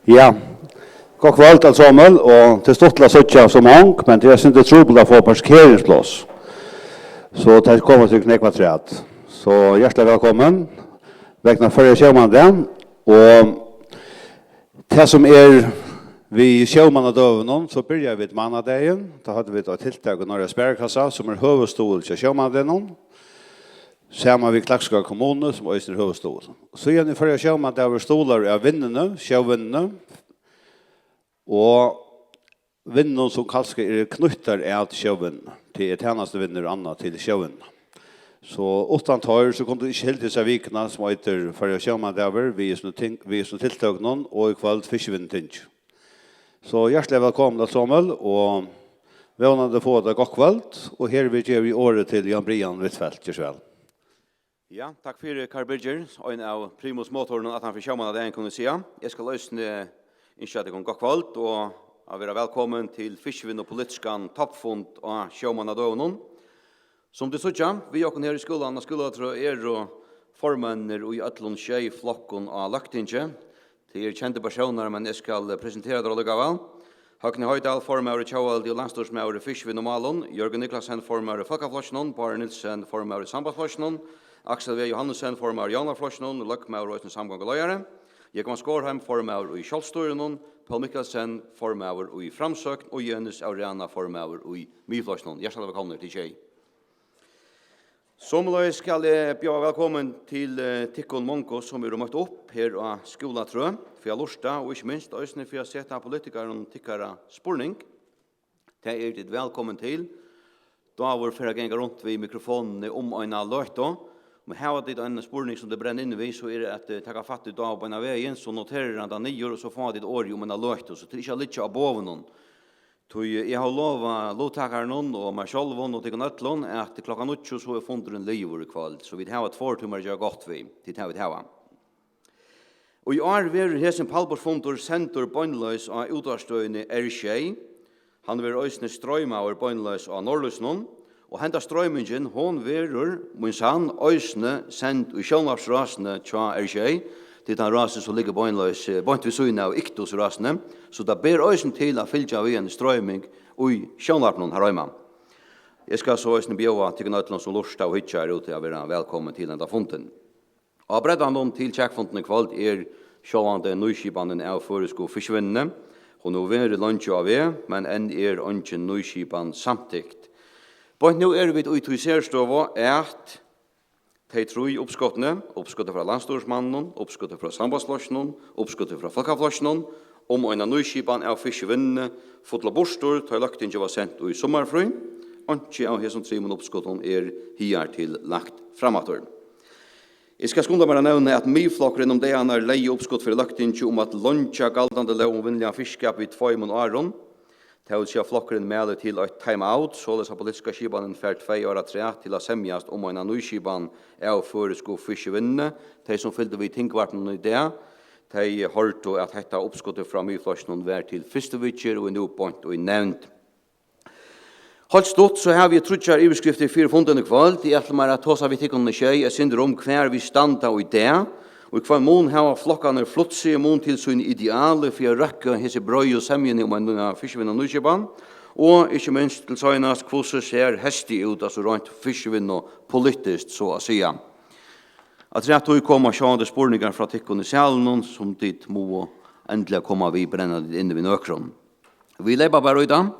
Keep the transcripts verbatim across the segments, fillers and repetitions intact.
Ja, gott kvøld, alt somul, og til stuttliga at síggja so mong, men tað er sindur trupult at fáa parkeringspláss. So tað koma til knekva træt. So hjartaliga vælkomin vegna Føroya sjómannadag, og tað sum er við sjómannadøgunum, so byrja vit mánadagin. Tá høvdu vit eitt tiltak í Norra Sparikassa, sum er høvuðsstuðul hjá sjómannadegnum, saman við Klaksvíkar kommunu, sum eisini er høvuðsstuðul. Síðan er Føroya sjómannadagur stuðlaður av vinnuni, sjóvinnuni, og vinnum, sum kanska eru knýttar at sjóvinnuni. Tað er tænastuvinnur og annað til sjóvinnuna. So uttan teir, so kundu vit ikki hildið hesa vikuna, sum eitur Føroya sjómannadagur, við hesum ting-, við hesum tiltøkunum, og í kvøld Fiskivinnuting. So hjartaliga vælkomin, alt somul, og vónandi fáa tað gott kvøld, og hervið gevi eg orðið til Jan Brian Huitfeldt. Ger so væl. Ja, takk fyri, Karl Birgir. Ein av primus motorunum aftan fyri sjómannadagin, kunnu vit siga. Eg skal eisini ynskja tykkum gott kvøld og at vera vælkomin til fiskivinnupolitiskan toppfund á sjómannadøgunum. Sum tit síggja, við okkum her í skúlanum á Skúlatrøð eru formenninir í øllum sjey flokkum á Løgtingi. Tað eru kendir persónar, men eg skal presentera teir allíkavæl. Høgni Hoydal, formaður í Tjóðveldi og landsstýrismaður í fiskivinnumálum, Jørgen Niclasen, formaður í Fólkaflokkinum, Bárður Nielsen, formaður í Sambandsflokkinum, Aksel V. Johannesen, formaður í Javnaðarflokkinum, løgmaður og eisini samgonguleiðari, Jógvan Skorheim, formaður í Sjálvstýrinum, Poul Mikkelsen, formaður í Framsókn, og Jenis av Rana, formaður í Miðflokkinum. Hjartaliga vælkomnir, tit sjey. Somuleiðis skal eg bjóða vælkomin til, eh, tykkum mongu, sum eru møtt upp her á Skúlatrøð, fyri at lurta og ikki minst eisini fyri at seta politikarunum tykkara spurning. Tað eru tit vælkomin til. Dávur fer at ganga runt við mikrofonini um eina løtu. Men hava tit ein spurning sum tit brenna inni við, so er at, eh, taka fatt í Dávur beinan vegin, so noterir hann tað niður, og so fáa tit orðið um eina løtu, so tað er ikki at liggja á boðunum. Tí eg havi lovað luttakarunum og mær sjálvum og tykkum øllum, at klokkan níggju so er fundurin liðugur í kvøld, so vit hava tveir tímar at gera gott við, tit hava, vit hava. Og í ár verður hesin pallborðsfundur sendur beinleiðis á útvarpsstøðini R sjey. Hann verður eisini stroymaður beinleiðis á Norðlýsinum, og henda stroymingin, hon verður, mín sann, eisini send í sjónvarpsrásini hjá R sjey, tí tann rásin, sum liggur beinleiðis, eh, beint við síðuna av Iktus-rásini, so tað ber eisini til at fylgja við eini stroyming í sjónvarpinum har heima. Eg skal so eisini bjóða tykkum øllum, sum lurta og hyggja her úti, at vera vælkomin til henda fundin. Á breddanum til kjakfundin í kvøld er sjálvandi nýskipanin av føroysku fiskivinnuni. Hon hevur verið leingi á veg, men enn er eingin nýskipan samtykt. Beint nú eru vit í tí serstøðu, at tey trý uppskotini, uppskotið frá landsstýrismanninum, uppskotið frá Sambandsflokkinum, uppskotið frá Fólkaflokkinum, um eina nýskipan av fiskivinnuni, fullu burtur, tá Løgtingið var sent í summarfrí. Einki av hesum trimum uppskotum er higartil lagt fram aftur. Eg skal skunda mær at nevna, at Miðflokkurin um dagarnar legði uppskot fyri Løgtingið um at leingja galdandi lóg um vinnuligan fiskiskap við tveimum árum. Tað vil siga, flokkurin mælir til eitt time out, soleiðis at politiska skipanin fær tvey ár afturat til at semjast um eina nýskipan av føroysku fiskivinnuni. Tey, sum fylgdu við tingvarpinum í dag, tey hoyrdu, at hetta uppskotið frá Miðflokkinum var til fyrstu viðgerð og er nú beint í nevnd. Heilt stutt, so havi eg tríggjar yvirskriftir fyri fundin í kvøld. Eg ætli mær at tosa við tykkum í sjey eitt sindur um, hvar vit standa í dag, og í hvønn mun hava flokkarnir flutt seg í mun til síni idealu fyri at røkka hesi breiðu semjuni um eina fiskivinnunýskipan, og ikki minst til seinast, hvussu sær heystið út, altso reint fiskivinnupolitiskt, so at siga. Afturat tí koma sjálvandi spurningar frá tykkum í salinum, sum tit mugu endiliga koma við, brenna tit inni við nøkrum. Vit leypa bara í tað.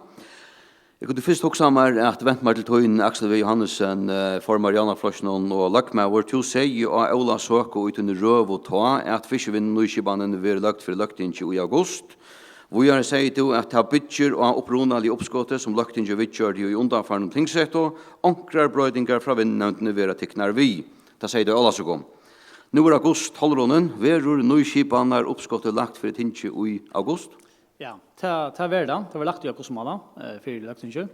Eg kundi fyrst hugsað mær at vent mær til tín, Aksel V. Johannesen, eh, formaður í Javnaðarflokkinum og løgmaður. Tú segði á Ólavsøku í tíni røðu tá, at fiskivinnunýskipanin verður løgd fyri Løgtingið í august. Víðari segði tú, at tað byggir á upprunaliga uppskotið, sum Løgtingið viðgjørdi í undanfarnum tingsetu. Onkrar broytingar frá vinnunevndini verða tiknar við. Tað segði tú á Ólavsøku. Nú er august hálvrunninn. Verður nýskipanarupskotið lagt fyri tingið í august? Ja, tað, tað verður tað. Tað verður lagt í augustmánað, eh, fyri Løgtingið.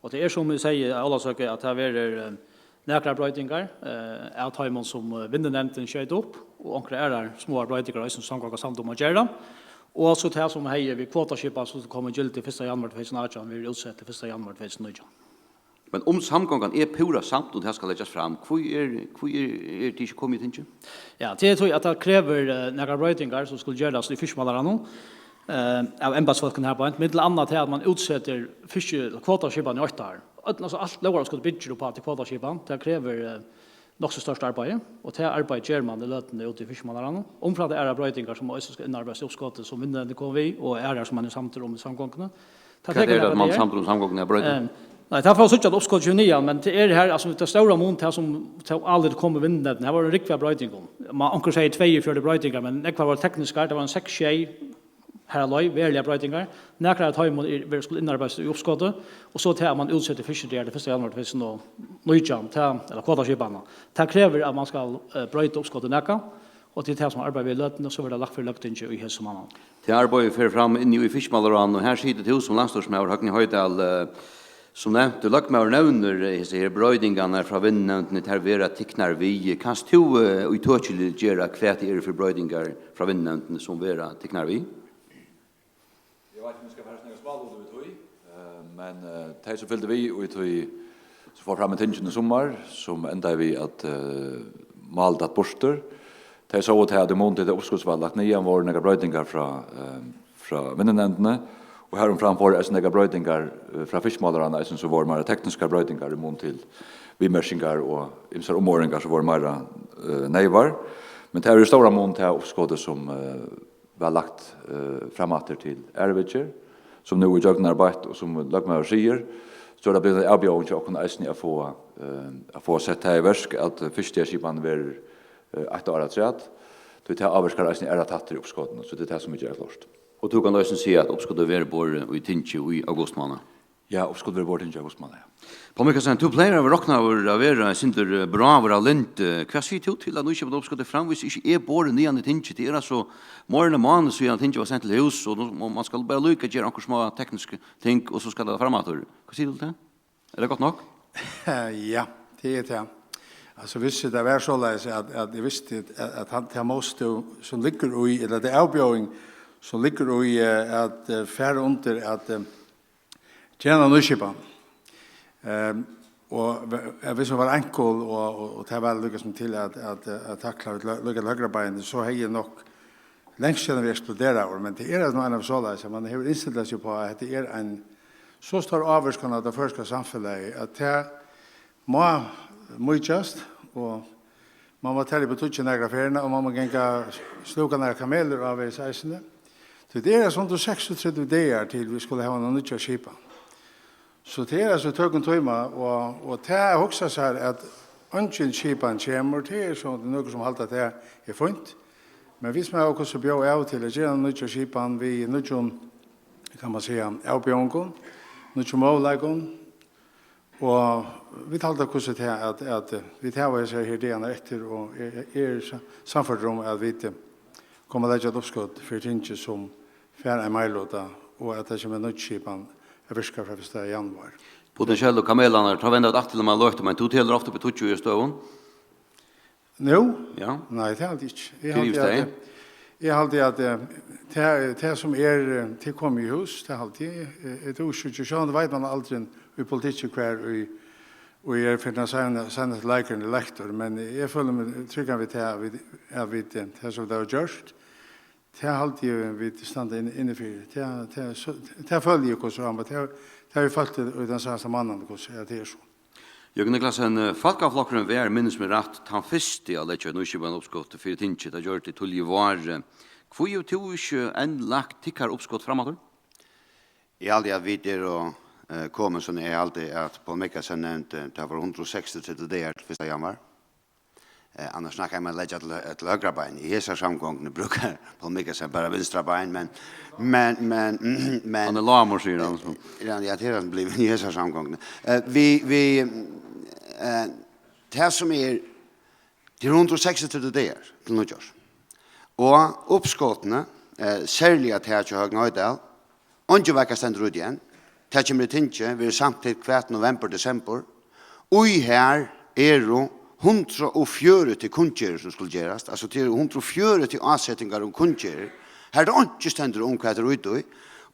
Og tað er, sum eg segði á Ólavsøku, at tað verður, eh, nakrar broytingar, eh, av teimum, sum, eh, vinnunevndin skeyt upp, og onkrar aðrar smáar broytingar eisini, sum samgongan samdi um at gera. Og so tað, sum hevði við kvotaskipan, sum kom í gildi fyrsta januar tvey túsund og átjan, verður útsett til fyrsta januar tvey túsund og nítjan. Men um samgongan er púra samd, og tað skal leggjast fram, hví er, hví er, er tað ikki komið í tingið? Ja, tað er tí, at tað krevur, eh, nakrar broytingar, sum skulu gerast í fiskimálaráðnum, eh, av embætisfólkum her beint, millum annað til at man útsetir fiski-, kvotaskipan í eitt ár. Øll, altso, alt lógaruppskot byggir upp á til kvotaskipan, tað krevur, eh, nokk so stórt arbeiði, og tað arbeiðið ger man í løtuni úti í fiskimálaráðnum. Umframt aðrar broytingar, sum eisini skal innarbeidast í uppskotið, sum vinnuverdin kom við, og aðrar, sum man er samdur um í samgonguni. Tað Hvat tekur er tað, nakrar man dagar. Samdur um samgonguni at broyta? Eh, nei, tað fer at síggja, at uppskotið kemur niðan, men tað er her, altso, tað stóra mun, tað sum, tað álitið kom í vinnuverdini, her var ein rúgva av broytingum. Man, onkur segði tveyogfjøruti broytingar, men nógvar vóru tekniskar, tað var ein seks, sjey, har er leið, veruligar broytingar. Nakrar av teimum er, verður skulu innarbeiðast í uppskotið, og so tað at man útsetir fiskidagar til fyrsta januar tvey túsund og nítjan, tað, ella kvotaskipanina. Tað krevur, at man skal, eh, broyta uppskotið nakað, og tað er tað, sum arbeiðið við í løtuni, og so verður tað lagt fyri Løgtingið í hesum mánaðinum. Tað arbeiðið fer fram inni í Fiskimálaráðnum, og her situr tú sum landsstýrismaður, Høgni Hoydal, eh, sum nevnt, løgmaður nevnir, eh, hesi her broytingarnar frá vinnunevndini, tær verða tiknar við. Kanst tú, eh, ítøkiliggjera, hvat tað eru fyri broytingar frá vinnunevndini, sum verða tiknar við? Eg veit ikki, um eg skal fara at snakka smálutir við tí, eh, men, eh, tey, sum fylgdu við í tí, sum fór fram í tinginum í summar, sum endaði við, at, eh, mál datt burtur, tey sóu tað, at í mun til tað uppskotið var lagt niðan, vóru nakrar broytingar frá, eh, frá vinnunevndini, og harumframt vóru eisini nakrar broytingar, eh, frá Fiskimálaráðnum eisini, sum vóru meira tekniskar broytingar í mun til viðmerkingar og ymsar umorðingar, sum vóru meira, eh, neyvar. Men tað er í stóran mun tað uppskotið, sum, eh, var lagt, eh, fram aftur til aðru viðgerð, sum nú er gjøgnumarbeitt, og sum løgmaður sigur, so er tað blivið ein avbjóðing hjá okkum eisini at fáa, eh, at fáa sett tað í verk, at fiskiskipanin verður, eh, eitt ár afturat, tí tað ávirkar eisini aðrar tættir í uppskotinum, so tað er tað, sum vit gera klárt. Og tú kanst eisini siga, at uppskotið verður borið í tingið í augustmánaði? Ja, uppskot verður borið í tingið í augustmánaði, ja. Poul Mikkelsen, tú plagar at vera roknaður at vera eitt sindur, eh, bráður av lyndi. Hvat sigur tú til, at nýskipandi uppskotið framvegis ikki er borið niðan í tingið? Tað er altso meira enn ein mánaður síðan, tingið var sent til hús, og nú, og man skal bara líka gera onkur smá teknisk ting, og so skal tað fram aftur. Hvat sigur tú til tað? Er tað gott nokk? Ja, tað er tað. Altso, viss tað var soleiðis, at, at eg visti, at, at hann, tað mást tú, sum liggur í, ella tað avbjóðing, sum liggur í, eh, at, eh, fara undir, at, eh, gera eina nýskipan. Ehm, og ve-, eh, viss hon var einkel, og, og, og tað var líka sum til at, at, at takla við lí-, líka til høgra bein, so hevði eg nokk langt síðan verið eksploderaður, men tað er nú einaferð soleiðis, at man hevur innstillað seg upp á, at hetta er ein so stór ávirkan á tað føroyska samfelagið, at tað má mýkjast, og man má telja upp í tíggju nakrar ferðina, og man má ganga, slúka nakrar kamelur ávegis eisini. Tí tað er altso hundrað og seksogtretivu dagar til, vit skulu hava eina nýggja skipan. So tað er altso tøkum tíma, og, og tað at hugsa sær, at eingin skipan kemur, tað er so nøkur, sum halda, at tað er fínt. Men vit, sum hava okkurt at bjóða av til at gera eina nýggja skipan við nýggjum, kann man siga, avbjóðingum, nýggjum møguleikum, og vit halda, hvussu tað, at, at, eh, vit hava hesar her dagarnar eftir, og eg, eg, eg eri sa-, sannførdur um, at vit, eh, koma at leggja eitt uppskot fyri tingið, sum fær ein meiriluta, og at tað kemur nýggj skipan at virka frá fyrsta januar. Potentiellu kamelarnar, tá venda vit aftur til um eina løtu, men tú telur ofta upp í tíggju í støðum? Nú? Ja. Nei, tað haldi eg ikki. Eg Tað er haldi, just at, tað. Eg haldi, at, eh, tað, tað sum er, eh, tað er komið í hús, tað haldi eg. Eh, eg trúi ikki, sjálvandi veit man aldrin í politikki, hvar í, og eg er fyri tann seina-, seinasta leikurin er leiktur, men eg føli meg tryggan við tað, at vit, at vit, eh, tað sum vit hava gjørt, tað haldi eg, vit standa inni, inni fyri. Tað, tað, so, tað føli eg, hvussu er, men tað, tað havi eg følt í, í tann seinasta mánaðin, hvussu er, tað er so. Jørgen Niclasen, eh, Fólkaflokkurin var, minnist meg rætt, tann fyrsti at leggja eitt nýskipað uppskot fyri tingið, tað gjørdi tað tíðliga í vár. Hví hevur tú ikki enn lagt tykkara uppskot fram aftur? Eg haldi, at vit eru, eh, komin, sum eg haldi, at Poul Mikkelsen nevndi, tað var hundrað og seksogtretivu dagar til fyrsta januar. Eh, annars snakka eg um at leggja til, til høgra bein. Í hesar samgonguni brúkar Poul Mikkelsen bara vinstra bein, men, men, men, men Hann er lágur, sigur hann, so. Ja, ja, tað er hann blivin í hesar samgonguni. Eh, vit, vit, eh, tað sum er, tað er hundrað og seksogtretivu dagar til nýggjárs. Og uppskotini, eh, serliga tað hjá Høgni Hoydal, eingin vika stendur út í enn. Tað kemur í tingið, verður samtykt hvat novembur, desembur. Og her eru hundrað og fjøruti kunngerðir, sum skulu gerast. Altso, tað eru hundrað og fjøruti ásetingar um kunngerðir. Har er einki stendur um, hvat er út í.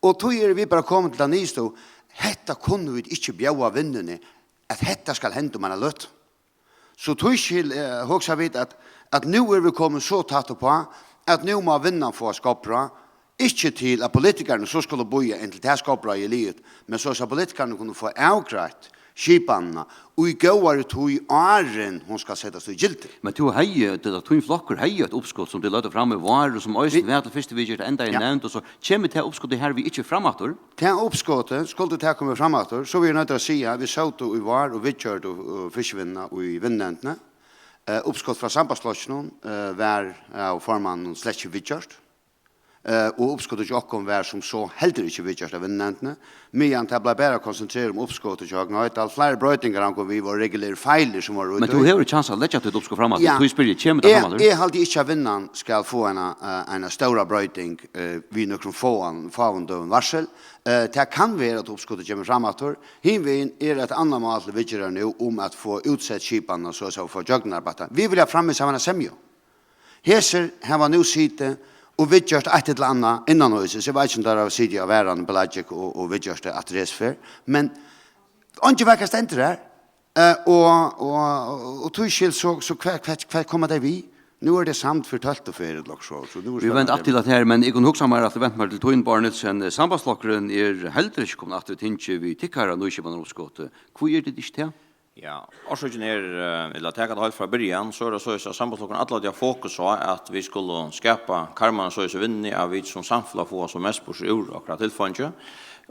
Og tí eru vit bara komin til ta niðurstøðu, hetta kunnu vit ikki bjóða vinnuni at hetta skal henda um eina løtu. So tískil, eh, hugsa vit, at, at nú eru vit komin so tætt uppá, at nú má vinnan fáa skotbrá, ikki til at politikararnir so skulu bíða inntil tað skotbráið er liðugt, men so at politikararnir kunnu fáa avgreitt skipanina í góðari tíð, áðrenn hon skal setast í gildi. Men tú hevði, tá tín flokkur hevði eitt uppskot sum tú løgdi fram í vár, og sum eisini Vi- var til fyrstu viðgerð, endaði Ja. nevnd, og so kemur tað uppskotið her við ikki fram aftur? Tað uppskotið skuldi tað komið fram aftur, so vil eg nøydd at siga, at vit sótu í vár og viðgjørdu, uh, fiskivinnuna í vinnunevndini. Eh, uppskot frá Sambandsflokkinum, eh, var av formanninum slett ikki viðgjørt. Eh, og uppskotið hjá okkum var sum so heldur ikki viðgjørt av vinnunevndini, meðan tað bleiv bara konsentrerað um uppskotið hjá Høgna Hoydal. Fleiri broytingar, hann kom við, vóru regulærir feilir sum vóru Men tú úti í. hevur kjans at leggja títt uppskot fram aftur. Ja. Tí spyrji eg, kemur tað fram Eg, aftur? eg haldi ikki, at vinnan skal fáa eina, eh, eina stóra broyting, eh, við nøkrum fáan, fáum døgum varsel. Eh, tað kann vera, at uppskotið kemur fram aftur. Hinvegin er eitt annað mál til viðgerðar nú um at fáa útsett skipanina, so at fáa gjøgnumarbeitt. Vit vilja framvegis hava eina semju. Hesir hava nú sitið og viðgjørt eitt ella annað innanhýsis. Eg veit ikki, um teir hava sitið á Varðanum, Pelagic, og, og viðgjørt tað aftur hesa ferð. Men eingin veit, hvat stendur har. Eh, og, og, og, og tískil, so, so hvat, hvat, hvat koma tey við? Nú eru tey samd fyri tólvtu ferð, ella okkurt so, so nú er Vit venda spennandi. aftur til tað her, men eg kundi hugsa mær, at venda mær til tín, Bárður Nielsen. Sambandsflokkurin er heldur ikki komin aftur í tingið við tykkara nýskipanarupskoti. Hví er tit ikki tað? Ja, orsøkin er, eh, ella taka tað heilt frá byrjan, so er tað soleiðis, at Sambandsflokkurin altíð hevur fokus á, at vit skulu skapa karmarnar soleiðis í vinnuni, at vit sum samfelag fáa sum mest burtur úr okkara tilfeingi.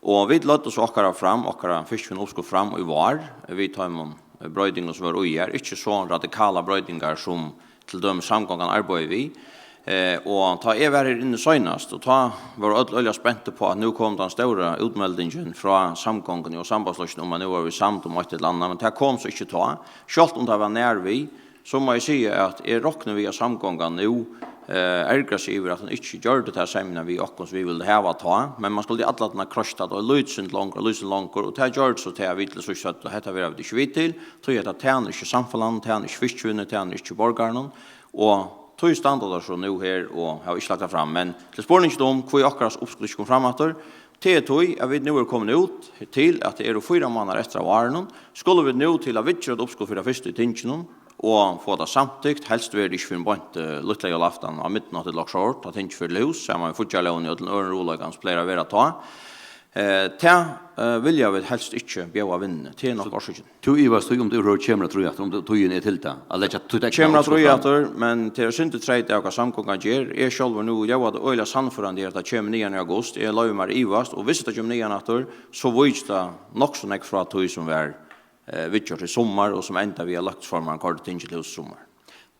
Og vit løgdu so okkara fram, okkara fiskivinnupskot fram í vár, við teimum broytingum sum vóru í har, ikki so radikalar broytingar sum til dømis samgongan arbeiðir við. Eh, og tá eg var her inni seinast, og tá vóru øll øgiliga spent upp á, at nú kom tann stóra útmeldingin frá samgonguni og Sambandsflokkinum um, at nú vóru vit samd um eitt ella annað, men tað kom so ikki tá. Sjálvt um tað var nær við, so má eg siga, at eg rokni við, at samgongan nú, eh, ergrar seg yvir, at hon ikki gjørdi ta semjuna við okkum, sum vit vildu hava tá, men man skuldi alla tíðina kroyst tað eitt lítið sindur longur, eitt lítið sindur longur, og tað gjørdi so tað, at vit til síðst søgdu, at hetta verða vit ikki við til, tí hetta tænir ikki samfelagnum, tænir ikki fiskivinnuni, tænir ikki borgarunum, og tí standa teir so nú her og hava ikki lagt tað fram. Men til spurningin um, hví okkara uppskot ikki kom fram aftur, tað er tí, at vit nú eru komin út til, at tað eru fýra mánaðir eftir av árinum, skulu vit nú til at viðgera eitt uppskot fyri tað fyrsta í tinginum og fáa tað samtykt, helst verður tað ikki fyrr enn beint, eh, lítla jólaaftan á midnátt ella okkurt sovorðið, tá tingið fer til hús, saman við fíggjarlógini og øllum øðrum ruðuleikanum, sum plagar at vera tá. Eh, tað, eh, vilja vit helst ikki bjóða vinnuni. Tað er nokk orsøkin. Tú ivast í, um tú kemur at draga aftur, um tú, tíðin er til tað, at leggja títt egna Kemur at uppskot draga fram? aftur, men tað er eitt sindur treyt av, hvat samgongan ger. Eg sjálvur nú ljóðar tað øgiliga sannførandi, at tað kemur niðan í august. Eg loyvi mær at ivast, og viss tað kemur niðan aftur, so víkir tað nokk so nógv frá tí, sum var, eh, viðgjørt í summar, og sum endaði við, at løgtingsformaðurin koyrdi tingið til hús í summar.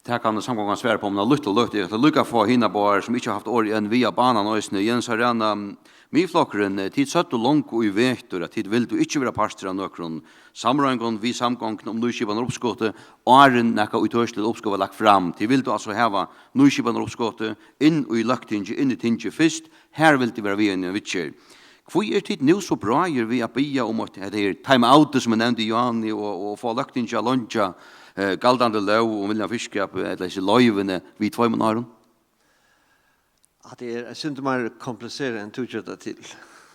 Tað kann samgongan svara upp á um eina lítla løtu. Eg ætli líka at fáa hinar báðar, sum ikki hava havt orðið enn, við á banan eisini. Jens Ariana, Miðflokkurin, eh, tit søgdu longu í vetur, at tit vildu ikki vera partur av nøkrum samráðingum við samgonguna um nýskipanarupskotið, áðrenn nakað ítøkiligt uppskot var lagt fram. Tit vildu altso hava nýskipanarupskotið inn í løgtingið, inn í tingið fyrst. Har vildu tit vera við í eini viðgerð. Hví eru tit nú so bráðir við at biðja um eitt, hetta her time out, sum eg nevndi, Johanni, og, og fáa løgtingið at leingja, eh, galdandi lóg um villan fiskiskap, ella hesi loyvini, við tveimum árum? Hatta er eitt sindur meira kompliserað enn tú ger tað til.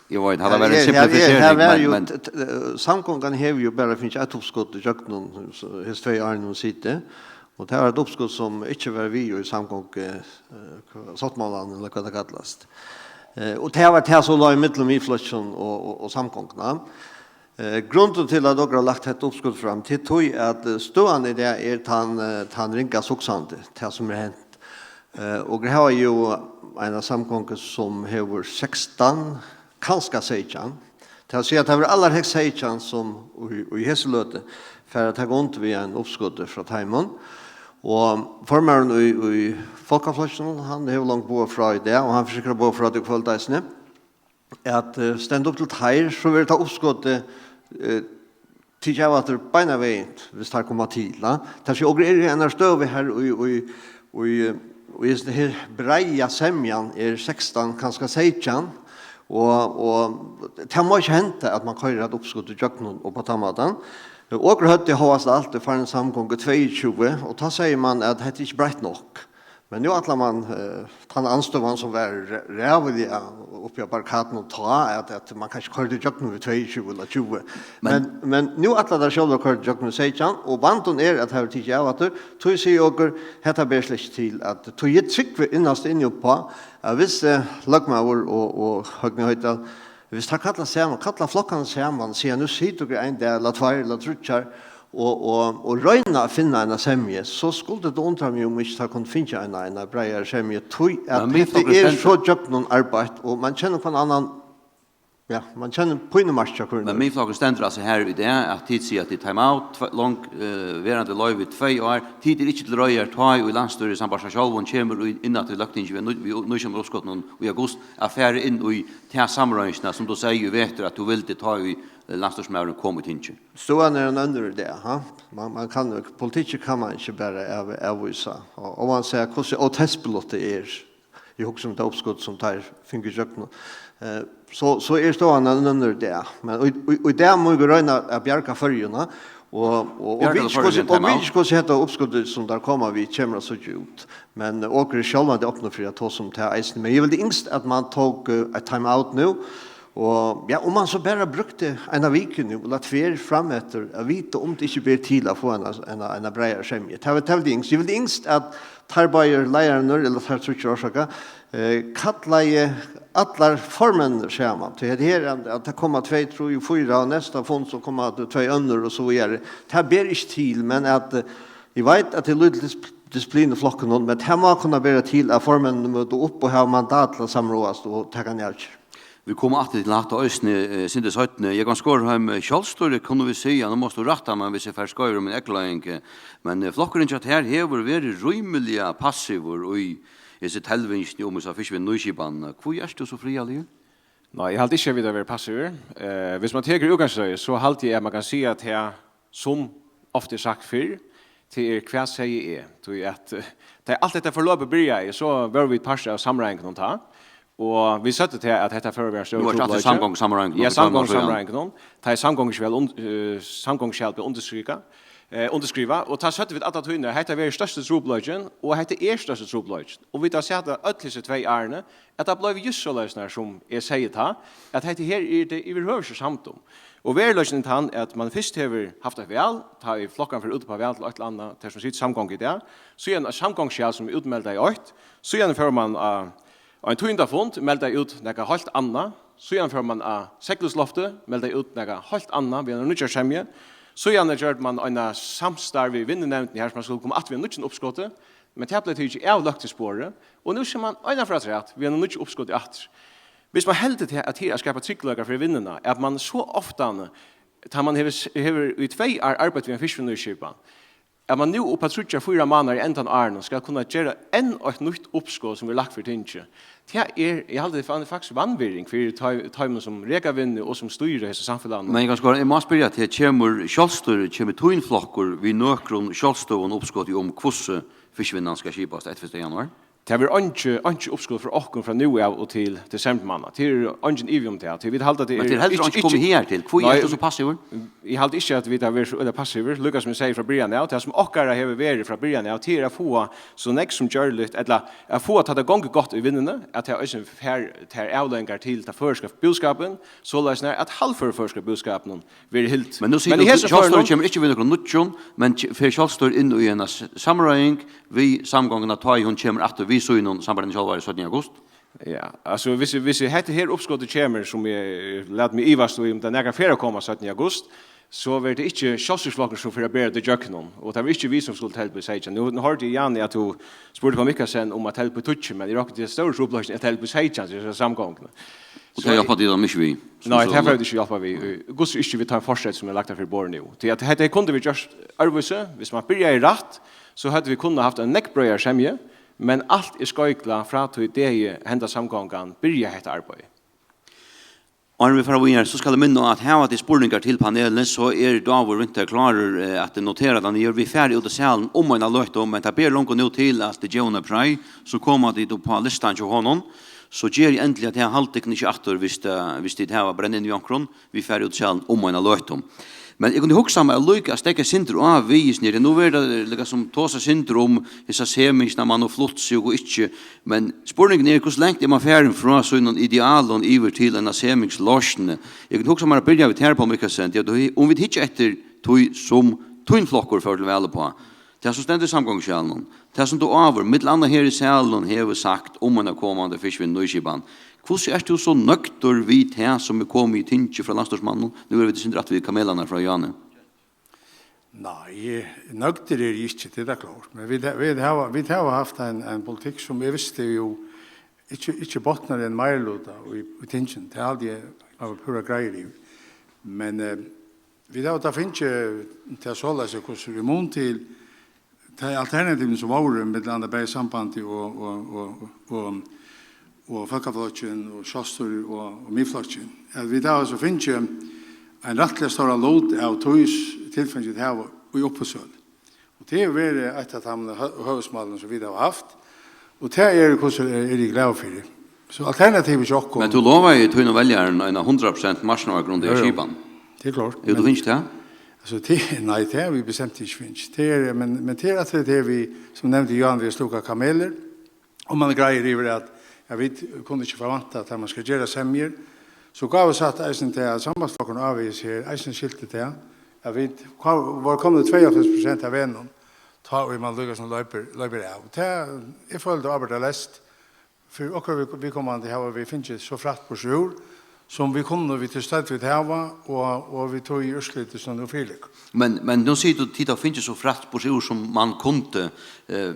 Eg veit, hatta var ein Her, her, her, her simplifisering, var men, jú men t-, t-, eh, samgongan hevur jú bara fingið eitt uppskot ígjøgnum, so, hesi tvey árini hon situr, og tað var eitt uppskot sum ikki var við í samgongu, eh, sáttmálanum, ella hvat tað kallast. Eh, og tað var tað, sum lá ímillum Miðflokkin og, og, og samgonguna. Eh, grundin til, at okur hava lagt hetta uppskot fram, til tí, at, eh, støðan í dag er tann, eh, tann ringast hugsandi, tað sum er hent. Eh, okur hava jú eina samgongu, sum hevur sekstan, kanska seytjan. Tað vil siga, at tað verður allarhegst seytjan, sum í, í hesi løtu fara at taka undir við einum uppskoti frá teimum. Og formaðurin í, í Fólkaflokkinum, hann hevur longu boðað frá í dag, og hann fer sikkurt at boða frá í kvøld eisini, at, eh, standa upp til teir, so verður tað uppskotið, eh, tikið av aftur beinanvegin, viss teir koma til, ja. Tað sigur, okur eru í einari støðu her í, í, í, í, í hesi her breiða semjan er sekstan, kanska seytjan, og, og tað má ikki henda, at man koyrir eitt uppskot ígjøgnum upp á tann mátan. Okur høvdu hóast alt í Føroyum samgongu tveyogtjúgu, og tá segði man, at hetta er ikki breitt nokk. Men nú ætlar man, eh, tann andstøðan, sum var re-, ræðuliga uppi á barrikadunum tá, at, at man kanska koyrdi ígjøgnum við tveyogtjúgu ella tjúgu. Men, men, men nú ætla teir sjálvir at koyra ígjøgnum seytjan, og vandin er, at tað verður tikið av aftur. Tí sigi eg okur, hetta ber slett ikki til, at tí eg trúgvi innast inni uppá, at viss, eh, løgmaður og, og Høgni Hoydal, viss teir kalla saman, kalla flokkarnar saman, siga, nú sita okur ein dag, ella tveir, ella tríggjar, og, og, og royna at finna eina semju, so skuldi tað undra meg, um ikki teir kundu fingið eina, eina breiðari semju, tí at hetta er so gjøgnumarbeitt, og man kennir hvønn annan, ja, man kennir pínumarkið hjá hvørjum. Men Miðflokkurin stendur altso her í dag, at tit siga, at tit time out, tve-, long, eh, verandi loyvi í tvey ár, tit eru ikki til reiðar, tá ið landsstýrið sambært sær sjálvum kemur í, inn aftur í Løgtingið við nú-, við nýsjónum uppskotinum í august, at fara inn í ta samráðingina, sum tú segði í vetur, at tú vildi, tá ið, eh, landsstýrismaðurin kom í tingið. Støðan er ein onnur í dag, ha? Man, man kann, politikki kann man ikki bara av-, avvísa. Og óansæð hvussu ótespiligt tað er, eg hugsi um tað uppskot, sum teir fingu ígjøgnum, eh, so, so er støðan ein onnur í dag. Men í, í, í dag mugu vit royna at bjarga Føroyum, og, og, og vita ikki, hvussu, og vita ikki, hvussu hetta uppskotið, sum teir koma við, kemur at síggja út. Men, eh, okur eru sjálvandi opnir fyri at tosa um tað eisini. Men eg vildi ynskt, at man tók, eh, eitt time out nú. Og, ja, um man so bara brúkti eina viku nú, ella tvær frameftir, at vita um tað ikki ber til at fáa eina, eina, eina breiðari semju. Tað var, tað vildi ynskt. Eg vildi ynskt, at teir báðir leiðararnir, ella teir tríggir, orsaka, eh, kallaðu allar formenn saman. Tí hetta her, at, at tað koma tvey, trý, fýra, og næsta fund, so koma tað tvey onnur, og so víðari. Tað ber ikki til, men at, eh, eg veit, at tað er lítil dis-, disiplin í flokkunum, men tað má kunna bera til, at formenninir møta upp og hava mandat til at samráðast og taka eina avgerð. Vit koma aftur til hatta eisini, eh, sindur seinni. Jógvan Skorheim, eh, sjálvstýri, kunnu vit siga, nú mást tú rætta mær, viss eg fari skeivur um mína eygleiðing, eh, men, eh, flokkurin hjá tær hevur verið rímiliga passivur í hesi telvingini um hesa fiskivinnu-nýskipanina. Hví ert tú so friðarligur? Nei, eg haldi ikki, at vit hava verið passivir. Eh, viss man tekur útgangsløgið, so haldi eg, at man kann siga, at tað, sum ofta er sagt fyrr, tað er, hvat segði eg? Tí at, eh, tá alt hetta forløpið byrjaði, so vóru vit partur av samráðingunum tá, og vit søgdu tað, at hetta fór at vera ein stórur trupulleiki. Nú ert tú aftur í samgongusamráðingunum. Ja, samgongusamráðingunum. Tá ið samgonguskjal und-, eh, samgonguskjal bleiv undirstrikað, eh, undirskrivað, og tá søgdu vit alla tíðina, at hetta verður størsti trupulleikin, og hetta er størsti trupulleikin. Og vit hava sæð tað øll hesi tvey árini, at tað bleiv júst soleiðis, nær sum eg segði tá, at hetta her er tað yvirhøvur ikki samd um. Og veruleikin er tann, at man fyrst hevur havt eitt val, tá ið flokkarnir fara út upp á val til eitt ella annað, tey sum sita í samgongu í dag, síðan eitt samgonguskjal sum er útmeldað í eitt, síðan fór man á, á ein tíðindafund, meldaði út nakað heilt annað, síðan fór man á segulsloftið, meldaði út nakað heilt annað við eina nýggja semju, síðan gjørdi man eina samstarv við vinnunevndina her, sum man skuldi koma aftur við einum nýggjum uppskoti, men tað bleiv tikið av løgtingsborðið, og nú sær man eina ferð afturat við einum nýggjum uppskoti aftur. Viss man heldur til, at tað er at skapa tryggleika fyri vinnuna, at man so ofta, tá man hevur s-, hevur í tvey ár arbeitt við ein fiskivinnuskipan, at man nú upp á tríggjar, fýra mánaðar í endan á árinum skal kunna gera enn eitt nýtt uppskot, sum er lagt fyri tingið, tað er, eg haldi, tað er fa-, faktiskt vanvirðing fyri tei-, teimum, sum reka vinnu og sum stýra hesum samfelagnum. Men eg kann skoða, eg má spyrja teg, kemur sjálvstýrið, kemur tín flokkur við nøkrum sjálvstøðugum uppskoti um, hvussu fiskivinnan skal skipast eftir fyrsta januar? Tað verður einki, einki uppskot frá okkum frá nú av og til desember mánað. Tað er eingin ivi um tað. Tí vit halda, tað er... Men tað er heldur ikki, ikki komið her til. Hví ert tú so passivur? Eg haldi ikki, at vit hava verið so øgiliga passivir, líka sum eg segði frá byrjan av. Tað, sum okkara hevur verið frá byrjan av, tað er at fáa so nógv sum gjørligt, ella at fáa, tá tað gongur gott í vinnuni, at tað eisini fær tær avleiðingar til tað føroyska búskapin, soleiðis nær at halvføra føroyska búskapinum verður hildið. Men nú sigur tú, sjálvstýrið kemur ikki við nøkrum nýggjum, men ke-, fer sjálvstýrið inn í eina s-, samráðing við samgonguna, tá ið hon kemur aftur við sínum, sambært henni sjálvari, seinna í august? Ja, altso, viss, viss hetta her uppskotið kemur, sum eg læt meg ivast í, um tað nakrantíð fer at koma seinna í august, so verður tað ikki sjálvstýrisflokkurin, sum fer at bera tað ígjøgnum, og tað var ikki vit, sum skuldu telja upp í seytjan. Nú, nú hoyrdi eg, Jani, at tú spurdi Mikkelsen um at telja upp í tíggju, men eg rokni, tað er stóra trupulleikin at telja upp í seytjan, tað er samgonguni. Og tað hjálpa tit teimum ikki við, sum... Nei, tað fara vit ikki at hjálpa við. Hvussu ikki við teimum fortreytum, sum er lagt fyri borðið nú. Tí at hetta kundu vit gjørt øðrvísi. Viss man byrjaði rætt, so høvdu vit kunnað havt eina nógv breiðari semju, men alt er skeiklað frá tí degi henda samgongan byrjaði hetta arbeiðið. Áðrenn vit fara víðari, so skal eg minna á, at hava tit spurningar til panelið, so er Dávur Winther klárur, eh, at notera tað niður. Vit fara út í salin um eina løtu, men tað ber longu nú til at geva honum prei, so koma tit upp á listan hjá honum. So geri endiliga tað, haldið tykkum ikki aftur, viss tað, viss tit hava brennievni við onkrum, vit fara út í salin um eina løtu. Men eg kundi hugsað mær at líka at steðga eitt sindur á við, nú verður tað líka sum tosað eitt sindur um hesa semingina, man hevur flutt seg og ikki, men spurningurin er, hvussu langt er man farin frá sínum idealum yvir til eina semingsloysn? Eg kundi hugsað mær at byrja við tær, Poul Mikkelsen, tí at um vit hyggja eftir tí, sum tín flokkur fór til val uppá, tað sum stendur í samgonguskjalinum, tað sum tú áður, millum annað her í salinum, hevur sagt um eina komandi fiskivinnu-nýskipan, hvussu ert tú so nøgdur við tað, sum er komið í tingið frá landsstýrismanninum? Nú eru vit eitt sindur aftur við kamelarnar frá Jane. Nei, nøgdur eri eg ikki, tað er tað klárt. Men vit ha-, vit hava, vit hava havt ein, ein politikk, sum eg visti jú ikki, ikki botnar í ein meiriluta í, í tinginum. Tað haldi eg, eg var púra greiður yvir. Men, eh, vit hava tá fingið tað soleiðis, hvussu í mun til tey alternativini, sum vóru, millum annað bæði Sambandið og, og, og, og, og Fólkaflokkin og Sjálvstýrið og, og Miðflokkin, at vit hava so fingið ein rættiliga stóran lut av tí tilfeingi, vit hava í uppboðssølu. Og tað hevur verið eitt av teimum hø-, høvuðsmálum, sum vit hava havt, og tað er, hvussu er, eri eg glaður fyri. So alternativið hjá okkum. Men tú lovaði tínum veljarum eina hundrað prosent marknaðargrundaða skipan. Tað er klárt. Hevur tú fingið tað? Altso, tað, nei, tað hava vit bestemt ikki fingið. Tað er, men, men tað er aftur tað, vit, sum nevnt, Jane, vit slúka kamelir, og man er greiður yvir, at, at vit kunnu ikki forvænta, at man skal gera semjur. So gávu sett eisini tað, at Sambandsflokkurin ávegis her eisini skilti tað, at vit ko-, vóru komnir tveyoghálvfems prosent av vegnum, tá ið man líka sum loypur, loypur av. Og tað, eg føli tað ábyrgdarleyst. Fyri okkara við-, viðkomandi hava vit fingið so frægt burturúr, sum vit kunnu við tí stødd, vit hava, og, og við tí úrsliti, sum nú fyriliggur. Men, men nú sigur tú, tit hava fingið so frægt burturúr, sum man kundi. Eh,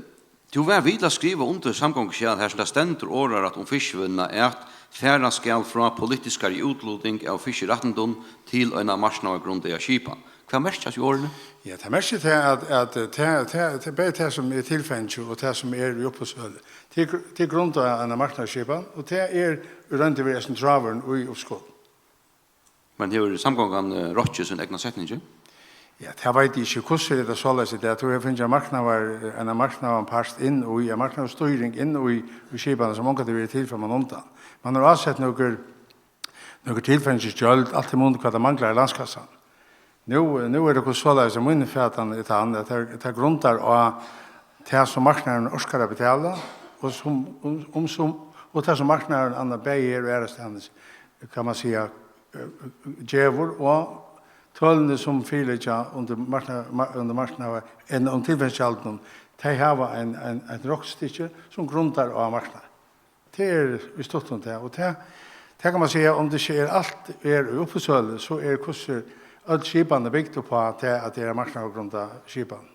tú var við til at skriva undir samgonguskjal, har sum tað stendur orðarætt um fiskivinnuna, at fara skal frá politiskari útluting av fiskirættindum til eina marknaðargrundaða skipan. Hvat merkja hasi orðini? Ja, tað merkir tað, at, at, eh, tað, tað, tað er bæði tað, sum er tilfeingi, og tað, sum er í uppboðssølu. Tað er gr-, tað er grundað á eina marknaðarskipan, og tað er í roynd og veru eisini tráðurin í uppskot. Men hevur samgongan, eh, rokkið sín egna setningi? Ja, tað veit eg ikki. Hvussu er tað soleiðis í dag? Tú hevur fingið ein marknaðar-, ein marknaðarpart inn í, ein marknaðarstýring inn í, í skipanina, sum ongantíð verið til frammanundan. Man hevur ásett nøkur, nøkur tilfeingisgjøld, alt í mun til, hvat tað manglar í landskassan. Nú, nú er tað soleiðis, at mín fatan er tann, at tað, tað grundar á tað, sum marknaðurin orkar at betala, og sum, um, um sum, og tað, sum marknaðurin annað bæði her og aðrastaðni, kann man siga, eh, gevur, og tølini, sum fyriliggur undir marknað-, mar-, undir marknaðar-, enn um tilfeingisgjaldinum, tey hava ein, ein, eitt rokstykki, sum grundar á marknað. Tað er í stuttum tað, og tað, tað kann man siga, um tað ikki er alt er í uppboðssølu, so er hvussu øll skipan er bygd upp á tað, at tað er marknaðargrundað skipan.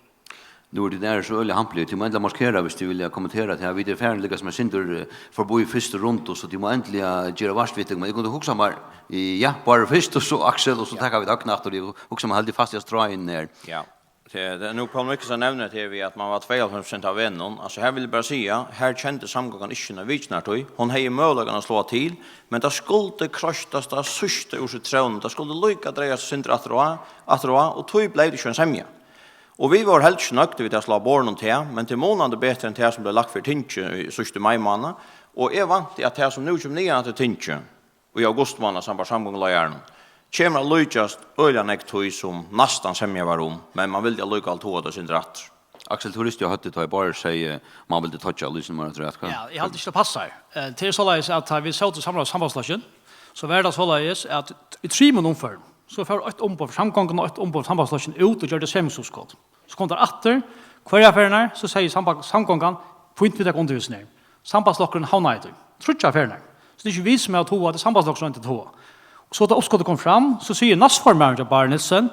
Nú eru tit aðrir so øgiliga hampiligir, tit má endiliga markera, viss tit vilja kommentera tað. Vit eru farin líka sum eitt sindur, eh, forbi fyrstu rundu, so tit má endiliga gera vart við tykkum. Men eg kundi hugsað mær, eh, ja, Bárður fyrst, og so Aksel, og so taka vit Høgna aftur. Eg hugsi, man heldur fast í tráðin her. Ja. Tað, tað er nú, Poul Mikkelsen nevnir tað við, at man var tveyoghálvfems prosent av vegnum. Altso, her vil eg bara siga, her kendi samgongan ikki sína vitjanartíð. Hon hevði møguleikan at sláa til, men tað skuldi kroystast tað síðsta úr sitrónini. Tað skuldi líka dragast eitt sindur aftur á, aftur á, og tí bleiv tað ikki ein semja. Og vit vóru heldur ikki nøgd við tað at sláa borðið um tað, men tað er munandi betri enn tað, sum bleiv lagt fyri tingið í síðstu maimánað. Og eg vænti, at tað, sum nú kemur niðan aftur tingið, í augustmánað sambært samgonguleiðaranum, kemur at líkjast øgiliga nógv tí, sum næstan semja var um, men man vildi allíkavæl toga tað eitt sindur aftur. Aksel, tú risti á høvdið, tá ið Bárður segði, man vildi toyggja lýsini meira afturat, hvat? Ja, eg haldi ikki, tað passar. Eh, tað er soleiðis, at tá vit sótu í samráð við Sambandsflokkin, so var tað soleiðis, at í trimum umførum, so fór eitt umboð fyri samgonguna og eitt umboð fyri Sambandsflokkin út og gjørdi semingsuppskot. So komu teir aftur, hvørja ferðina, so segði samband-, samgongan, fínt, vit taka undir við hesum her. Sambandsflokkurin havnaði tí. Tríggjar ferðir. So tað er ikki vit, sum hava togað, tað er Sambandsflokkurin, sum hevur togað. Og so tá uppskotið kom fram, so sigur næstformaðurin hjá Bárði Nielsen,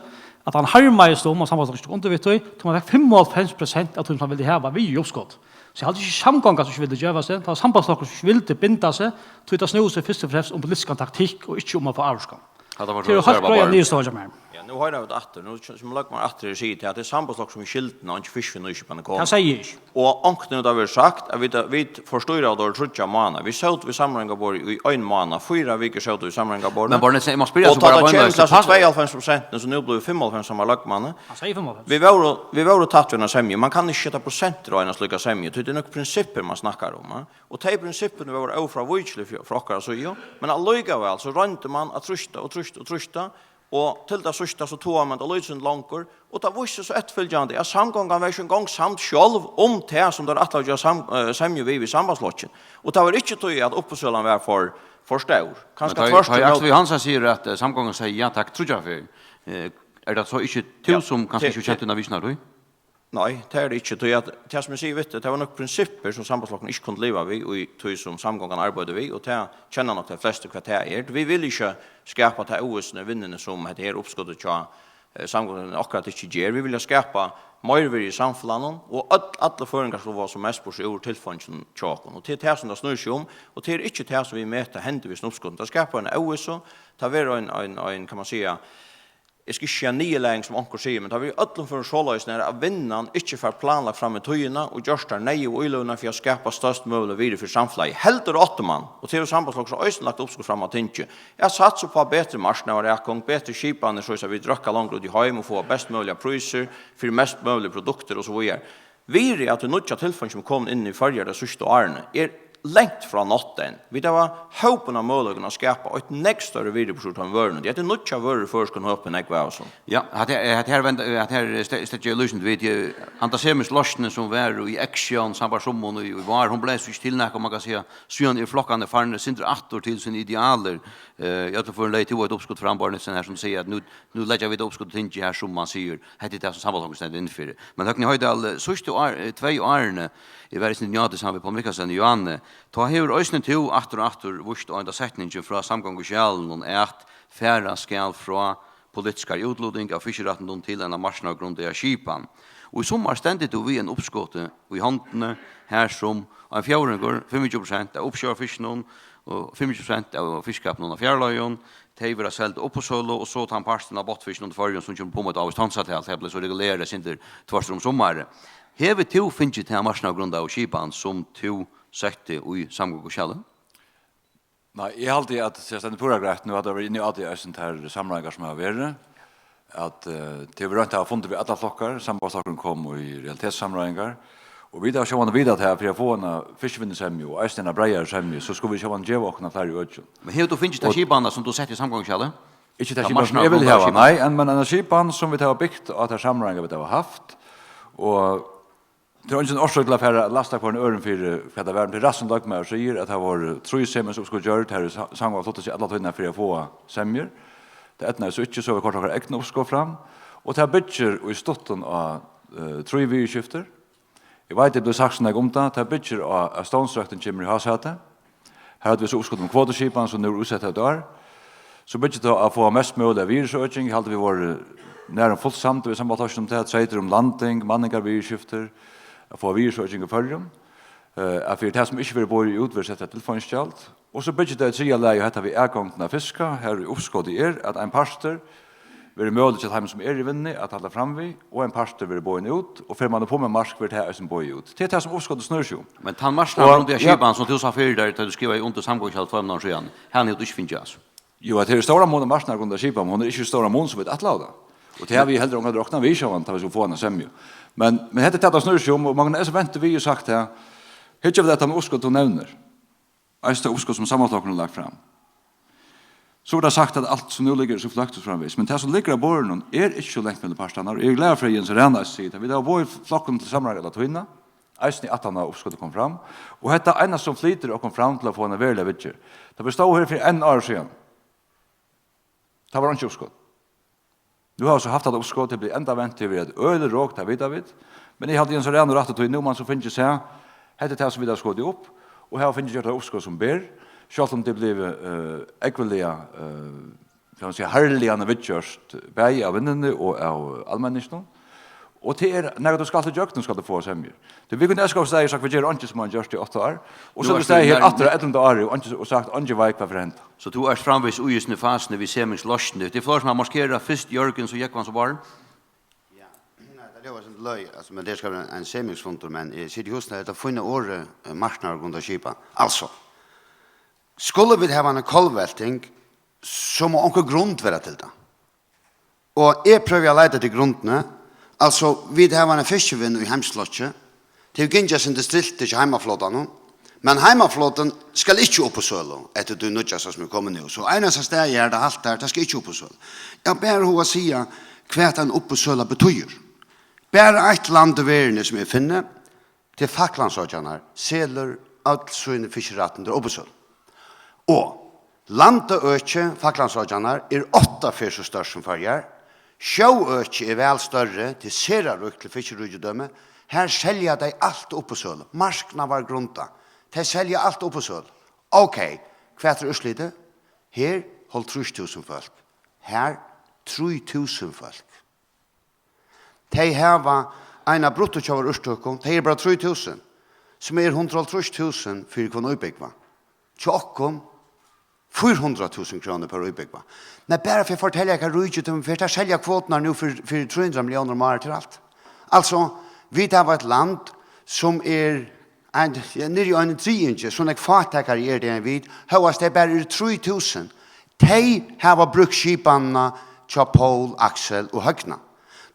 at hann harmaðist um, at Sambandsflokkurin tók undir við tí, tí man fekk fimmoghálvfems prosent av tí, sum hann vildi hava við í uppskot. So eg haldi ikki, samgongan, sum ikki vildi geva seg, tað var Sambandsflokkurin, sum ikki vildi binda seg, tí tað snúði seg fyrst og fremst um politiskan taktikk og ikki um at fáa ávirkan. Hatta var tað, tað er so heilt greiða niðurstøðan hjá mær. Ja, Nú hoyra vit aftur, nú sum løgmaður aftur her sigur til, at tað er Sambandsflokkurin sum er skyldin, og ikki fiskivinnuskipanin kom. Tað segði eg ikki. Og onkuntíð hevur verið sagt, at vit, vit forstýraðu teir tríggjar mánaðir. Vit sótu við samráðingarborðið í ein mánað, fýra vikur sótu við samráðingarborðið. Men Bárður Nielsen, eg má spyrja Og so tá bara tað kemur beinleiðis, til hasi pass- tveyoghálvfems prosentini, sum nú blíva fimmoghálvfems, sum var løgmanni, Hann segði fimmoghálvfems. Vit vóru, vit vóru tætt við eina semju. Man kann ikki seta prosentur á eina slíka semju, tí tað er nøkur prinsippir, man snakkar um, eh? Og tey prinsippini vóru ófrávíkilig frá, frá okkara síðu, men allíkavæl so royndi man at trýsta og trýsta og trýsta, og til tað síðsta so togaði man tað lítið sindur longur, og tað vísti seg so eftirfylgjandi, at samgongan var ikki eingong samd sjálv um tað, sum teir ætlaðu at gera sam-, eh, semju við, við Sambandsflokkin. Og tað var ikki tí, at uppboðssølan var for, for stór. Men Kanska tá, tvørtur tá ímóti. Aksel Johansen sigur, at, eh, samgongan segði ja takk tríggjar ferðir, eh, er tað so ikki tú, Ja, sum kanska te-, ikki te-, kent inn á vísirnar, tú? Nei, tað er tað ikki, tí at tað, sum eg sigi við teg, tað var nøkur prinsippir, sum Sambandsflokkurin ikki kundi liva við, í tí sum samgongan arbeiddi við, og tað kenna nokk tey flestu, hvat tað er. Vit vilja ikki skapa ta óvissuna í vinnuni, sum hetta her uppskotið hjá, eh, samgongan akkurát ikki ger. Vit vilja skapa meirivirði í samfelagnum, og øll, allir føroyingar skulu fáa sum mest burtur úr tilfeinginum hjá okkum. Og tað er tað, sum tað snýr seg um, og tað er ikki tað, sum vit meta hendir við hesum uppskotinum. Tað skapar eina óvissu, tað verður ein, ein, ein, kann man siga, eg skal ikki siga niðurlæging, sum onkur sigur, men tað verður í øllum førum soleiðis, nær at vinnan ikki fær planlagt fram í tíðina og gjørt tær neyðugu íløgurnar fyri at skapa størst møgulig virði fyri samfelagið. Heldur átti man, og tað hevur Sambandsflokkurin eisini lagt uppskot fram á tingi, at satsa upp á betri marknaðaraðgongd, betri skipanir, soleiðis at vit røkka longur út í heim og fáa best møguligar prísir fyri mest møguligar produktir og so víðari. Virðið av tí nýggja tilfeinginum, sum er komin inn í Føroyar tey síðstu árini, er langt frá not enn. Vit hava hópin av møguleikum at skapa eitt nógv størri virði burtur úr teimum vørunum. Tí hetta er nýggjar vørur í føroyskum høpi, nógv av hasum. Ja, hatta her, hatta her venda, hatta her ste-, steðgi eg lýsandi við, tí handa Semis loysnin, sum var í aksjón sambært sumum í, í vár, hon bleiv so ikki til nakað, man kann siga, síðan eru flokkarnir farnir sindur aftur til síni idealir. Eh, í øllum førum legði tú eitt uppskot fram, Bárður Nielsen, her, sum sigur, at nú, nú leggja vit uppskot á tingi her, sum man sigur, hetta er tað, sum Sambandsflokkurin stendur inn fyri. Men Høgni Hoydal, eh, síðstu ár, eh, tvey árini, eg var í sinni njáti saman við Poul Mikkelsen í Johanne, tá hevur eisini tú aftur og aftur víst á henda setningin frá samgonguskjalinum, at fara skal frá politiskari útluting av fiskirættindum til eina marknaðargrundaða skipan. Og í summar stendur tú við ein uppskoti í hondini, har sum ein fjórðingur, fimmogtjúgu prosent av uppsjóvarfiskinum og fimmogtjúgu prosent av fiskikapinum á fjarleiðum, tey verða seld á uppboðssølu, og so tann partin av botnfiskinum til Føroyum, sum kemur upp um eitt ávíst tonstal, tað bleiv so regulerað eitt sindur tvørtur um summarið. Hevur tú fingið ta marknaðargrundaðu skipan, sum tú setti í samgonguskjalið? Nei, eg haldi, at tað stendur púra greitt. Nú hava vit verið inni á tí eisini, tær samráðingar sum hava verið, at, eh, tað hevur roynt at hava fundir við allar flokkar, Sambandsflokkurin kom í realitetssamráðingar, og vit hava sjálvandi vitað, at her fyri at fáa eina fiskivinnusemju og eisini eina breiðari semju, so skulu vit sjálvandi geva okkum á fleiri økjum. Men hevur tú fingið ta Og skipanina, sum tú setti í samgonguskjalið? Ikki ta Ta skipan, sum eg vil marknaðargrundaðu hava, skipan? Nei, en, men eina skipan, sum vit hava bygt á tær samráðingar, vit hava havt, og tað er eingin orsøk til at fara at lasta hvørjum øðrum fyri, hvat tað var, men tað er rætt, sum løgmaður sigur, at tað vóru trý semjuuppskot gjørd, har sa-, samgongan flutti seg alla tíðina fyri at fáa semjur. Tað eydnaðist so ikki, so vit koyrdu okkara egna uppskot fram, og tað byggir í stuttum á, eh, trý viðurskiftir. Eg veit, tað er blivið sagt so nógv um tað, tað byggir á, at Stovnsrøktin kemur í hásæti. Har høvdu vit so uppskot um kvotuskipan, sum nú er útsett eitt ár. So byggir tað á at fáa mest møguliga virðisøking. Eg haldi, vit vóru nærum fult samd við Sambandsflokkin um tað, treytir um landing, manningarviðurskiftir, at fáa virðisøking í Føroyum. Eh, at fyri tað, sum ikki verður borið út, verður sett eitt tilfeingisgjald. Og so byggir tað í triðja lagi á hetta við atgongdina at fiska, har í uppskotið er, at ein partur verður møguligt hjá teimum, sum eru í vinnuni, at halda fram við, og ein partur verður boðin út, og fer man upp um ein mark, verður tað eisini boðið út. Tað er tað, sum uppskotið snýr seg um. Men tann marknaðargrundaða Og, ja. skipan, sum tú sá fyri tær, tá tú skrivaði undir samgonguskjalið tveimum árum síðan, hana hevur tú ikki fingið, altso? Jú, at tað er stóra mun á marknaðargrundaða skipan, men hon er ikki í stóran mun, sum vit ætlaðu tað. Og tað havi eg heldur ongan roknað við, sjálvandi, tá vit skulu fáa eina semju. Men, men hetta er tað, tað snýr seg um, og Magnus Ventu við og sagt her, her geva vit tað uppskot, tú nevnir. Eisini tað uppskot, sum Sambandsflokkurin hevur lagt fram. So er tað sagt, at alt sum nú liggur er so fløkt og so framvegis. Men tað, sum liggur á borðinum, er ikki so langt millum partarnar. Og eg eri glaður fyri, at Jens Rana sigur tað. Vit hava boðið flokkunum til samráðingar alla tíðina, eisini aftan á uppskotið kom fram. Og hetta einasta, sum flytur okkum fram til at fáa eina veruliga viðgerð. Tá vit stóðu her fyri einum ári síðan, tá var einki uppskot. Nú hava vit so havt eitt uppskot, tað er blivið endavent, tað er eitt øgiligt rok, tað vita vit. Men eg haldi, Jens Rana hevur rætt í tí, nú man so fingið sæð, hetta er tað, sum vit hava skotið upp, og hava fingið gjørt eitt uppskot, sum ber, sjálvt um tað er blivið, eh, ógvuliga, eh, kann man siga, harðliga viðgjørt, bæði av vinnuni og av almenninginum. Og tað er, nakað tú skalt ígjøgnum, skalt tú fáa semjur. Tí vit kunnu elska og siga, sagt, vit gera einki sum man gjørt í átta ár, og Nú so ert tú staðið her nær- aftur á ellivta ári og einki, og sagt, einki veit hvat fer at henda. So tú ert framvegis í hesum fasuni við semingsloysni. Tað er fleiri sum hava maskerað, fyrst Jørgen, so Jógvan, so Bárður. Ja, nei, tað ljóðar sum løgið, altso, men tað skal vera ein semingsfundur, men eg siti í húsinum, hetta fína orðið, eh, marknaðargrundað skipan. Altso, skulu vit hava eina kollvelting, so má onkur grund vera til tað. Og eg prøvi at leita eftir grundini. Altso, vit hava eina fiskivinnu í Heimsflokki. Tað hevur gingið eitt sindur stilt hjá heimaflotanum. Men heimaflotin skal ikki upp á sølu, eftir tí nýggjasta sum er komið nú. So einasta staðið har tað haltar, tað skal ikki upp á sølu. Eg havi bara hug at siga, hvat ein uppboðssøla betýðir. Bara eitt land í verðini sum eg finni, til Falklandsoyggjarnar, selur øll síni fiskirættindi á uppboðssølu. Og landaøkið Falklandsoyggjarnar er átta ferð so stórt sum Føroyar. Sjóøkið er væl størri, tað er sera ríkt til fiskiríkidømi. Har selja tey alt á uppboðssølu, marknaðargrundað. Tey selja alt á uppboðssølu. Ok, hvat er úrslitið? Her hálvtrýss túsund fólk. Har trý túsund fólk. Tey hava eina brutto hjá úrtøku, tey eru bara trý túsund, sum er hundrað og hálvtrýss túsund fyri hvønn íbúgva. Hjá okkum, fýra hundrað túsund krónur per íbúgva. Men bara fyri at fortelja, hvat ríkidømi, fyri at selja kvoturnar nú fyri, fyri trý hundrað milliónir um árið til alt. Altso, vit hava eitt land, sum er ein, ja, niðri í einum triðingi, so nógv fátækari eru tey enn vit, hóast tey bara eru trý túsund. Tey hava brúkt skipanina hjá Poul, Aksel og Høgna.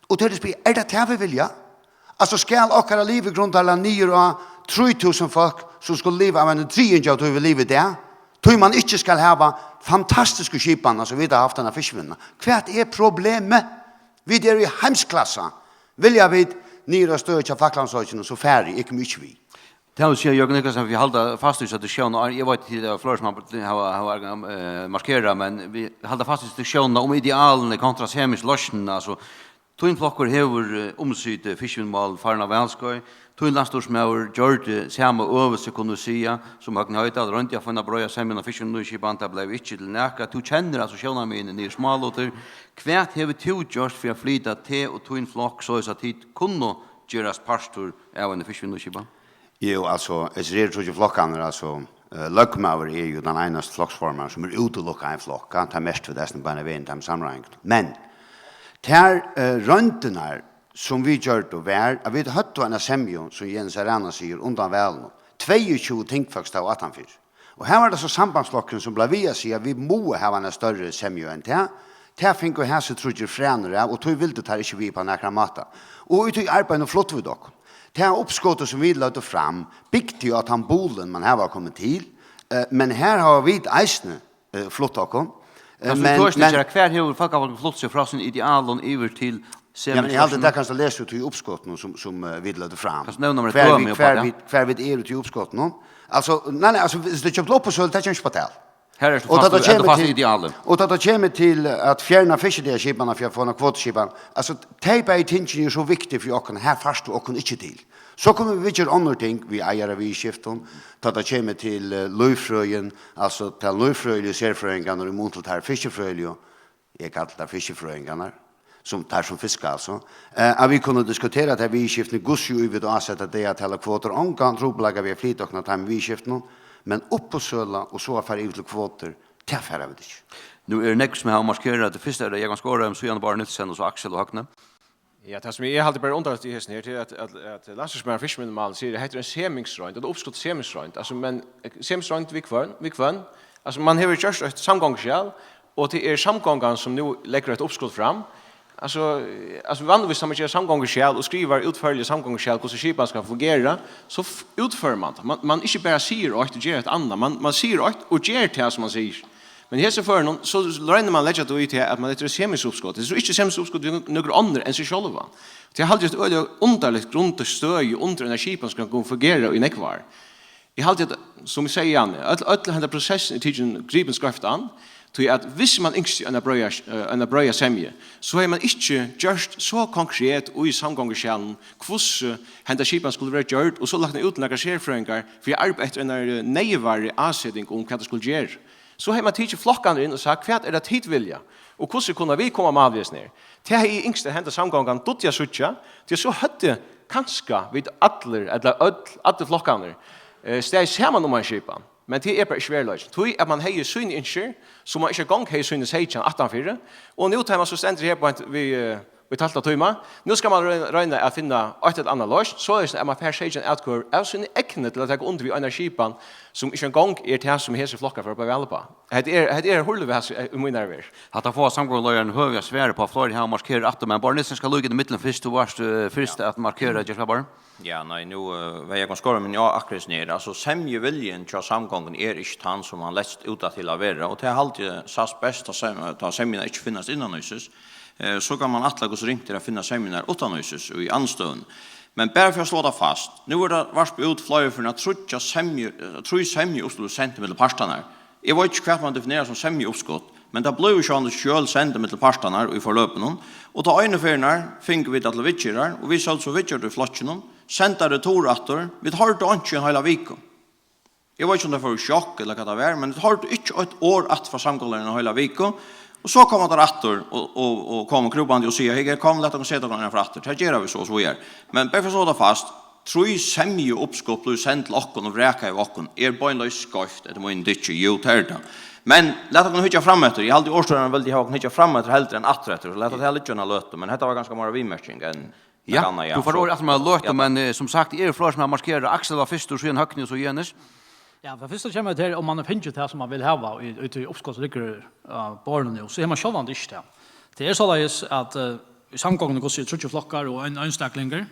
Og tey spyrja, er tað tað vit vilja? Altso, skal okkara livigrundarlag niður á trý túsund fólk, sum skulu liva av einum triðingi av tí, vit liva í dag? Tí man ikki skal hava fantastisku skipanina, sum vit hava havt, hana fiskivinnuna. Hvat er problemið? Vit eru í heimsklassa. Vilja vit niður á støðið hjá Falklandsoyggjunum, so fari eg, eg komi ikki við. Tað vil siga, Jørgen Niclasen, vit halda fast í hesa diskusjón, og eg veit, tað eru fleiri sum hava, hava, hava, eh, maskerað, men vit halda fast í hesa diskusjónina um idealini kontra semingsloysnina. Altso, tín flokkur hevur, eh, umsitið fiskivinnumál farin av valskeið. Tín landsstýrismaður gjørdi sama øvelse, kunnu vit siga, sum Høgni Hoydal, royndi at finna breiða semju um fiskivinnunýskipan, tað bleiv ikki til nakað. Tú kennir altso sjónarmiðini niður í smálutir. Hvat hevur tú gjørt fyri at flyta teg og tín flokk, soleiðis at tit kunnu gerast partur av eini fiskivinnunýskipan? Jú, altso, hesir eru tríggir flokkarnir, altso, eh, løgmaður er jú tann einasti flokksformaðurin, sum er útilukkaður ein flokk, ja, tað merkti vit eisini beinanvegin í teimum samráðingum. Men tær, eh, royndirnar, sum vit gjørdu, var, at vit høvdu eina semju, sum Jenis av Rana sigur, undan valinum. Tveyogtjúgu tingfólk stóðu aftanfyri. Og her var tað so Sambandsflokkurin, sum bleiv við at siga, at vit mugu hava eina størri semju enn tað. Tað fingu hasir tríggir frænir av, og tí vildu teir ikki við upp á nakran máta. Og í tí arbeiðinum fluttu vit okkum. Tað uppskotið, sum vit løgdu fram, bygdi á tann bulin, man har var komin til, eh, men har hava vit eisini, eh, flutt okkum. Eh, Kanst tú men, tosa men, litt her, hvar hevur Fólkaflokkurin flutt seg frá sínum idealum yvir til Ja, men eg haldi, semingsloysnina? Tað kanst tú lesa út í uppskotinum, sum, sum, eh, vit løgdu fram. Kanst tú nevna mær eitt Hvar dømi vit, upp á hvar tað? Vit, hvar vit eru til uppskotinum. Altso, nei, nei, altso, viss tú kemur upp á sølu, tað kemur ikki upp á tal. Her ert tú Og tá fast, tað ert tú kemur fast í til, ideali. Og tá tað kemur til at fjerna fiskidagarskipanina fyri at fáa eina kvotuskipan, altso, tey bæði tingini eru so viktig fyri okkum, her fært tú okkum ikki til. So kunnu vit viðgera onnur ting við eigaravitskiftum, tá tað kemur til, eh, lívfrøðin, altso, tær lívfrøðiligu serfrøðingarnar í mun til tær fiskifrøðiligu, eg kalli tær fiskifrøðingarnar, sum tær sum fiska, altso, eh, at vit kunnu diskutera tær viðurskiftini, hvussu ið vit áseta dagartal og kvotur, ongan trupulleika við at flyta okkum á teimum viðurskiftunum, men uppboðssøla og so at fara yvir til kvotur, tað fara vit ikki. Nú eru nógv sum hava maskerað, tað fyrsta er tað Jógvan Skorheim, síðan Bárður Nielsen og so Aksel og Høgni. Ja, tað sum eg haldi bara undarligt í hesum her, tað er at, at, at landsstýrismaðurin fyri fiskivinnumáli sigur, at hetta er ein semingsroynd, ella uppskot semingsroynd. Altso, men, eh, semingsroynd við hvønn, við hvønn? Altso, man hevur gjørt eitt samgonguskjal, og tað er samgongan sum nú leggur eitt uppskot fram. Altso, eh, altso, vanligvis, tá man ger samgonguskjal og skrivar útførliga samgonguskjal, hvussu skipan skal fungera, so f-, útførir man tað. Man, man ikki bara sigur eitt og ger eitt annað, man, man sigur eitt og ger tað sum man sigur. Men í hesum førinum, so roynir man at leggja tað í til, at man, hetta er semingsuppskot. Tað er so ikki semingsuppskot við nøkur onnur enn seg sjálvan. Tað haldi eg er eitt øgiliga undarligt grundstøði undir eina skipan, sum kann fungera í nógv ár. Eg haldi, at, sum eg segði, Janni, øll, øll henda prosessin er tikin gripin skeivt an, tí at viss man ynskti eina breiða, eh, eina breiða semju, so hevði man ikki gjørt so konkret í samgonguskjalinum, hvussu henda skipan skuldi vera gjørd, og so lagt hana út til nakrar serfrøðingar fyri at arbeiða eftir einari neyvari áseting um, hvat tað skuldi gera. So hevði man tikið flokkarnar inn og sagt, hvat er tað tit vilja? Og hvussu kunnu vit koma á mál við hesum her? Tað hevði eg ynskt, at henda samgongan dugdi at síggja, tí so høvdu kanska vit allir, ella øll, allir flokkarnir, eh, staðið saman um ein skipan. Men tað er bara ikki veruleikin. Tí at man hevði síni ynskir, sum man ikki eingong hevði síni seytjan aftanfyri, og nú tá man so stendur her beint við, eh, í tólvta tíma, nú skal man royna, royna at finna eitt ella annað loysn, soleiðis at man fær seytjan atkvøður av síni egnu til at taka undir við eina skipan, sum ikki eingong er tað, sum hesir flokkar fóru upp á val uppá. Hetta er, hetta er hurlivæs, eh, í mínari verð. Hatta fáa samgonguleiðarin høvi at svara uppá, fleiri hava markerað aftur, men Bárður Nielsen skal líka inn í millum fyrst, tú varst, eh, fyrst at markera, ger so væl, Bárður. Ja, nei, nú, eh, var eg á skorið, men ja, akkurát nær. Altso, semjuviljin hjá samgonguni er ikki tann, sum hann lætst út at til at vera, og tað haldi eg sæst best, tá sem-, tá semjurnar ikki finnast innanhýsis. Eh, so kann man ætla, hvussu ringt er at finna semjurnar uttanhýsis og í andstøðuni. Men bara fyri at sláa tað fast, nú er tað varpað út fleiri ferðir, at tríggjar semju-, eh, trý semjuuppskot send millum partarnar. Eg veit ikki, hvat man definerar sum semjuuppskot, men tað blívur sjálvandi skjøl send millum partarnar í forløpinum, og tá einu ferðirnar fingu vit tað til viðgerðar, og vit sótu so viðgjørd í flokkinum, senda retur aftur, vit hoyrdu einki í ein heila viku. Eg veit ikki, um tey fóru í sjokk, ella hvat tað var, men vit hoyrdu ikki eitt orð aftur frá samgonguleiðaranum í eina heila viku, og so koma teir aftur og, og, og koma krúpandi og siga, "Hey, kom, lat okkum seta okkum eina aftur." Tað gera vit so, og so víðari. Men bara fyri at sláa tað fast, trý semjuuppskot blíva send til okkum og vraka yvir okkum, er beinleiðis skeivt, eftir mínum tykki. Jú, tað er tað. Men lat okkum hyggja fram eftir. Eg haldi, orðstýrarin vildi hava okkum hyggja fram eftir heldur enn aftur eftir. So lat okkum liggja eina løtu, men hetta var kanska meira viðmerking enn nakað annað, ja. Ja, tú fært orðið aftur um eina løtu, men, eh, sum sagt, tað eru fleiri sum hava markerað. Aksel var fyrstur, síðan Høgni og so Jenis. Ja, fyri fyrst og fremst her, um man hevur fingið tað, sum man vil hava, í, í tí uppskot, sum liggur á borðinum nú, so hevur man sjálvandi ikki tað. Tað er soleiðis, at, eh, í samgonguni, hvussu er tríggir flokkar og ein einstaklingur,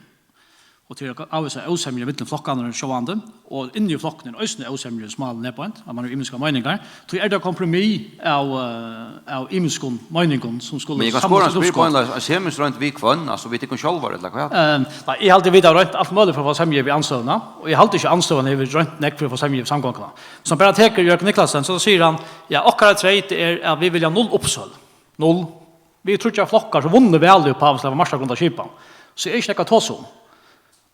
og til at avvisa ósemjur millum flokkarnar sjálvandi, og inni í flokkunum er eisini ósemjur, sum er neyðbeint, at man hevur ymiskar meiningar, tí er tað kompromiss av, eh, av ymiskum meiningum, sum skulu Men eg kann skora ein samlast í spyr uppskot. Beinleiðis, er semjur roynd við hvønn, altso við tykkum sjálvar, ella hvat? Eh, nei, eg haldi, vit hava roynt alt møguligt fyri at fáa semju við andstøðuna, og eg haldi ikki, andstøðan hevur roynt nógv fyri at fáa semju við samgonguna. Sum bara tekur Jørgen Niclasen, so sigur hann, ja, okkara treyt er, at vit vilja null uppskot. Null. Vit eru tríggjar flokkar, sum vunnu valið uppá, at tað var marsjárgrundarskipan. So er ikki nógv at tosa um.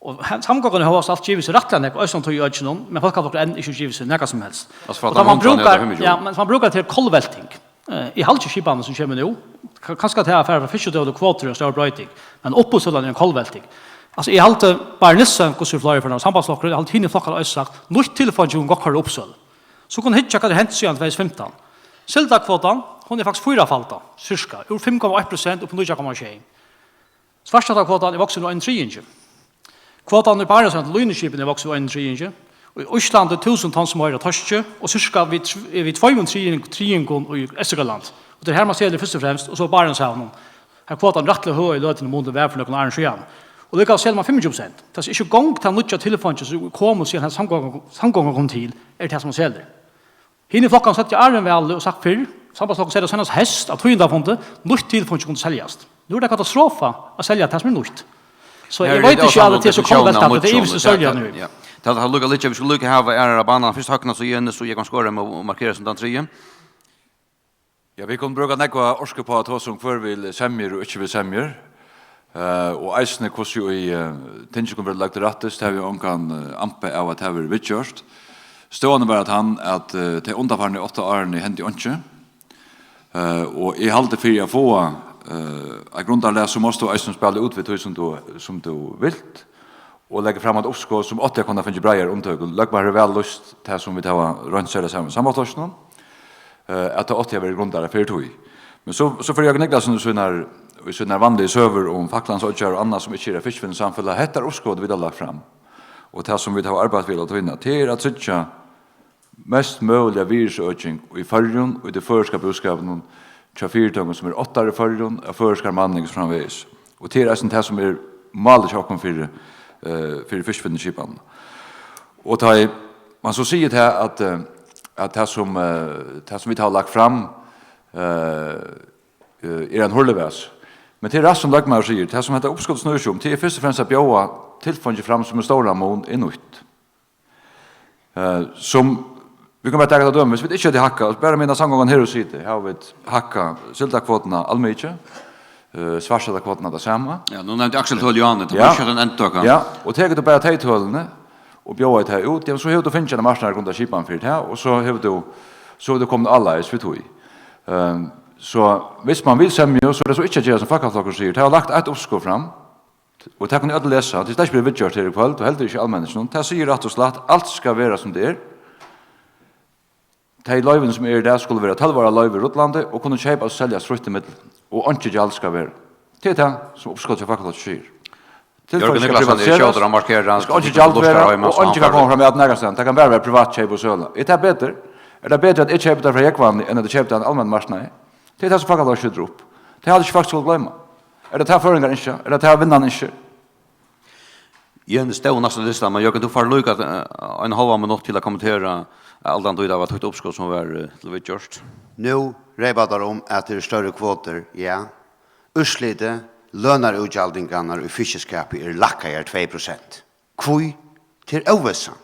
Og he-, samgonguni hava alt givið seg rættiliga nógv, eisini í økinum, men fólk hava enn ikki givið seg nakað sum helst. Altso, frá Og tá man tann hundrað brúkar, nú, tað ja, men man brúkar til kollvelting. Eh, eg haldi ikki skipanin sum kemur nú. Ka-, kanska tað at fara frá fiskidøgum til kvotur er ein stór broyting, men uppboðssølan er ein kollvelting. Altso, eg haldi, Bárður Nielsen, hvussu fleiri ferðir, Sambandsflokkurin, eg haldi, hinir flokkarnir hava eisini sagt, nýtt tilfeingi um gott koyra uppsølu. So kunnu hyggja, hvat er hent síðan tvey túsund og fimtan. Sildakvotan, hon er faktiskt fýrafaldað, cirka, úr fimm komma eitt prosent upp í níggju komma sjey. Svartskjaldakvotan er vaksin um ein triðingi. Kvotan í Barentshavi til línuskipini er vaksin um ein triðingi. Og í Íslandi túsund tons meira av toski og sirka við tv-, við tveimum triðing-, triðingum í Eysturgrønlandi. Og tað er har man selur fyrst og fremst, og so Barentshavinum. Har kvotan rættiliga høg í løtuni, mun tað vera fyri nøkrum árum síðan. Og líka selur man fimmogtjúgu prosent. Tað er ikki gongd tað nýggja tilfeingi, sum er komið síðan hetta samgongan, samgongan kom til, er tað sum man selur. Hinir flokkarnir søgdu áðrenn valið og sagt fyrr, Sambandsflokkurin segði tað seinast heyst á tíðindafundi, nýtt tilfeingi kundi seljast. Nú er tað katastrofa at selja tað sum er nýtt. So eg veit ikki, um tað er so kollveltandi, at tað er yvist í størri nú. Ja. Tað er líka, líka, vit skulu líka hava aðrar á banan. Fyrst Høgni, so Jenis, so Jógvan Skorheim og markera sum tann triði. Ja, vit kunnu brúka nógva orku upp á at tosa um, hvør vil semjur og ikki vil semjur. Eh, og eisini hvussu í, eh, tingið kunnu verða lagt til rættis, tað havi eg ongan, eh, ampa av at tað verður viðgjørt. Støðan er bara tann, at, eh, tey undanfarnu átta árini hendi einki. Eh, og eg haldi, fyri at fáa, eh, eitt grundarlag, so mást tú eisini spæla út við tí, sum tú, sum tú vilt, og leggja fram eitt uppskot, sum átti at kunna fingið breiðari undirtøku. Løgmaður hevur væl lýst tað, sum vit hava roynt at seta saman í Sambandsflokkinum, eh, at tað átti at verið grundarlag fyri tí. Men so, so fer Jógvan Niclasen í sínar, í sínar vanligu søgur um faklandsoyggjar og annað, sum ikki er eitt fiskivinnusamfelag. Hetta er uppskotið, vit hava lagt fram, og tað, sum vit hava arbeitt við alla tíðina, tað er at tryggja mest møguliga virðisøking í Føroyum, í tí føroyska búskapinum, hjá fyritøkum, sum eru ottari í Føroyum, av føroyskari manning og so framvegis. Og tað er eisini tað, sum er málið hjá okkum fyri, eh, fyri fiskivinnuskipanina. Og tá ið man so sigur tað, at, eh, at tað, sum, eh, tað, sum vit hava lagt fram, eh, eh, er ein hurlivæs. Men tað er rætt, sum løgmaður sigur, tað, sum hetta uppskotið snýr seg um, tað er fyrst og fremst at bjóða tilfeingi fram, sum í stóran mun er nýtt. Eh, sum, vit kunnu bara taka tað dømi, viss vit ikki høvdu hækkað, bara meðan samgongan her og siti, hava vit hækkað sildakvotuna almikið, eh, svartskjaldakvotuna tað sama. Ja, nú nevndi Aksel tøl, Jóhanne, tað Ja. var ikki ein endtøka. Ja, og tekur tú bara tey tølini og bjóðar tey út, ja, so hevur tú fingið eina marknaðargrunda skipan fyri tað, og so hevur tú, So er tað komið áleiðis við tí. Ehm, so viss man vil semja, so er tað so ikki at gera, sum Fólkaflokkurin sigur. Tey hava lagt eitt uppskot fram, og tað kunnu øll lesa. Tað er slett ikki blivið viðgjørt her í kvøld, og heldur ikki í almenninginum. Tað sigur rætt og slætt, alt skal vera, sum tað er. Tey loyvini, sum eru í dag, skulu vera tólv ára loyvi rullandi og kunnu keypast og seljast frítt ímillum, og einki gjald skal vera. Tað er tað, sum uppskotið hjá Fólkaflokkinum sigur. Jørgen Niklasson, eg skjóti at markera, skal einki gjald vera, og einki kann koma fram at nakað stað. Tað kann bara vera privat keyp og søla. Er tað betur? Er tað betur, at eg keypi tað frá Jógvani, enn at eg keypi tað á almennum marknaði? Tað er tað, sum Fólkaflokkurin skjýtur upp. Tað haldi eg ikki, fólk skulu gloyma. Er tað tað, føroyingar ynskja? Er tað tað, vinnan ynskir? Jens stóð næst á lista, men Jørgen, tú fært líka, eh, ein hálvan minutt til at kommentera allan tíð, tað var títt uppskot sum var, eh, til viðgjørt. Nú reypa teir um, at tað eru størri kvotur, ja. Úrslitið, lønarútgjaldingarnar í fiskiskapi eru lækkaðar tvey prosent. Hví? Tað er óvissa.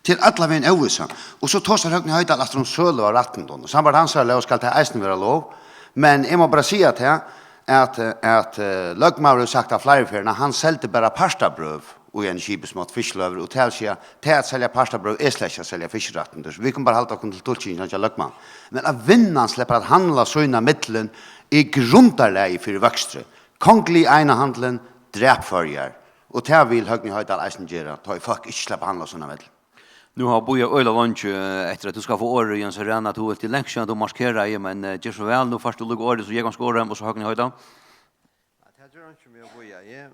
Tað er allan vegin óvissa. Og so tosar Høgni Hoydal aftur um sølu av rættindum. Og sambært hansara lóg skal tað eisini vera lóg. Men eg má bara siga tað, at, at, eh, løgmaður hevur sagt tað fleiri ferðir, at hann seldi bara partabrøv í eini skip sum áttu fiskilógir, og tað vil siga, tað at selja partabrøv er slett ikki at selja fiskirættindi. So vit kunnu bara halda okkum til tulkingina hjá løgmanni. Men at vinnan sleppur at handla sín ímillum er grundarlagið fyri vøkstri. Kongligi einahandilin drap Føroyar, og tað vil Høgni Hoydal eisini gera, tá ið fólk ikki sleppa at handla sín ímillum. Nú hava vit bíðað øgiliga leingi, eh, eftir at tú skal fáa orðið, Jens Arena. Tú vilt til langt síðan tú markeraði, men, eh, ger so væl, nú fært tú líka orðið, so Jógvan Skorheim og so Høgni Hoydal. Ja, tað ger einki við at bíða. Eg,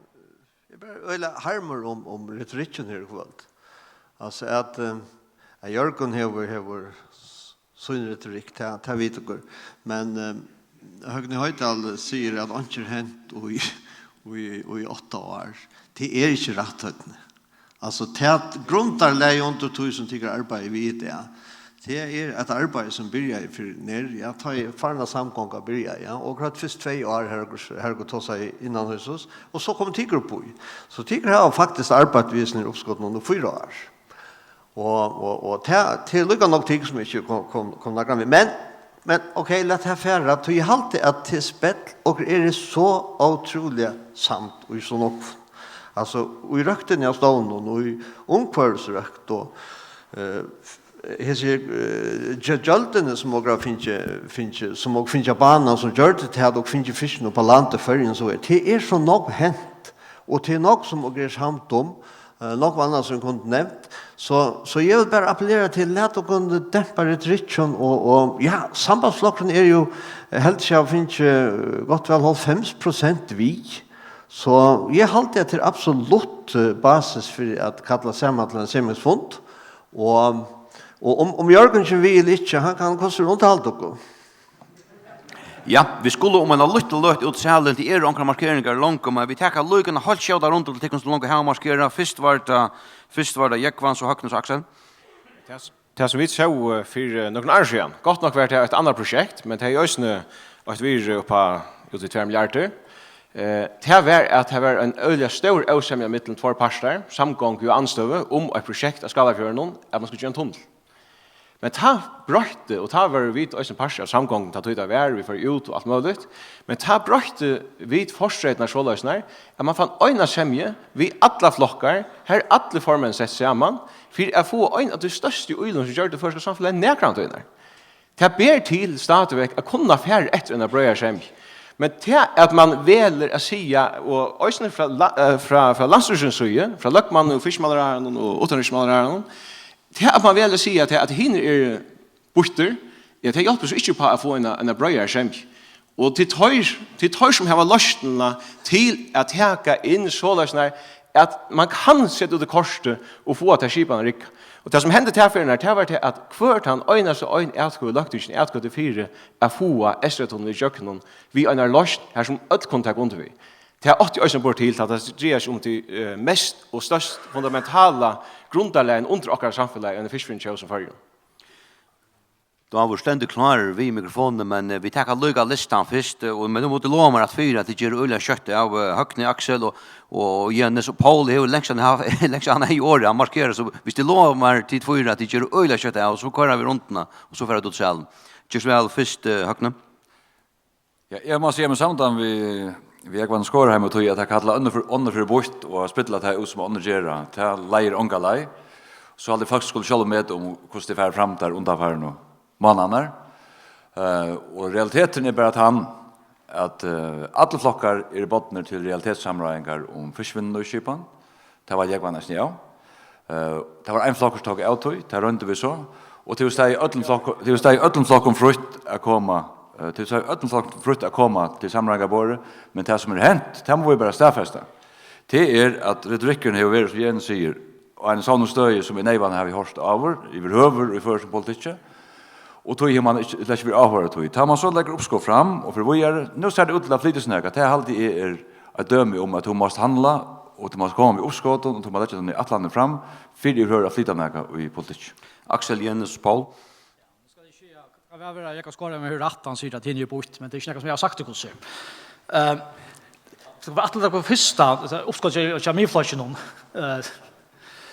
eg bara øgiliga harmur um, um retorikkin her í kvøld. Altso at, eh, at Jørgen hevur, hevur s-, sín retorikk, tað, tað vita okur. Men, eh, Høgni Hoydal sigur, at einki er hent í, í, í átta ár. Tað er ikki rætt, Høgni. Altso, tað grundarlagið undir tí, sum tykur arbeiða við í dag, tað er eitt arbeiði, sum byrjaði fyri nær, ja, tá ið farna samgonga byrjaði, ja, og akkurát fyrst tvey ár, har okur, har okur tosaði innanhýsis, og so komu tykur upp í. So tykur hava faktiskt arbeitt við hesum uppskotunum í fýra ár. Og, og, og tað, tað er líka nokk tykur, sum ikki kom, kom, kom nakran við. Men, men ok, lat tað fara, tí eg haldi, at tað er spell, okur eru so ótrúliga samd í so nógv. Altso, í røktini av stovnum, í umhvørvisrøkt og, eh, hesi, eh, gje-, gjøldini, sum okur hava fingið, fingið, sum okur fingið á banan, sum gjørdi tað, at okur fingu fiskin upp á land í Føroyum, so er, tað er so nógv hent, og tað er nógv, sum okur eru samd um, eh, nógv annað, sum eg kundi nevnt. So, so eg vil bara appellera til, lat okkum dempa retorikkin, og, og, ja, Sambandsflokkurin er jú, eh, heldur seg at hava fingið, eh, gott vel hálvfems prosent við, so eg haldi, at tað er absolutt, eh, basis fyri at kalla saman til ein semingsfund. Og, og um, um Jørgen kemur við ella ikki, hann kann hvussu er undirhalda okkum. Ja, vit skulu um eina lítla løtu út í salin. Tað eru onkrar markeringar longu, men vit taka líka eina heilt skjóta rundu til tykkum, sum longu hava markerað. Fyrst var tað, fyrst var tað Jógvan, so Høgni, so Aksel. Tað, tað sum vit sóu fyri nøkrum árum síðan, gott nokk var tað eitt annað prosjekt, men tað er eisini eitt virði upp á út í tvær milliardir. Eh, tað var, at tað var ein øgiliga stór ósemja millum tveir partar, samgongu og andstøðu, um eitt prosjekt á Skálafjørðinum, at man skuldi gera ein tunnil. Men tá broytti, og tá vóru vit eisini partur av samgonguni, tá tí tað var, vit fóru út og alt møguligt, men tá broytti vit fortreytirnar soleiðis, at man fann eina semju við allar flokkar, har allir formenn settu saman, fyri at fáa ein av tí størstu íløgum, sum gjørdu føroyska samfelagið nakrantíðina. Tað ber til stadigvæk at kunna fara eftir eina breiðari semju. Men tað, at man velur at siga, og eisini frá la-, eh, frá, frá landsstýrisins síðu, frá løgmanni og fiskimálaráðharranum og uttanríkismálaráðharranum, tað, at man velur at siga, tað, at hinir eru býttir, ja, tað hjálpir so ikki upp á at fáa eina, eina breiðari semju. Og til teir, til teir, sum hava loysnina til at taka inn soleiðis, at man kann seta út í kortið og fáa ta skipan at rigga. Og tað, sum hendi ta ferðina, tað var tað, at hvør tann einasta ein atkvøða í løgtinginum atkvøddi fyri at fáa Eysturoyartunnil ígjøgnum við einari loysn, har sum øll kunnu taka undir við. Tað átti eisini borið til, tá tað dreiar seg um tí, eh, mest og størst fundamentala grundarlagið undir okkara samfelagi, í einum fiskivinnutjóði sum Føroyum. Dávur stendur klárur við mikrofonini, men, eh, vit taka líka listan fyrst, eh, og, men nú mást tú lova mær at fyri at tit gera øgiliga skjótt av, eh, Høgni, Aksel og, og Jens og Poul hevur langt síðan hav-, langt síðan hevði orðið, hann markerar, so viss tit lova mær tit fýra at tit gera øgiliga skjótt av, so koyra vit rundina, og so fara vit út í salin. Ger so væl fyrst, eh, Høgni. Ja, eg má siga meg samdan við, við Jógvan Skorheim og tí at tað kalla onnur fyri, onnur fyri býtt og at spilla tað út sum onnur gera, tað leiðir onga leið. So haldi eg fólk skulu sjálv meta um, hvussu tað fer fram tær undanfarnu mánaðirnar. Eh, og realiteturin er bara tann, at, eh, allir flokkar eru bodnir til realitetssamráðingar um fiskivinnulívsskipan. Tað var Jógvan eisini av. Eh, tað var ein flokkur, sum tók av tí, tað royndu vit so. Og tað er staðið øllum flokkum, tað er staðið øllum flokkum frítt at koma, eh, tað er staðið øllum flokkum frítt at koma til samráðingarborðið, men tað, sum er hent, tað mugu vit bara staðfesta. Tað er, at retorikkurin hevur verið, sum Jens sigur, á einum sovorðnum støði, sum eg neyvan havi hoyrt áður, yvirhøvur í føroyskum politikki, og tí hevur mann ikki, slett ikki verið áhugaður í tí. Tá mann so leggur uppskot fram og fer víðari, nú sær tað út til at flyta seg nakað, tað haldi eg er eitt dømi um, at tú mást handla, og tú mást koma við uppskotum, og tú mást leggja tínar ætlanir fram, fyri yvirhøvur at flyta nakað í politikki. Aksel, Jens, Poul. Nú skal eg siga, kann væl vera, Jakob Skorheim hevur rætt, hann sigur, at hini eru býtt, men tað er ikki nakað, sum eg havi sagt í hvussu. Eh, skal vit aftur taka fyrsta, uppskot hjá, hjá Miðflokkinum, eh,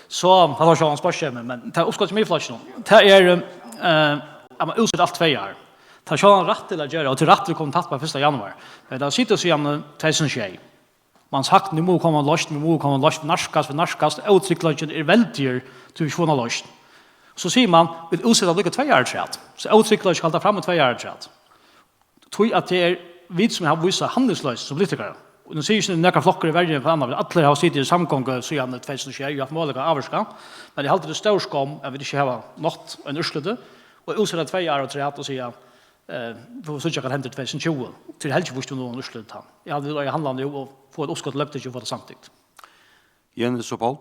so, hann var sjálvur spurt meg, men tað uppskot hjá Miðflokkinum, tað er, eh, at mann útsetir alt tvey ár. Tað er sjálvandi rætt til at gera, og til rætt til at koma tætt á fyrsta januar. Men tað situr síðan, eh, tvey túsund og sjey. Man sagt, nú mugu vit koma loysn, vit mugu koma loysn, vit nærkast, vit nærkast, ótryggleikin er veldigur, tí vit fáa eina loysn. So sigur man, vit útseta líka tvey ár afturat. So ótryggleikin skal halda fram í tvey ár afturat. Tí at tað er vit, sum hava víst handilsloysi sum politikarar. Og nú sigur ikki nakar flokkur er verri enn hvør annar, vit allir hava sitið í samgongu síðan tvey túsund og sjey, og haft møguleika at ávirka, men eg haldi, tað er stór skomm, at vit ikki hava nátt eini úrslit, og útseta tvey ár afturat og siga, eh, vit fáa síggja, hvat hendir tvey túsund og tjúgu. Tí er heldur ikki víst, um nokon úrslit tá. Eg haldi, vit eiga at handla nú og fáa eitt uppskot til Løgtingið og fáa tað samtykt. Jens og Poul?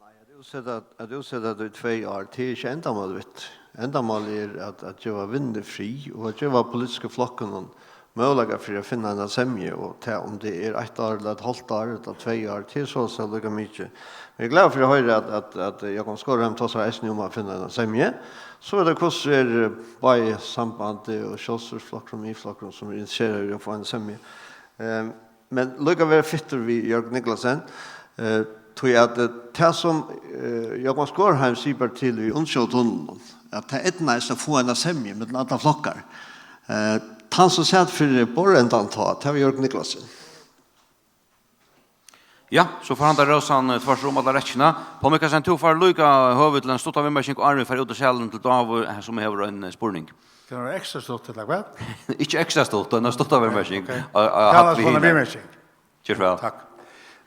Nei, at útseta, at útseta tað í tvey ár, tað er ikki endamálið við tí. Endamálið er at, at geva vinnuni frið og at geva politisku flokkunum møguleika fyri at finna eina semju, og tað, um tað er eitt ár ella eitt hálvt ár ella tvey ár, tað er so, so líka mikið. Men eg eri glaður fyri at hoyra, at, at, at Jógvan Skorheim tosar eisini um at finna eina semju. So er tað, hvussu er, eh, bæði Sambandið og Sjálvstýrisflokkurin og Miðflokkurin, sum er interesseraður í at fáa eina semju. Ehm, Men líka vera fittur við Jørg Niclasen, eh, tí at, eh, tað sum, eh, Jógvan Skorheim sigur bara til í undirsjóvartunlinum, at tað eydnaðist at fáa eina semju millum allar flokkar. Eh, tann sum sat fyri borðendan tá, tað var Jørg Niclasen. Ja, so fær hann tað rósan, eh, tvørtur um allar rekkjurnar. Poul Michaelsen, tú fært líka høvi til eina stutta viðmerking, áðrenn vit fara út úr salinum til Dávu, eh, sum hevur ein, eh, spurning. Tað er nú ekstra stutt, ella hvat? Ikki ekstra stutt, ein stutt viðmerking. Ok. Á, á, Kann Hallgrími spæla Hine. Viðmerking? Ger so væl. Takk.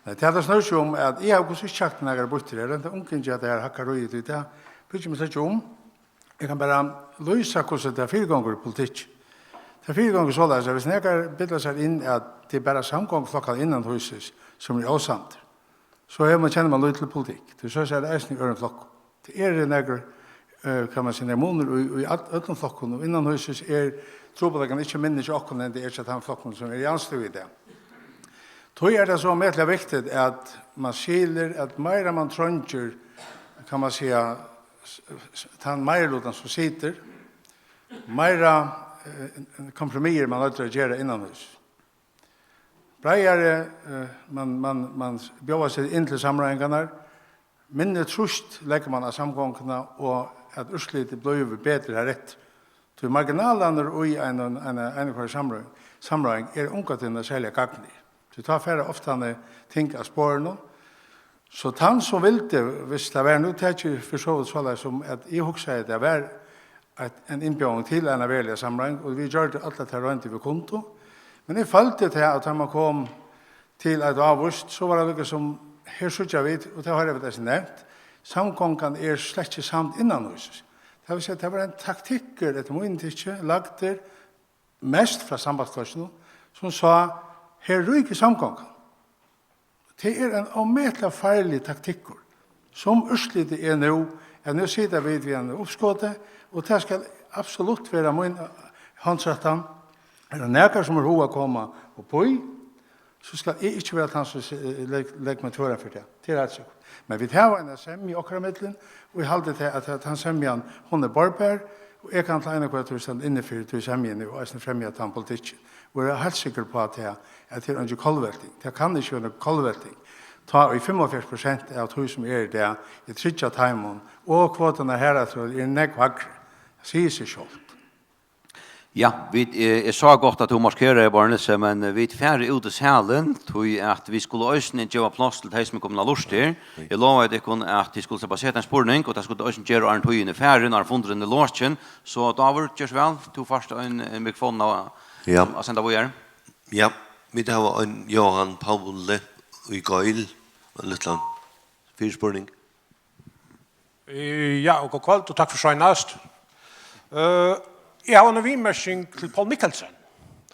Nei, tað, tað snýr seg um, at eg havi hvussu ikki sagt nakrar býttir. Eg royndi ongan at tað her hakkaríið, tí tað brúki eg meg slett ikki um. Eg kann bara lýsa, hvussu tað fyrigongur í politikki. Tað fyrigongur soleiðis, at viss nakar billar sær inn, at tað er bara samgonguflokkarnir innan húsis, sum eru ósamdir, so hevur mann, kennir mann lítið til politikk. Tí so er tað eisini í øðrum flokkum. Tað eru nakrir, eh, kann man siga, nakrir munir í, í øll-, øllum flokkum, og innan húsis er trupulleikin ikki minni hjá okkum enn tað er hjá teimum flokkum, sum eru í andstøðu í dag. Tí er tað so metliga viktigt, at man skilir, at meira man treingir, kann man siga, s-, s-, tann meirilutan, sum situr, meira, eh, kompromiss er man noyddur at gera innan húsis. Breiðari, eh, man, man, man bjóðar seg inn til samráðingarnar, minni trýst leggur man á samgonguna, og at úrslitið blívur betri hareftir. Tí marginalarnir í einum, eini, eini hvørji samrøðing, samráðing eru ongantíð serliga gagnligir. Tí tá fara oftani ting av sporinum. So tann sum vildi, viss tað var nú tekið fyri so vítt soleiðis sum at eg hugsaði, tað var eitt, ein innbjóðing til eina veruliga samráðing, og vit gjørdu allar tær royndir, vit kundu. Men eg føldi tað, at tá man kom til eitt ávíst, so var tað líka sum, her síggja vit, og tað hoyra vit eisini nevnt, samgongan er slett ikki samd innanhýsis. Tað vil siga, tað var ein taktikkur, eftir mínum tykki, lagdur mest frá Sambandsflokkinum, sum sá, her ríkir samgongan. Tað er ein ómetaliga farligur taktikkur, sum úrslitið er nú, at nú sita vit við einum uppskoti, og tað skal absolutt vera mín, eh, hondsrættan. Er tað nakar, sum hevur hug at koma uppí, so skal eg ikki vera tann, sum se-, legg-, legg meg tvøran fyri tað. Tað er heilt sikkurt. Men vit hava eina semju okkara millum, og eg haldi tað, at, at tann semjan, hon er borðbær, og eg kann til eina hvørja tíð standa inni fyri tí semjuni og eisini fremja tann politikkin. Og eg eri heilt sikkur uppá tað, at tað er eingin kollvelting. Tað kann ikki vera nakar kollvelting. Tá ið fimmoghálvfjerðs prosent av tí, sum er í dag, er tryggjað teimum, og kvoturnar harafturat eru nógv hægri. Tað sigur seg sjálvt. Ja, vit, eh, eg sá gott, at tú markeraði, Bárður Nielsen, men, eh, vit fara út í salin, tí at vit skulu eisini geva pláss til tey, sum eru komin at lurta her. Eg lovaði tykkum, at tit skulu sleppa at seta ein spurning, og tað skulu tit eisini gera, áðrenn tíðin er farin, áðrenn fundurin er lokin. So, Dávur, ger so væl, tú fært ein, ein mikrofon at, Ja. at senda víðari. Ja, vit hava ein Jóhan Paule í Gøl, ein lítlan fyrispurning. Eh, ja, og gott kvøld, og takk fyri seinast. Eh, eg havi eina viðmerking til Poul Mikkelsen.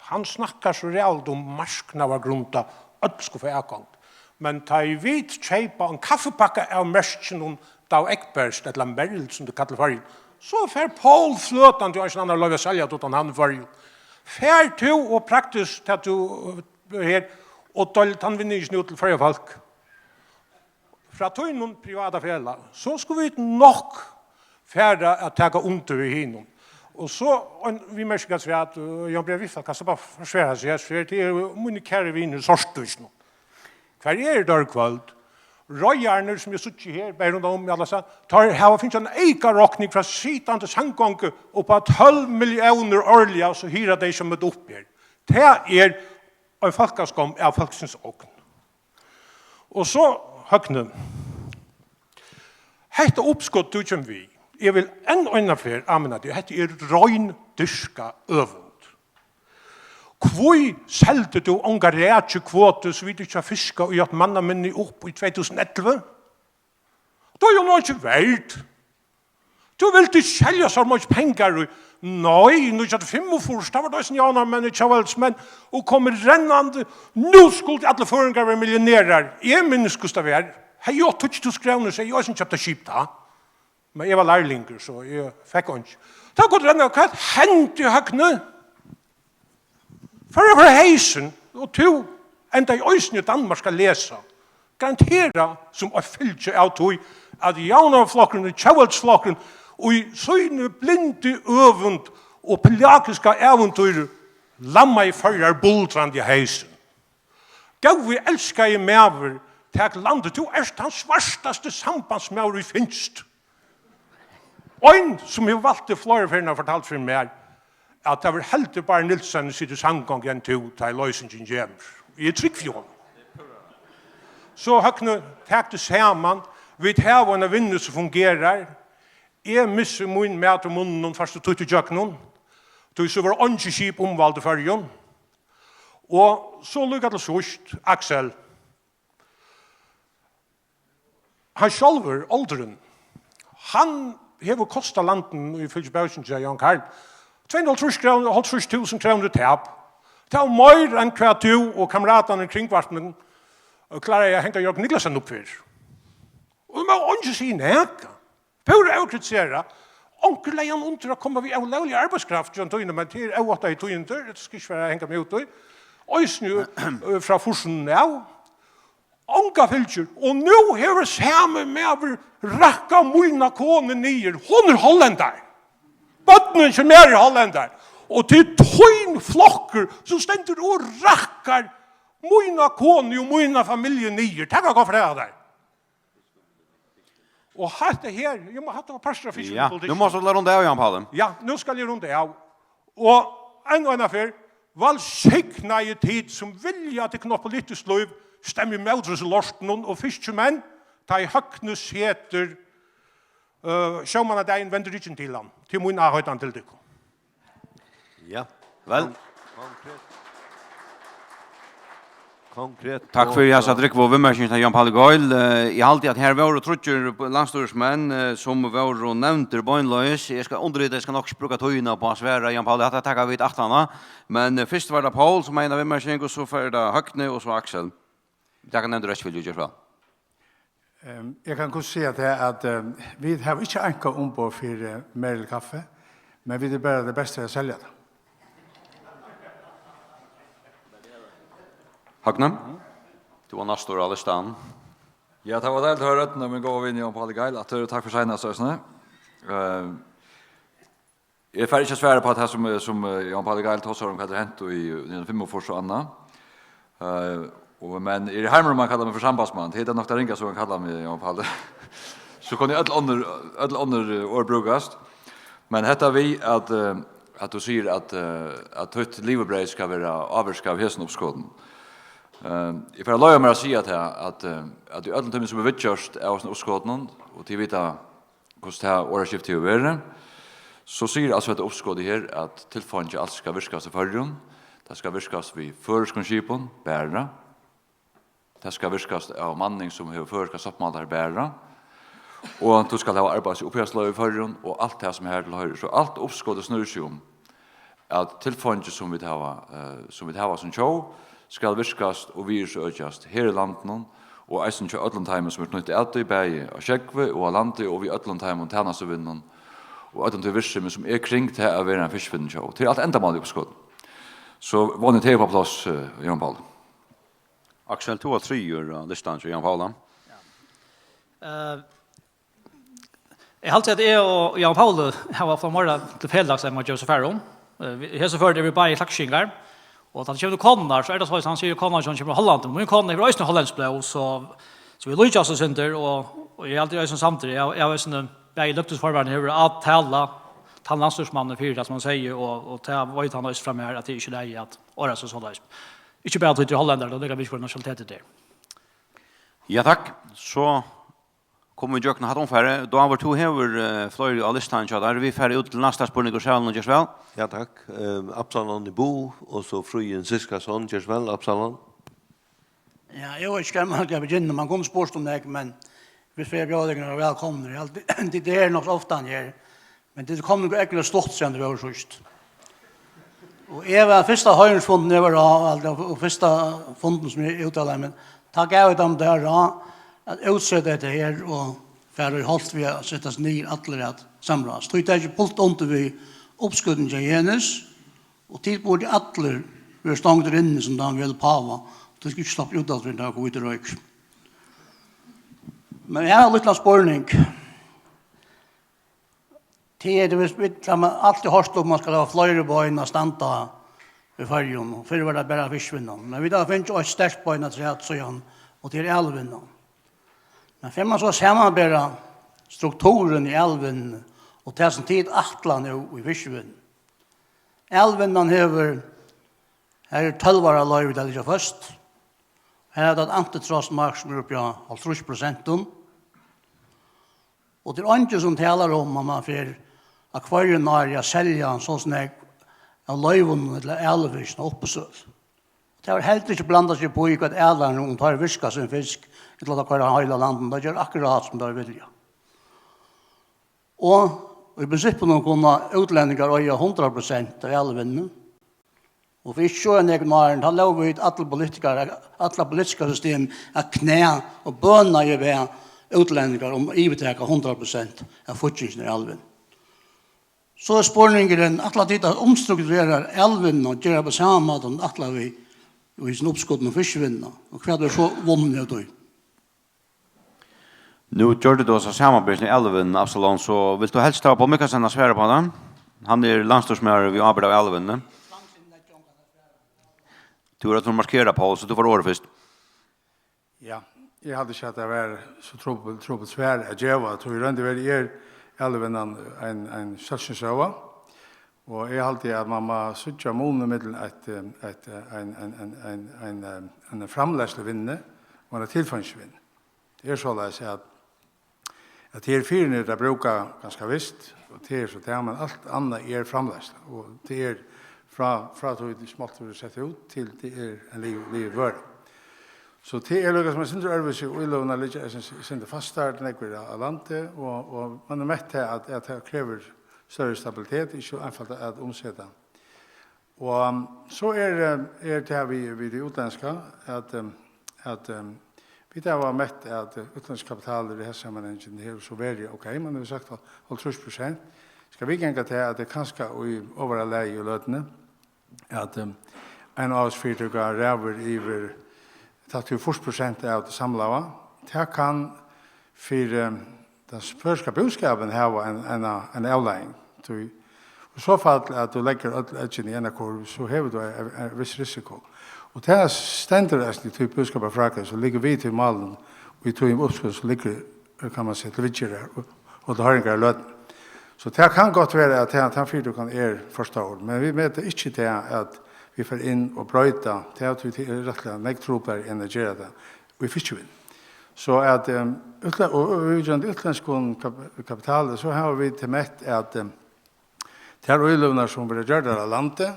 Hann snakkar so ræðuligt um marknaðargrunda, øll skulu fáa atgongd. Men tá ið vit keypa ein kaffipakka av merkinum Dov Egbert, ella Merrild, sum tey kalla í Føroyum, so fer Poul fløtandi og ein annan loyva at selja tað uttan hann í Føroyum. Fer tú og praktiskt, tá tú, eh, her, og deil tann vinningin út til Føroya fólk? Frá tínum privata felag, so skulu vit nokk fara at taka undir við hinum. Og so ein viðmerking afturat, eh, Jan Bjørn Viðfeld, kanst tú bara forsvara seg her, fyri tað eru mínir kæru vinir í Sortúsinum. Hvar eru teir í kvøld? Reiðararnir, sum eg síggi her, bara rundan um, allastaðni, teir hava fingið eina eykarokning frá sitandi samgongu upp á tólv milliónir árliga, so hirða tey seg upp her. Tað er ein fólkaskomm av fólksins ogn. Og so, Høgni, hetta uppskot, tú kemur við, eg vil enn eina ferð áminna teg, hetta er rein dyrkað øvund. Hví seldi tú onga rækjukvotu, so vit ikki hava fiskað í eitt mannaminni upp í tvey túsund og ellivu? Tað er jú nú ikki verd. Tú vildi selja so mikið pengar í, nei, nítjan hundrað og fimmogfýrs, tá var tað eisini javnaðarmenn og tjóðveldismenn, og komu rennandi, nú skuldu allir føroyingar vera millionerar. Eg minnist, hvussu tað var. Hevði eg átt tíggju túsund krónur, so hevði eg eisini keypt eitt skip tá. Men eg var lærlingur, so eg fekk einki. Tá kom renna, hvat hendi, Høgni? Føroyar fóru á heysin, og tú endaði eisini í Danmark at lesa. Garantera sum eitt fylgi av tí, at Javnaðarflokkurin og Tjóðveldisflokkurin í síni blindu øvund og pelagiska ævintýri lammaði Føroyar buldrandi á heysin. Góði, elskaði maður, tak landið, tú ert tann svartasti sambandsmaður, ið finst. Ein, sum hevur valt teg fleiri ferðir, fortaldi fyri mær, at tað verður heldur Bárður Nielsen, sum situr í samgongu enn tú, tá ið loysingin kemur. Eg eri trygg við honum. So, Høgni, tak teg saman. Vit hava eina vinnu, sum fungerar. Eg missi mín mat í munninum, fært tú títt ígjøgnum. Tí so verða eingi skip umvæld í Føroyum. Og so líka til síðst, Aksel. Hann sjálvur, oldurin, hann hevur kostað landinum, í fylgibókini hjá Jan Karl, tvey hundrað og hálvtrýss krónur, hálvtrýss túsund krónur í tap. Tað var meir enn hvat tú og kameratarnir í Kringvarpinum, eh, kláraðu at hanga Jørgen Niclasen upp fyri. Og má eingin siga nakað. Púra ókritiserað. Onkur legði hann undir at koma við ólógligari arbeiðskraft, John Dýna, men tað er óvæntað í tíðindir, hetta skal ikki vera at hanga meg út í. Eisini, eh, frá fýrsunum av. Onga fylgir. Og nú hevur sami maður rakkað mína konu niður. Hon er hollendari. Børnini hjá mær eru hollendari. Og tað er tín flokkur, sum stendur og rakkar mína konu og mína familju niður. Tað kann eg gott fortelja tær. Og hatta her, eg má, hatta var partur av Ja, fiskipolitikkini. Nú mást tú runda av, Jan Pauli. Ja, nú skal eg runda av. Og enn og eina ferð, vælsignaði tit, sum vilja, at tykkum eitt politiskt lív, stemma ímóti hesum lortinum, og fiskimenn, tá ið Høgni setur, øh, sjómannadagin, vendur ryggjin til hann. Tað er mín áheitan til tykkum. Ja, væl. Konkret. Konkret. Takk fyri hasa drúgvu viðmerkingina, Jan Pauli Gøil. Eh, eg haldi, at her vóru tríggir landsstýrismenn, eh, sum vóru nevndir beinleiðis. Eg skal undirrita, eg skal nokk ikki brúka tíðina upp á at svara, Jan Pauli, hatta taka vit aftaná. Men, eh, fyrst var tað Poul, sum hevði eina viðmerking, og so fer tað Høgni, og so Aksel. Vit taka nevndu røkifylgju, ger so væl. Ehm, eg kann hvussu siga tað, at, ehm, vit hava ikki einkað umboð fyri Merrild Kaffi, men vit eru bara tey bestu at selja tað. Høgni, tú ert næstur á listanum. Ja, tað var deiligt at hoyra røddina, mín góða vin Jan Pauli Gøil. Aftur takk fyri seinast, eisini. Ehm, Eg fari ikki at svara upp á tað, sum, sum, eh, Jan Pauli Gøil tosar um, hvat er hent í, í fimmogfýrs og annað. Eh, og, men eg eri harmur um, hann kallar meg fyri sambandsmann. Tað er nokk tað ringasta, hann kallar meg, Jan Pauli. So kunnu øll onnur, øll onnur, eh, orð brúkast. Men hetta við, at, eh, at tú sigur, at, eh, at títt livibreyð skal vera ávirkað av hesum uppskotinum. Eh, eg fari at loyva mær at siga tað, at, eh, at í øllum tí, sum er viðgjørt av hesum uppskotinum, og tit vita, hvussu tað orðaskifti hevur verið, so sigur altso hetta uppskotið her, at tilfeingi alt skal virkast í Føroyum. Tað skal virkast við føroyskum skipum bara. Tað skal virkast av manning, sum hevur føroyskar sáttmálar bara. Og tú skalt hava arbeiðs- og uppihaldsleyvi í Føroyum og alt tað, sum har til hoyrir. So alt uppskotið snýr seg um, at tilfeingi, sum vit hava, eh, sum vit hava sum tjóð, skal virkast og virðisøkjast her í landinum, og eisini hjá øllum teimum, sum eru knýtt at tí, bæði á sjógvi og á landi, og við øllum teimum tænastuvinnum og øllum tí virksemi, sum er kring tað at vera ein fiskivinnutjóð. Tað er alt endamálið í uppskotinum. So vóni eg, tað er upp á pláss, eh, Jóhan Paul. Aksel, tú ert triðji á listanum hjá Jóhan Paul. Eh, eg haldi, at eg og Jóhan Paul hava fleiri meira til felags enn man ger seg far um. Eh, vit, í hesi ferð eru vit báðir klaksvíkingar. Og tá tað kemur til konurnar, so er tað soleiðis, hann sigur, konan hjá honum kemur úr Hollandi, men mín kona hevur eisini hollendsk blóð, so, so vit líkjast eitt sindur, og, og eg haldi eisini samdur, eg, eg havi eisini, bæði løgtingsformaðurin hevur avtalað tann landsstýrismannin fyri tað, sum hann segði, og, og tað veit hann eisini fram her, at tað er ikki í lagi at orða seg soleiðis. Ikki bara tí tað eru hollendarar, tað er líka mikið, hvør nationalitetur tað er. Ja, takk. So komu vit ígjøgnum hatta umfarið. Dávur, tú hevur, eh, fleiri á listanum hjá tær. Vit fara út til næsta spurning úr salinum, ger so væl. Ja, takk. Ehm, Absalon í Búð, og so Fríðin Ziskason, ger so væl, Absalon. Ja, eg veit ikki, hvar man skal begynna. Man kundi spurt um nakað, men vit fara at bjóða tykkum vælkomnar. Eg haldi, tit eru nokk so ofta her. Men tit komu nokk ógvuliga stutt, síðan tað var síðst. Og eg var fyrsta hoyringsfundin eg var á, og fyrsta fundin sum eg úttalaði, men tá gav eg teimum tað ráð at útseta hetta her og fara í holt við at setast niður allir at samráðast. Tí tað er ikki pult undir við uppskotinum hjá Jenis, og tit burdu allir verið stongdir inni sum tann vel páva, og tit skulu ikki sleppa út aftur, tá hvítur roykur. Men eg havi ein lítlan spurning. Tað er, tú veist, vit hava altíð hoyrt um, man skal hava fleiri bein at standa á í Føroyum, og fyrr var tað bara fiskivinnan. Men vit hava fingið eitt sterkt bein afturat síðan, og tað er alivinnan. Men fer man so at samanbera strukturin í alivinnuni og tað, sum tit ætla nú í fiskivinnuni. Alivinnan hevur, har er tólv ára loyvi, tað liggur føst. Har er tað eitt antitrustmark sum er uppi á hálvtrýss prosent. Og tað er eingin sum talar um, at man fer á hvørjum ári at selja so nógv av loyvunum ella alifiskina á uppboðssølu. Tað er heldur ikki blandað seg upp í, hvat aliar, um teir virka sín fisk, ella teir koyra heila landið, teir gera akkurát sum teir vilja. Og í prinsippinum kunnu útlendingar eiga hundrað prosent av alivinnuni. Og fyri ikki so nógvum árum, tá lógu vit allir politikarar, alla politiska system at knæ og bøna í veg útlendingar um at yvirtaka hundrað prosent av fíggingini av alivindi. So er spurningurin, ætla tit at umstrukturera alivinnuna og gera á sama máta, ætla vit í hesum uppskotinum um fiskivinnuna, og hvat er so vunnið av tí? Nú gjørdi tú so samanbering við alivinnuna, Absalon, so vilt tú helst hava Poul Mikkelsen at svara upp á tað? Hann er landsstýrismaður við ábyrgd av alivinnuni. Tú ert markerað, Poul, so tú fært orðið fyrst. Ja, eg haldi ikki, at tað var so trupult, trupult svar at geva. Tí í roynd og veru er alivinnan ein, ein sólskinssøga. Og eg haldi, at man má síggja munin millum eitt, eh, eitt, eh, ein, ein, ein, ein, ein, eh, ein framleiðsluvinnu og eina tilfeingisvinnu. Tað er soleiðis, at, at her fyri er at brúka ganska vist, og tað er so tað, men alt annað er framleiðsla, og tað er frá, frá tí smoltið verður sett út, til tað er ein liv-, liðug vøra. So tað er líka sum eitt sindur øðrvísi, og íløgurnar liggja eitt sindur fastar, nógv er á, á landi, og, og man er mett til, at, at tað krevur størri stabilitet, ikki so einfalt at umseta. Og, um, so er, eh, er tað við, við tað útlendska, at, um, at, um, vit hava mett, at, eh, útlendsk kapital í hesi samanhangi hevur so verið, ok, man hevur sagt, at hálvtrýss prosent. Skal vit ganga til, at tað er kanska í ovara lagi í løtuni, at, um, ein ávísur fyritøka ræður yvir tætt við fýrs prosent av tí samlaða. Tað kann fyri, um, tann føroyska búskapin hava ein, eina, eina avleiðing. Tí í so fall, at tú leggur øll eggini í eina kurv, so hevur tú ein, ein, ein viss risiko. Og tað stendur eisini í tí búskaparfrágreiðing, sum liggur við tí málinum, og í tí uppskot, sum liggur, kann man siga, til viðgerðar og, og til hoyringar í løtuni. So tað kann gott vera, at tað, tann fyritøkan er for stór, men vit meta ikki tað, at vit fara inn og broyta, tað er tí, tað er rættiliga nógv trupulari enn at gera tað í fiskivinnu. So at, ehm, útlend-, og, og viðvíkjandi útlendskum kap-, kapitali, so hava vit mett, at, ehm, tær íløgurnar, sum verða gjørdar á landi,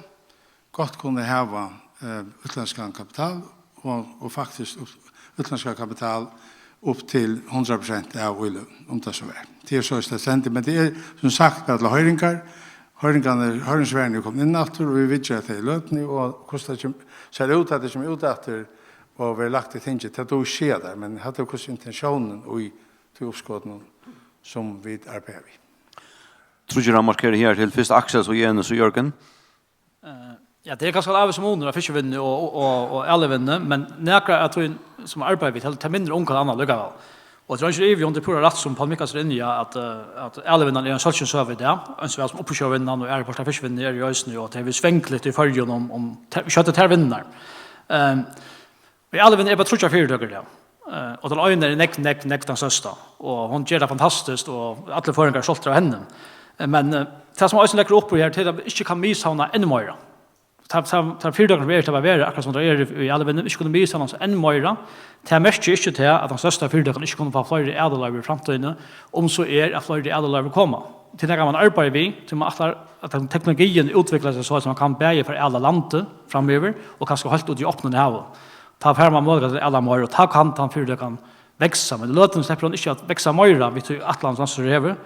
gott kunnu hava, eh, útlendskan kapital og, og faktiskt upp, útlendskan kapital upp til hundrað prosent av íløgum, um tað so er. Tað er soleiðis, tað stendur, men tað er, sum sagt, bara til hoyringar. Hoyringarnar, hoyringsvarðin er komin inn aftur, og vit viðgera tað í løtuni, og hvussu tað kemur, sær út, at tað kemur út aftur og verður lagt í tingið, tað dugi ikki at siga tað, men hatta er hvussu intentiónin í tí uppskotinum, sum vit arbeiða við. Tríggir markeraðir her til, fyrst Aksel, so Jens og Jørgen. Eh, ja, tað er kanska ein aðeins munur á fiskivinnu og, og, og, og alivinnu, men nakað av tí, sum arbeiða við, tað, tað minnir um hvørt annað allíkavæl. Og tað er ikki ivi, um tað er púra rætt, sum Poul Mikkelsen er inni á, at, eh, at alivinnan er ein sólskinssøga í dag, eins og væl sum uppsjóvinnan og aðrar partar av fiskivinnuni eru í eisini, og tað er við svangligt í Føroyum um, um, tær, við skjótt tær vinnurnar. Ehm, Í alivinnu eru bara tríggjar fyritøkur í dag. Eh, og tann eina er nógv, nógv, nógv tann størsta. Og hon ger tað fantastiskt, og allir føroyingar eru stoltir av henni. Eh, men, eh, tað, sum eisini leggur upp í her, til at vit ikki kann miðsavna enn meira. Tað, tað, tað fyritøkur, sum eru til at vera, akkurát sum tað er í, í alivinnu, ikki kunnu miðsavna seg enn meira. Tað merkir ikki tað, at tann størsta fyritøkan ikki kunnu fáa fleiri aliloyvi í framtíðini, um so er, at fleiri aliloyvi koma. Tað er nakað, man arbeiðir við, tí man ætlar, at tann teknologiin útviklar seg so, at man kann bæði fara at ala á landi framyvir, og kanska heilt út í opnum havi. Tá fær man møguleika til at ala meir, og tá kann tann fyritøkan vaksa. Men í løtuni sleppur hon ikki at vaksa meira, við tí ætlan, sum Landsstýrið hevur,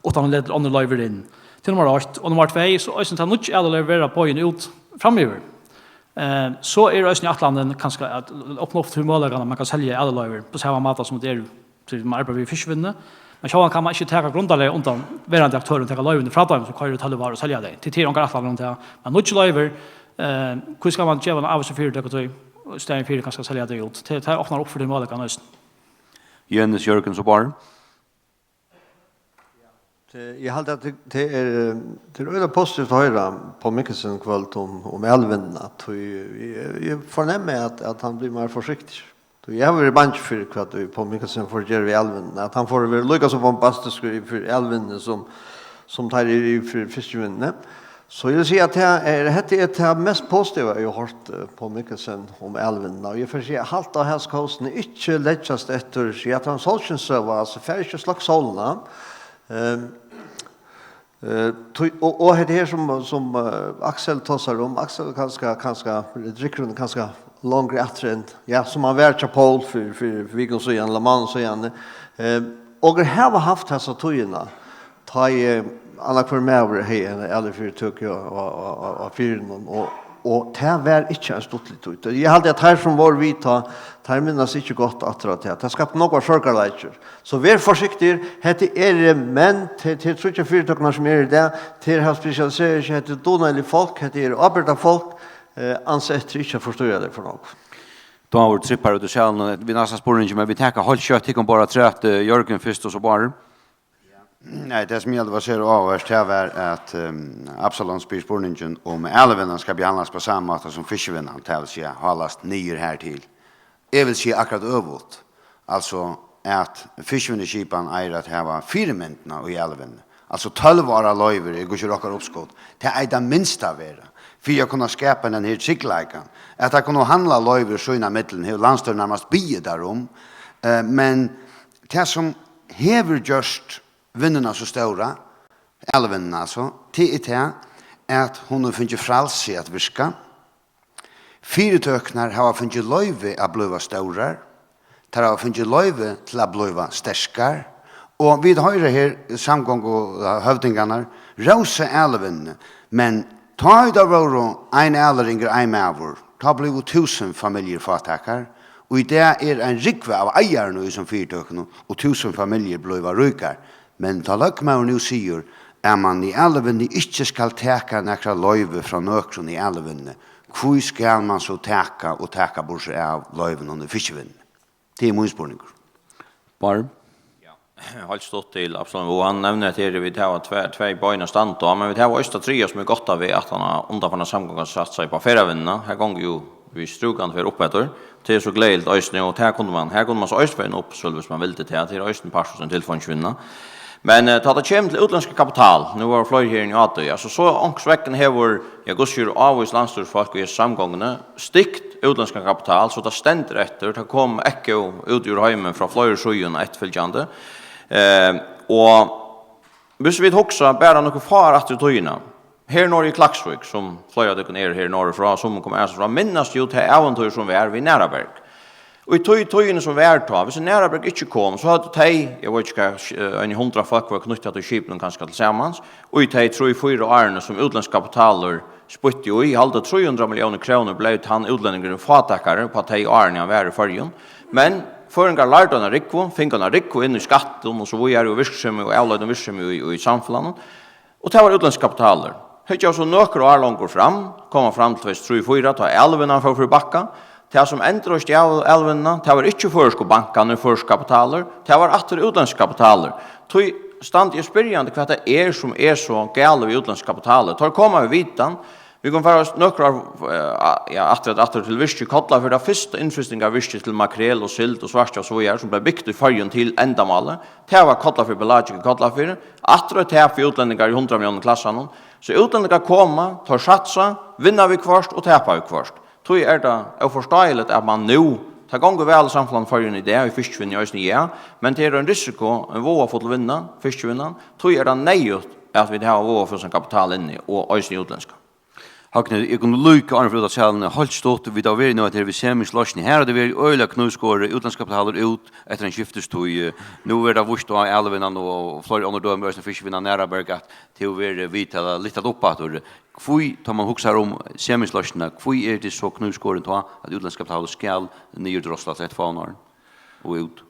uttan hon letur onnur loyvi inn. Tað er nummar eitt. Og nummar tvey, so eisini tá nýggj aliloyvi verða boðin út framyvir. Eh, so er eisini ætlanin kanska at opna upp til møguleikan, at man kann selja aliloyvi á sama máta sum tað er, tí man arbeiðir við fiskivinnu. Men sjálvandi kann man ikki taka grundarlagið undan verandi aktørum, taka loyvini frá teimum, sum koyra í tólv ár og selja tey. Tí tað er ongar ætlanir um tað. Men nýggj loyvi, eh, hví skal man geva ein av hesum fyritøkum tí, í staðin fyri kanska at selja tey út? Tað, tað opnar upp fyri tí møguleikan eisini. Jens, Jørgen, so Bárður. Tað, eg haldi, at tað, tað er, tað er øgiliga positivt at hoyra Poul Mikkelsen í kvøld um, um alivinnuna. Tí eg, eg fornemmi, at, at hann blívur meira forsiktigur. Tí eg havi verið bangin fyri, hvat ið Poul Mikkelsen fór at gera við alivinnuna, at hann fór at vera líka so bombastiskur í, fyri alivinnuni sum, sum teir eru í, fyri fiskivinnuni. So eg vil siga, at tað er, hetta er tað mest positiva, eg havi hoyrt, eh, Poul Mikkelsen um alivinnuna. Og eg fari at siga, halt á hasum kósini, ikki leggjast eftir, siga, at tað er ein sólskinssøga, altso, far ikki at sløkka sólina. Ehm, eh, tí, og, og hetta her, sum, sum, eh, Aksel tosar um, Aksel kanska, kanska, drykkurin kanska longri aftur enn, ja, sum hann var hjá Poul fyri, fyri, fyri vikum síðan, ella mánaðum síðan. Ehm, okur hava havt hasa tíðina, tá ið annar hvør maður hevði eina alifyritøku á, á, á, á, á firðinum, og, og tað var ikki ein stuttlig tíð. Eg haldi, at teir, sum vóru við tá, teir minnast ikki gott aftur á tað. Tað skapti nógvar sorgarleikir. So ver forsiktigur, hetta eru menn, tað, tað eru tríggjar fyritøkurnar, sum eru í dag, tey hava spesialiserað seg, hetta eru dugnalig fólk, hetta eru ábyrgdarfólk, eh, ansa eftir ikki at forstyrra tey for nógv. Tá vóru trippar út í salinum, vit næsta spurning, men vit taka heilt skjótt, tykkum bara afturat, eh, Jørgen fyrst og so Bárður. Nei, tað sum eg helt var sera áhugavert, tað var at, ehm, Absalon spyr spurningin, um alivinnan skal behandlast á sama máta sum fiskivinnan, tað vil siga, hálast niður hartil. Eg vil siga akkurát øvugt, altso at fiskivinnuskipan eigur at hava fyrimyndina í alivinnuni. Altso tólv ára loyvir er gudskelov okkara uppskot. Tað eigur tað minsta at vera, fyri at kunna skapa hendan her tryggleikan. At teir kunnu handla loyvir sín á millum, hevur landsstýrið nærmast biðið teir um. Eh, men tað sum hevur gjørt vinnuna so stóra, alivinnuna altso, tað er tað, at hon hevur fingið frælsi at virka. Fyritøkurnar hava fingið loyvi at blíva stórar. Tær hava fingið loyvi til at blíva sterkar. Og vit hoyra her samgonguhøvdingarnar rósa alivinnuni, men tá ið tað vóru ein aliringur, ein maður, tá blivu túsund familjur fátækar. Og í dag er ein rúgva av eigarum í hesum fyritøkunum, og túsund familjur blíva ríkar. Men tá løgmaður nú sigur, at mann í alivinnuni ikki skal taka nakra loyvi frá nøkrum í alivinnuni, hví skal mann so taka og taka burtur av loyvunum í fiskivinnuni? Tað er mín spurningur. Bárður? Ja, heilt stutt til Absalon, og hann nevnir, at her vit hava tvær, tvær bein at standa á, men vit hava eisini tað triðja, sum er gott at vita, at hann har undanfarna samgongan satsar upp á ferðavinnuna. Her gongur jú við strúkandi ferð uppeftir. Tað er so gleðiligt eisini, og tað kunnu mann, her kunnu mann so eisini fara inn upp, sjálv, hvis mann vildi tað. Tað er eisini partur av tilfeingisvinnuni. Men eh, tá tað kemur til útlendskan kapital, nú vóru fleiri her inni á tí, altso, so onkursvegna hevur, ja, hvussu er ávís landsstýrisfólk í samgonguni, stykt útlendskan kapital, so tað stendur eftir, tað kom ekko út úr heiminum frá fleiri síðum eftirfylgjandi. Eh, og hvis vit hugsa bara nøkur fá ár aftur í tíðina, her norður í Klaksvík, sum fleiri av tykkum eru her norður frá, sum koma aðrastaðni frá, minnast jú tað ævintýr sum var við Nærðaberg. Og í tí tíðini sum var tá, hvis Nærðaberg ikki kom, so høvdu tey, eg veit ikki hvat, eh, eini hundrað fólk vóru knýtt til skipini kanska til samans, og í tey trý, fýra árini sum útlendsk kapitalur spýtti í, eg haldi trý hundrað milliónir krónur, bleiv tann útlendingurin fátækari upp á tey árini hann var í Føroyum. Men føroyingar lærdu eina rúgvu, fingu eina rúgvu inn í skattum og so víðari og virksemi og avleiddum virksemi í, í samfelagnum. Og tað var útlendsk kapitalur. Hyggja so nøkur ár longur fram, koma fram til tvey túsund og trý fýra, tá Alvinnan fór fyri bakka. Tað sum endurreiste Al-, Alvinnuna, tað var ikki føroysku bankarnir, føroyskur kapitalur, tað var aftur útlendsk kapitalur. Tí standi eg spyrjandi, hvat tað er, sum er so galið við útlendsk kapitalur. Teir koma við vitan. Vit kunnu fara nøkur ár, eh, ja, aftur, aftur til virkið í Kollafirði, tað fyrsta innfrystingarvirkið til makrel og sild og svartskjal og so víðari, sum bleiv bygt í Føroyum til endamálið. Tað var Kollafjørður Pelagic í Kollafirði. Aftur eitt tap fyri útlendingar í hundrað milliónir klassanum. So útlendingar koma, teir satsa, vinna viðhvørt og tapa viðhvørt. Tí er tað óforståeligt, at man nú, tað gongur væl í samfelagnum í Føroyum í dag, í fiskivinnu eisini, ja, men tað er ein risiko, ein váðafull vinna, fiskivinnan, tí er tað neyðugt, at vit hava váðafullan kapital inni, og eisini útlendskan. Høgni, eg kom líka áðrenn fyri út av salin, heilt stutt, vit hava verið nú her við Semingslógini, her hevur tað verið øgiliga knívskorið, útlendsk kapital er út eftir ein skiftistíð, nú verður tað víst á Alvinnan og fleiri onnur dømi, eisini fiskivinnan Nærðaberg, at tað hevur verið við til at lyfta tað upp aftur. Hví, tá man hugsar um Semingslógina, hví er tað so knívskorið tá, at útlendsk kapital skal niðurdroslast eftir fáum árum og út?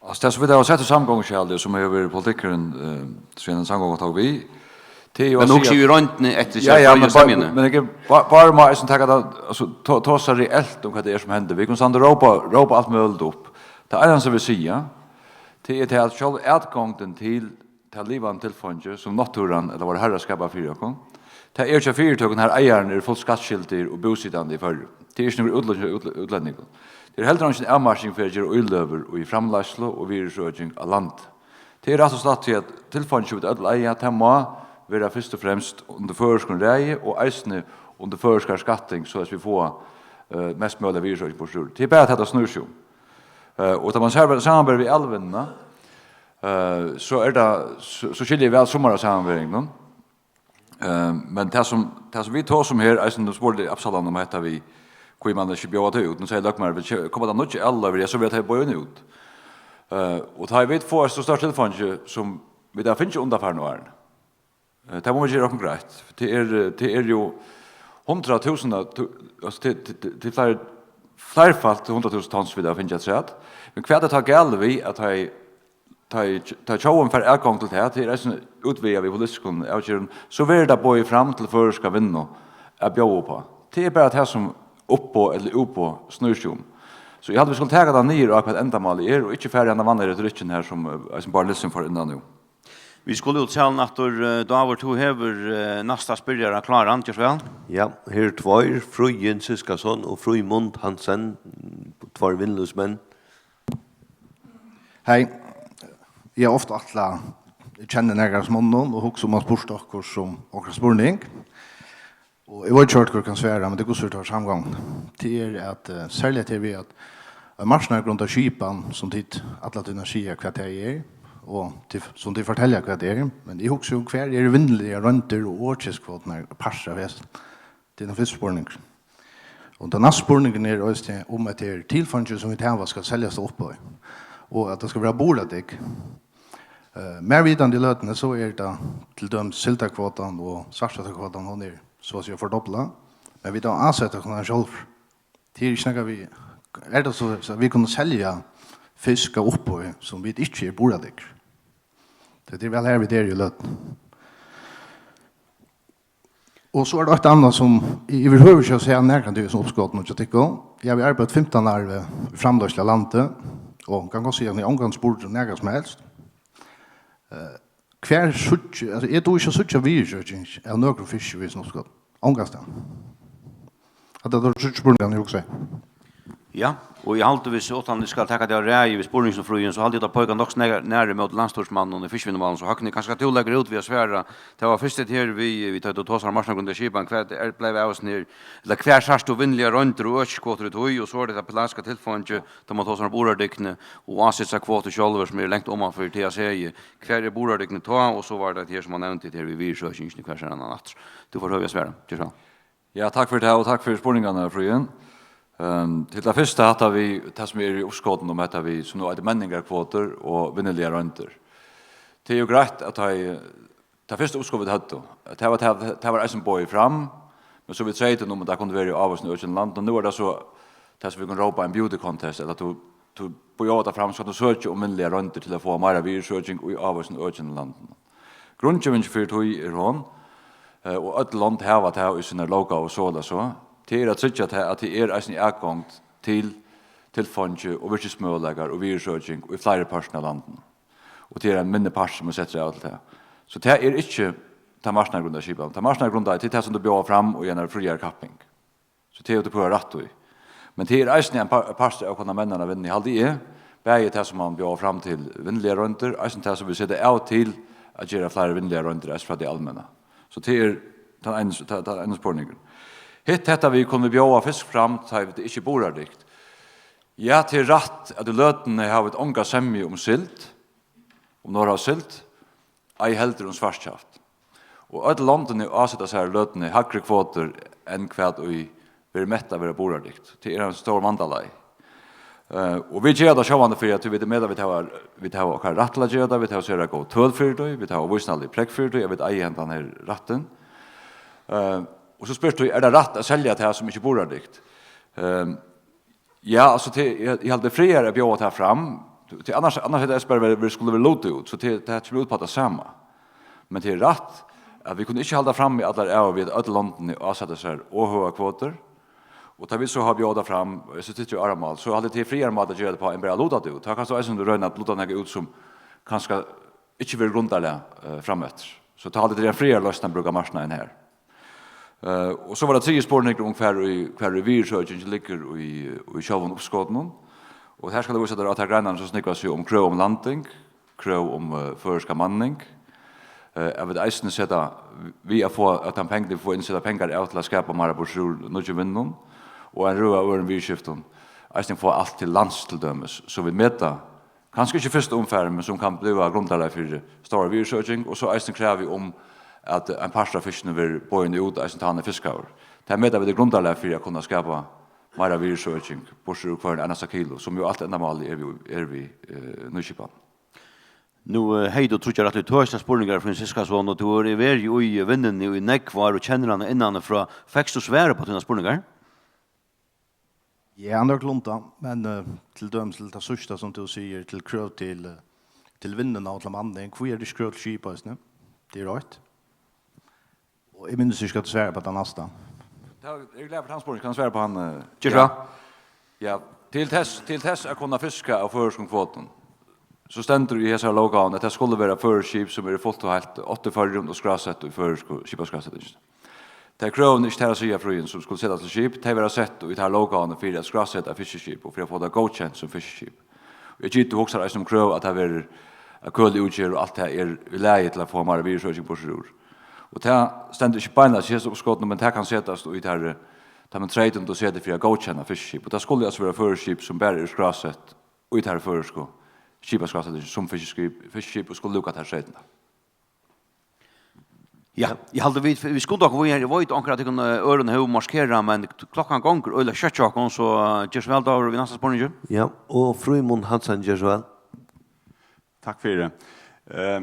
Altso, tað sum vit hava sett í samgonguskjalið, sum hevur verið politikkurin, eh, síðan samgongan tók við, tað er jú Men at hugsa siga jú í royndini eftir Ja, ja, men bara, men eg ba-, bara má eisini taka tað, altso, to-, tosa reelt um hvat tað er sum hendir. Vit kunnu standa og rópa, rópa alt møguligt upp. Tað einasta vit siga, tað er tað, at sjálv atgongdin til tað livandi tilfeingi, sum náttúran ella vár Harra skapar fyri okkum, tað er hjá fyritøkum, har eigarin er fult skattskyldur og búsitandi í Føroyum. Tað er ikki nøkur útlendingur, útl-, útlendingur. Tað er heldur eingin avmarking fyri at gera íløgur í framleiðslu og virðisøking á landi. Tað er rætt og slætt tí, at tilfeingi, sum vit øll eiga, tað má vera fyrst og fremst undir føroyskum ræði og eisini undir føroyskari skatting, so at vit fáa, eh, mest møguliga virðisøking burturúr. Tað er bara tað, tað snýr seg um. Eh, og tá man sær-, samanber við Alvinnuna, eh, so er tað, so, so skilji eg væl summar av samanberingunum. Eh, men tað sum, tað sum vit tosa um her, eisini nú spurdi Absalon um hetta við, hví man ikki bjóðar tað út. Nú segði løgmaður, vil ke-, koma tað nýggja avløgur, ja, so verða tey boðin út. Eh, og tá vit fáa so stórt tilfeingi, sum vit hava fingið undanfarnu árini, eh, tað má vit gera okkum greitt. Tað er, eh, tað er jú hundrað túsund, altso, tað, tað, tað, tað er fleiri, fleirfalt hundrað túsund tons vit hava fingið afturat. Men hvat er tá galið við, at tá ið, tá ið, tá ið tjóðin fær atgongd til tað, tað er eisini útvegað við politiskum avgerðum, so verður tað boðið fram til føroyska vinnu at bjóða upp á. Tað er bara tað, sum uppboð ella útboð snýr seg um. So eg haldi, vit skulu taka tað niður á, hvat endamálið er, og ikki fara í hana vanligu retorikkin her, sum, eh, eisini Bárður Nielsen fór inn á nú. Vit skulu út í salin aftur. Eh, Dávur, tú hevur, eh, næsta spyrjara kláran, ger so væl. Ja, her eru tveir, Fríðin Syskason og Fríðmund Hansen, tveir vinnulívsmenn. Hey, eg havi ofta ætlað, eg kenni nakrar av monnunum og hugsa um at spurt okkurt sum okkara spurning. Og eg veit ikki, hvør kann svara, men tað er hvussu teir samgongan. Tað er at, eh, serliga tað við at ein marknaðargrundað skipan, sum tit alla tíðina siga, hvat tað er, og tit, sum tit fortelja, hvat tað er. Men eg hugsi um, hvar eru vinnuligar royndir og orðkiskvoturnar partur av hesum? Tað er tann fyrsti spurningurin. Og tann næsti spurningurin er eisini um, at tað er tilfeingi, sum vit hava, skal seljast á uppboði, og at tað skal vera burðardygg. Eh, mær vitandi í løtuni, so er tað til dømis sildarkvotan og svartskjaldkvotan, hon er so at siga fordoblað, men vit hava ásett okkum hana sjálvir. Tað er ikki nakað við, er tað so, so vit kunnu selja fisk av uppboði, sum vit ikki eru burðardygg? Tað er væl har, vit eru í løtuni. Og so er tað eitt annað, sum eg yvirhøvur ikki havi sæð nakrantíð í hesum uppskotinum hjá tykkum. Eg havi arbeitt fimtan ár við framleiðslu av landi, og kann gott siga, at eg ongantíð spurdi um nakað sum helst. Eh, hvar síggi, altso, eg dugi ikki at síggja virðisøking av nøkrum fiski við hesum uppskotinum. Ongastaðni. Hatta eru tríggir spurningar, eg hugsaði. Ja, Og eg haldi, viss, uttan eg skal taka tað av ræði við spurninginum, Fríðin, so haldi eg, tað peikar nokk nær, nær ímóti landsstýrismanninum í fiskivinnumálinum, so Høgni, kanska tú leggur út við at svara. Tað var fyrst hetta her við, við tá tú tosar um marknaðargrunda skipan, hvat er, bleiv av hesum her, ella hvar sært tú vinnuligar royndir og økiskvotur í tí, og so er tað tað pelagiska tilfeingi, tá man tosar um burðardygni og ásetingarkvotur sjálvir, sum eru langt oman fyri T A C. Hvar er burðardygni tá, og so var tað her, sum man nevndi, her við virðisøkingini, hvar sær hann hann aftur? Tú fært høvi at svara. Ger so. Ja, takk fyri tað, og takk fyri spurningarnar, Fríðin. Ehm, til tað fyrsta, hatta við, tað sum er í uppskotinum, hatta við, sum nú eitur menningarkvotur og vinnuligar royndir. Tað er jú greitt, at tað, tað fyrsta uppskot, vit høvdu, tað var, tað, tað var eisini boðið fram, men so við treytunum, at tað kundi verið í ávísum økjum í landinum. Nú er tað so, tað sum vit kunnu rópa ein beauty contest, ella at tú, tú bjóðar tað fram, so kanst tú søkja um vinnuligar royndir til at fáa meira virðisøking í ávísum økjum í landinum. Grundgevingin fyri tí er hon, eh, og øll lond hava tað í sínar lóggávu, so ella so, tað er at tryggja tað, at tað er eisini atgongd til tilfeingi og virkismøguleikar og virðisøking í fleiri pørtum av landinum. Og tað er ein minni partur, sum er settur av til tað. So tað er ikki tað marknaðargrundaða skipan. Tað marknaðargrundaða, tað er tað, sum tú bjóðar fram í einari fríari kapping. So tað hevur tú púra rætt í. Men tað er eisini ein par-, partur av at kunna menna eina vinnu, haldi eg. Bæði tað, sum man bjóðar fram til vinnuligar royndir, eisini tað, sum vit seta av til at gera fleiri vinnuligar royndir, eisini frá tí almenna. So tað er tann eini, tann, tann eini spurningurin. Hitt, hetta við, kunnu vit bjóða fisk fram, tá ið tað ikki er burðardygt? Ja, tað er rætt, at í løtuni hava vit onga semju um sild, um norðhavssild, ei heldur um svartkjaft. Og øll londini áseta sær í løtuni hægri kvotur enn hvat ið verður mett at vera burðardygt. Tað er ein stór vandalagi. Eh, og vit gera tað sjálvandi fyri, at vit meta, vit hava, vit hava okkara rætt til at gera tað, vit hava sera góð tøl fyri tí, vit hava vísindalig prógv fyri tí, at vit eiga hendan her rættin. Eh, og so spyrt tú, er tað rætt at selja tað sum ikki er burðardygt? Eh, Ja, altso, tað, eg, eg haldi, tað er frægari at bjóða tað fram. Tí annars, annars er tað bara, vit skulu vera lutað út, so tað, tað kemur út á tað sama. Men tað er rætt, at vit kunnu ikki halda fram í allar ævir við, at øll londini áseta sær ov høgar kvotur. Og tá vit so hava bjóðað tað fram, og eg síggi ikki áramál, so haldi eg, tað er frægari máti at gera tað uppá enn bara at luta tað út. Tá kanst tú eisini royna at luta nakað út, sum kanska ikki verður grundarlag, eh, frameftir. So tá haldi eg, tað er ein frægari loysn at brúka marknaðin her. Eh, og so var tað triði spurningur um, hvar í, hvar í virðisøkingin liggur í, í sjálvum uppskotinum. Og her skal eg vísa tær á tær greinarnar, sum snúgva seg um krøv um landing, krøv um, eh, føroyska manning. Eh, at vit eisini seta, við at fáa, at tann pengar, vit fáa inn, seta pengar av til at skapa meira burtur úr nýggjum vinnum, og ein røð av øðrum viðurskiftum, eisini fáa alt til lands til dømis, so vit meta, kanska ikki í fyrstu umfarinum, men sum kann blíva grundarlag fyri stóra virðisøking, og so eisini kravið um, at ein partur av fiskinum verður boðin út, eisini tá hann er fiskaður. Tað meta vit er grundarlag fyri at kunna skapa meira virðisøking, burtur úr hvørjum einasta kilo, sum jú alt endamálið er við, er við, eh, nýskipan. Nú, eh, hevði tú tríggjar rættiliga tøkiligar spurningar, Franciscason, og tú hevur verið í vinnuni í nógv ár og kennir hana innan og frá. Fekst tú svar upp á tínar spurningar? Ja, nøkulunda, men, eh, til dømis til tað síðsta, sum tú sigur, til krøv til, eh, til vinnuna og til manning, hví er tað ikki krøv til skip eisini? Tað er eitt. Og eg minnist ikki, at tú svarar upp á tað næsta. Tá, eg eri glaður fyri tann spurning, kann eg svara upp á hann, eh, Ger so. Ja. Ja, til tess, til tess at kunna fiska av føroyskum kvotum, so stendur í hesari lóggávuni, at tað skulu vera føroysk skip, sum eru fult og heilt átt í Føroyum og skrásett í føroysku skipaskrássetingini. Tey krøvini, ikki tær at siga, Fríðin, sum skulu setast til skip, tey verða sett í tær lóggávuni fyri at skráseta fiskiskip og fyri at fáa tað góðkent sum fiskiskip. Og eg giti, tú hugsar eisini um krøv, at tað verður, at køliútgerð og alt tað er í lagi til at fáa meira virðisøking burtur úr. Og tað stendur ikki beinleiðis í hesum uppskotinum, men tað kann setast í tær, eh, teimum treytum, tú setur fyri at góðkenna fiskiskip. Og tað skulu altso vera føroysk skip, sum bara eru skrásett í tær føroysku skipaskrássetingini sum fiskiskip, fiskiskip og skulu lúka tær treytirnar. Ja, eg haldi, vit, vit skunda okkum víðari. Eg veit, onkur av tykkum, eh, øðrum hevur markerað, men klokkan gongur øgiliga skjótt hjá okkum, so, eh, ger so væl, Dávur, við næsta spurningi. Ja, og Fríðmund Hansen, ger so væl. Takk fyri. Eh,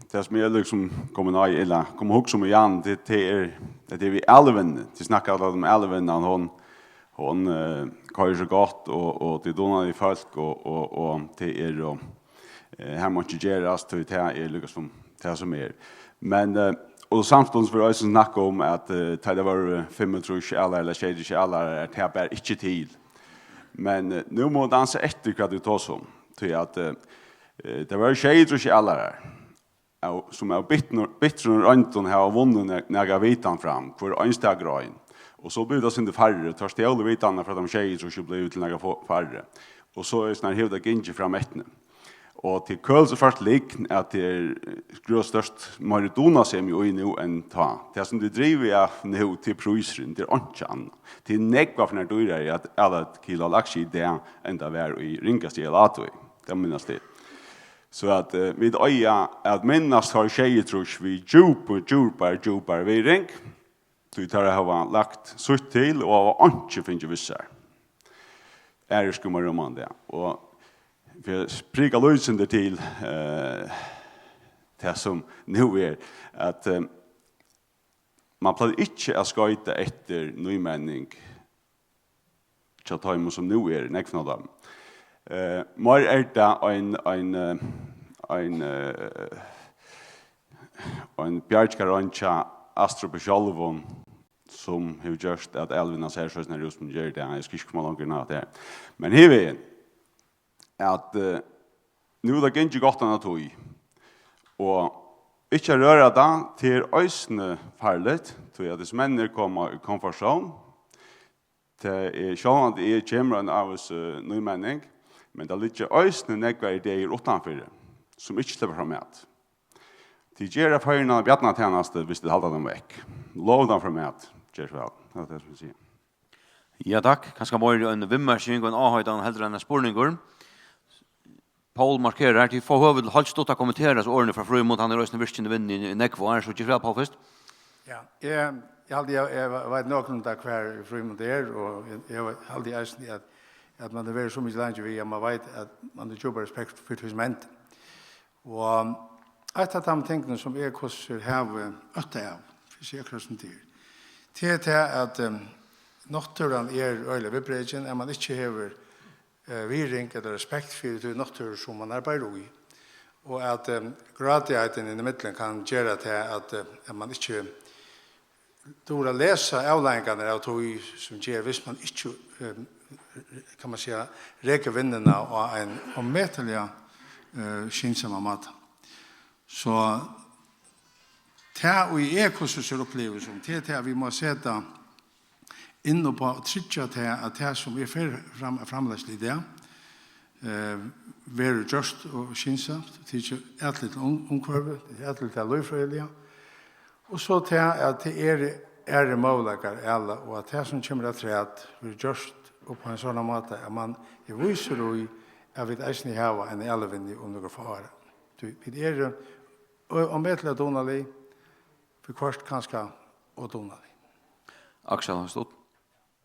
tað sum eg líkasum kom inn á, ella kom at hugsa um í Jan, tað, tað er, tað er við Alvin. Tit snakka altíð um Alvin, at hon, hon, eh, koyrir so gott, og, og tað er dugnalig fólk, og, og, og tað er, og, eh, her má ikki gerast, tí tað er líkasum tað sum er. Men, eh, og samstundis verður eisini snakkað um, at, eh, tá tað vóru fimmogtrýss alarar ella sjeyogtrýss alarar, at tað bar ikki til. Men, eh, nú má man ansa eftir, hvat vit tosa um. Tí at, eh, eh, tað vóru sjeyogtrýss alarar, av, sum av bitnum, bitrum royndum hava vunnið na-, nakra vitan fram, hvør einstakur ein. Og so blívur tað sindur færri. Tá stjól vitanina frá teimum sjeyogtrýss og blívur til nakað fá-, færri. Og so er snart hevur tað gingið fram eftir. Og til køls og fast lign at tað er, eh, grøvstørst meiri dugnasemi í nú enn tá. Tað sum tað drivur av nú til prísurin, tað er einki annað. Tað er nógv av fyri dýrari at ala kilo laks í dag enn tað var í ringast í alatíð. Tað minnast eg. So at, eh, vit eiga at minnast tá sjeyogtrýss við djúpu, djúpar, djúpar virðing. Tí teir hava lagt sítt til og hava einki fingið við sær. Aðrir skulu mær rúma tað. Og fyri at prika lýsindi til, eh, tað sum nú er, at, eh, man plagar ikki at skoyta eftir nýmenning hjá teimum sum nú er, nógv av teimum. Eh, meir er tað ein, ein, eh, ein, eh, ein bjargikarin hjá Astrup sjálvum, sum hevur gjørt at Alvinnan sær soleiðis út sum hon ger í dag. Eg skal ikki koma longur inn á tað her. Men hinvegin, at, eh, nú er tað gingið gott annað tíð. Og ikki at røra tað, tað er eisini farligt, tí at hesir menninir koma í komfortzone. Tað er sjálvandi, eg kemur ein ávís, eh, nýmenning, men tað liggja eisini nógvar ideir uttanfyri, sum ikki sleppa fram at. Tit gera Føroyum eina bjarnatænastu, viss tit halda teimum vekk. Lov teimum fram at. Ger so væl. Tað er tað, sum eg sigi. Ja, takk. Kanska meira ein viðmerking og ein áheitan heldur enn ein spurningur. Poul markerar, tit fáa høvi til heilt stutt at kommentera hasi orðini frá Frímund, hann er eisini virkin í vinnuni í nógv ár, so ger so væl, Poul, fyrst. Ja, eg, eg haldi, eg, eg veit nokk um tað, hvar Frímund er, og eg, eg haldi eisini, at, at man er verið so mikið leingi við, at man veit, at man er djúpar respekt fyri tí sum hendi. Og eitt av teimum tingunum, sum eg hvussu havi ótta av, fyri at siga akkurát sum tað er, tað er tað, at, em, náttúran er øgiliga viðbrekin, at man ikki hevur, eh, virðing ella respekt fyri tí náttúru, sum man arbeiðir í. Og at, em, grádigheitin inn í millum kann gera tað, at, eh, at man ikki dugir at lesa avleiðingarnar av tí, sum ger, viss man ikki, eh, kann man siga, rekur vinnuna á ein ómetaliga, eh, skynsaman máta. So tað, ið eg hvussu sær upplivi sum, tað er tað, at vit má seta inn upp á at tryggja tað, at tað, sum er fer fram, framleiðsla í dag, eh, verður gjørt og skynsamt, tikið atlit til um-, umhvørvið, tikið atlit til tað lívfrøðiliga, og so tað, at tað eru aðrir møguleikar, ella, og at tað, sum kemur afturat, verður gjørt upp á ein sovorðnan máta, at man er vísur í, at vit eisini hava eina alivinnu um nøkur fá ár. Tí vit eru ó-, ómetaliga dugnalig, viðhvørt kanska ódugnalig. Aksel, stutt.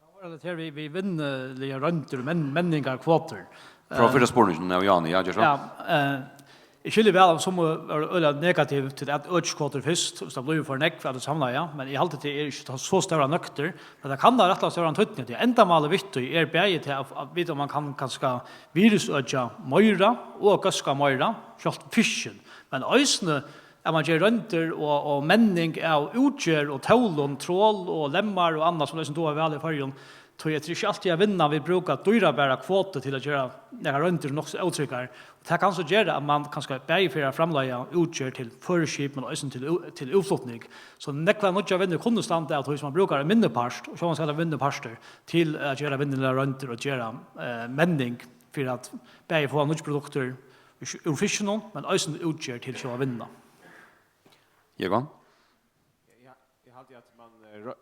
Tá var tað her við, við vinnuligar royndir, men-, menningarkvotur. Frá, eh, fyrra spurninginum, ja, Jani, ja, ger so. Ja, eh, eg skilji væl, at summi eru øgiliga negativ til at økja kvotur fyrst, og tað blívur for nógv at samla, ja, men eg haldi, tað er ikki so stórar nøktir, men tað kann hava rættiliga stóran týdning, tí endamálið við tí er bæði til at, at vita, um man kann kanska virðisøkja meira og góðska meira, sjálvt fiskin, men eisini at man ger royndir og, og menning av útgerð og tólum, trol og lemmar og annað, sum eisini duga væl í Føroyum. Tí at tað er ikki altíð, at vinnan vil brúka dýrabara kvotu til at gera nakrar royndir nokk so ótryggar. Og tað kann so gera, at man kanska bæði fer at framleiða útgerð til føroysk skip, men eisini til ú-, til útflutning. So nógvar nýggjar vinnur kunnu standa av tí, sum man brúkar ein minni part, og sjálvandi skal ein minni partur, til at gera vinnuligar royndir og gera, eh, menning fyri at bæði fáa nýggj produktir úr, úr fiskinum, men eisini útgerð til sjálva vinnuna. Jógvan? Ja, eg haldi, at man, eh, rø-,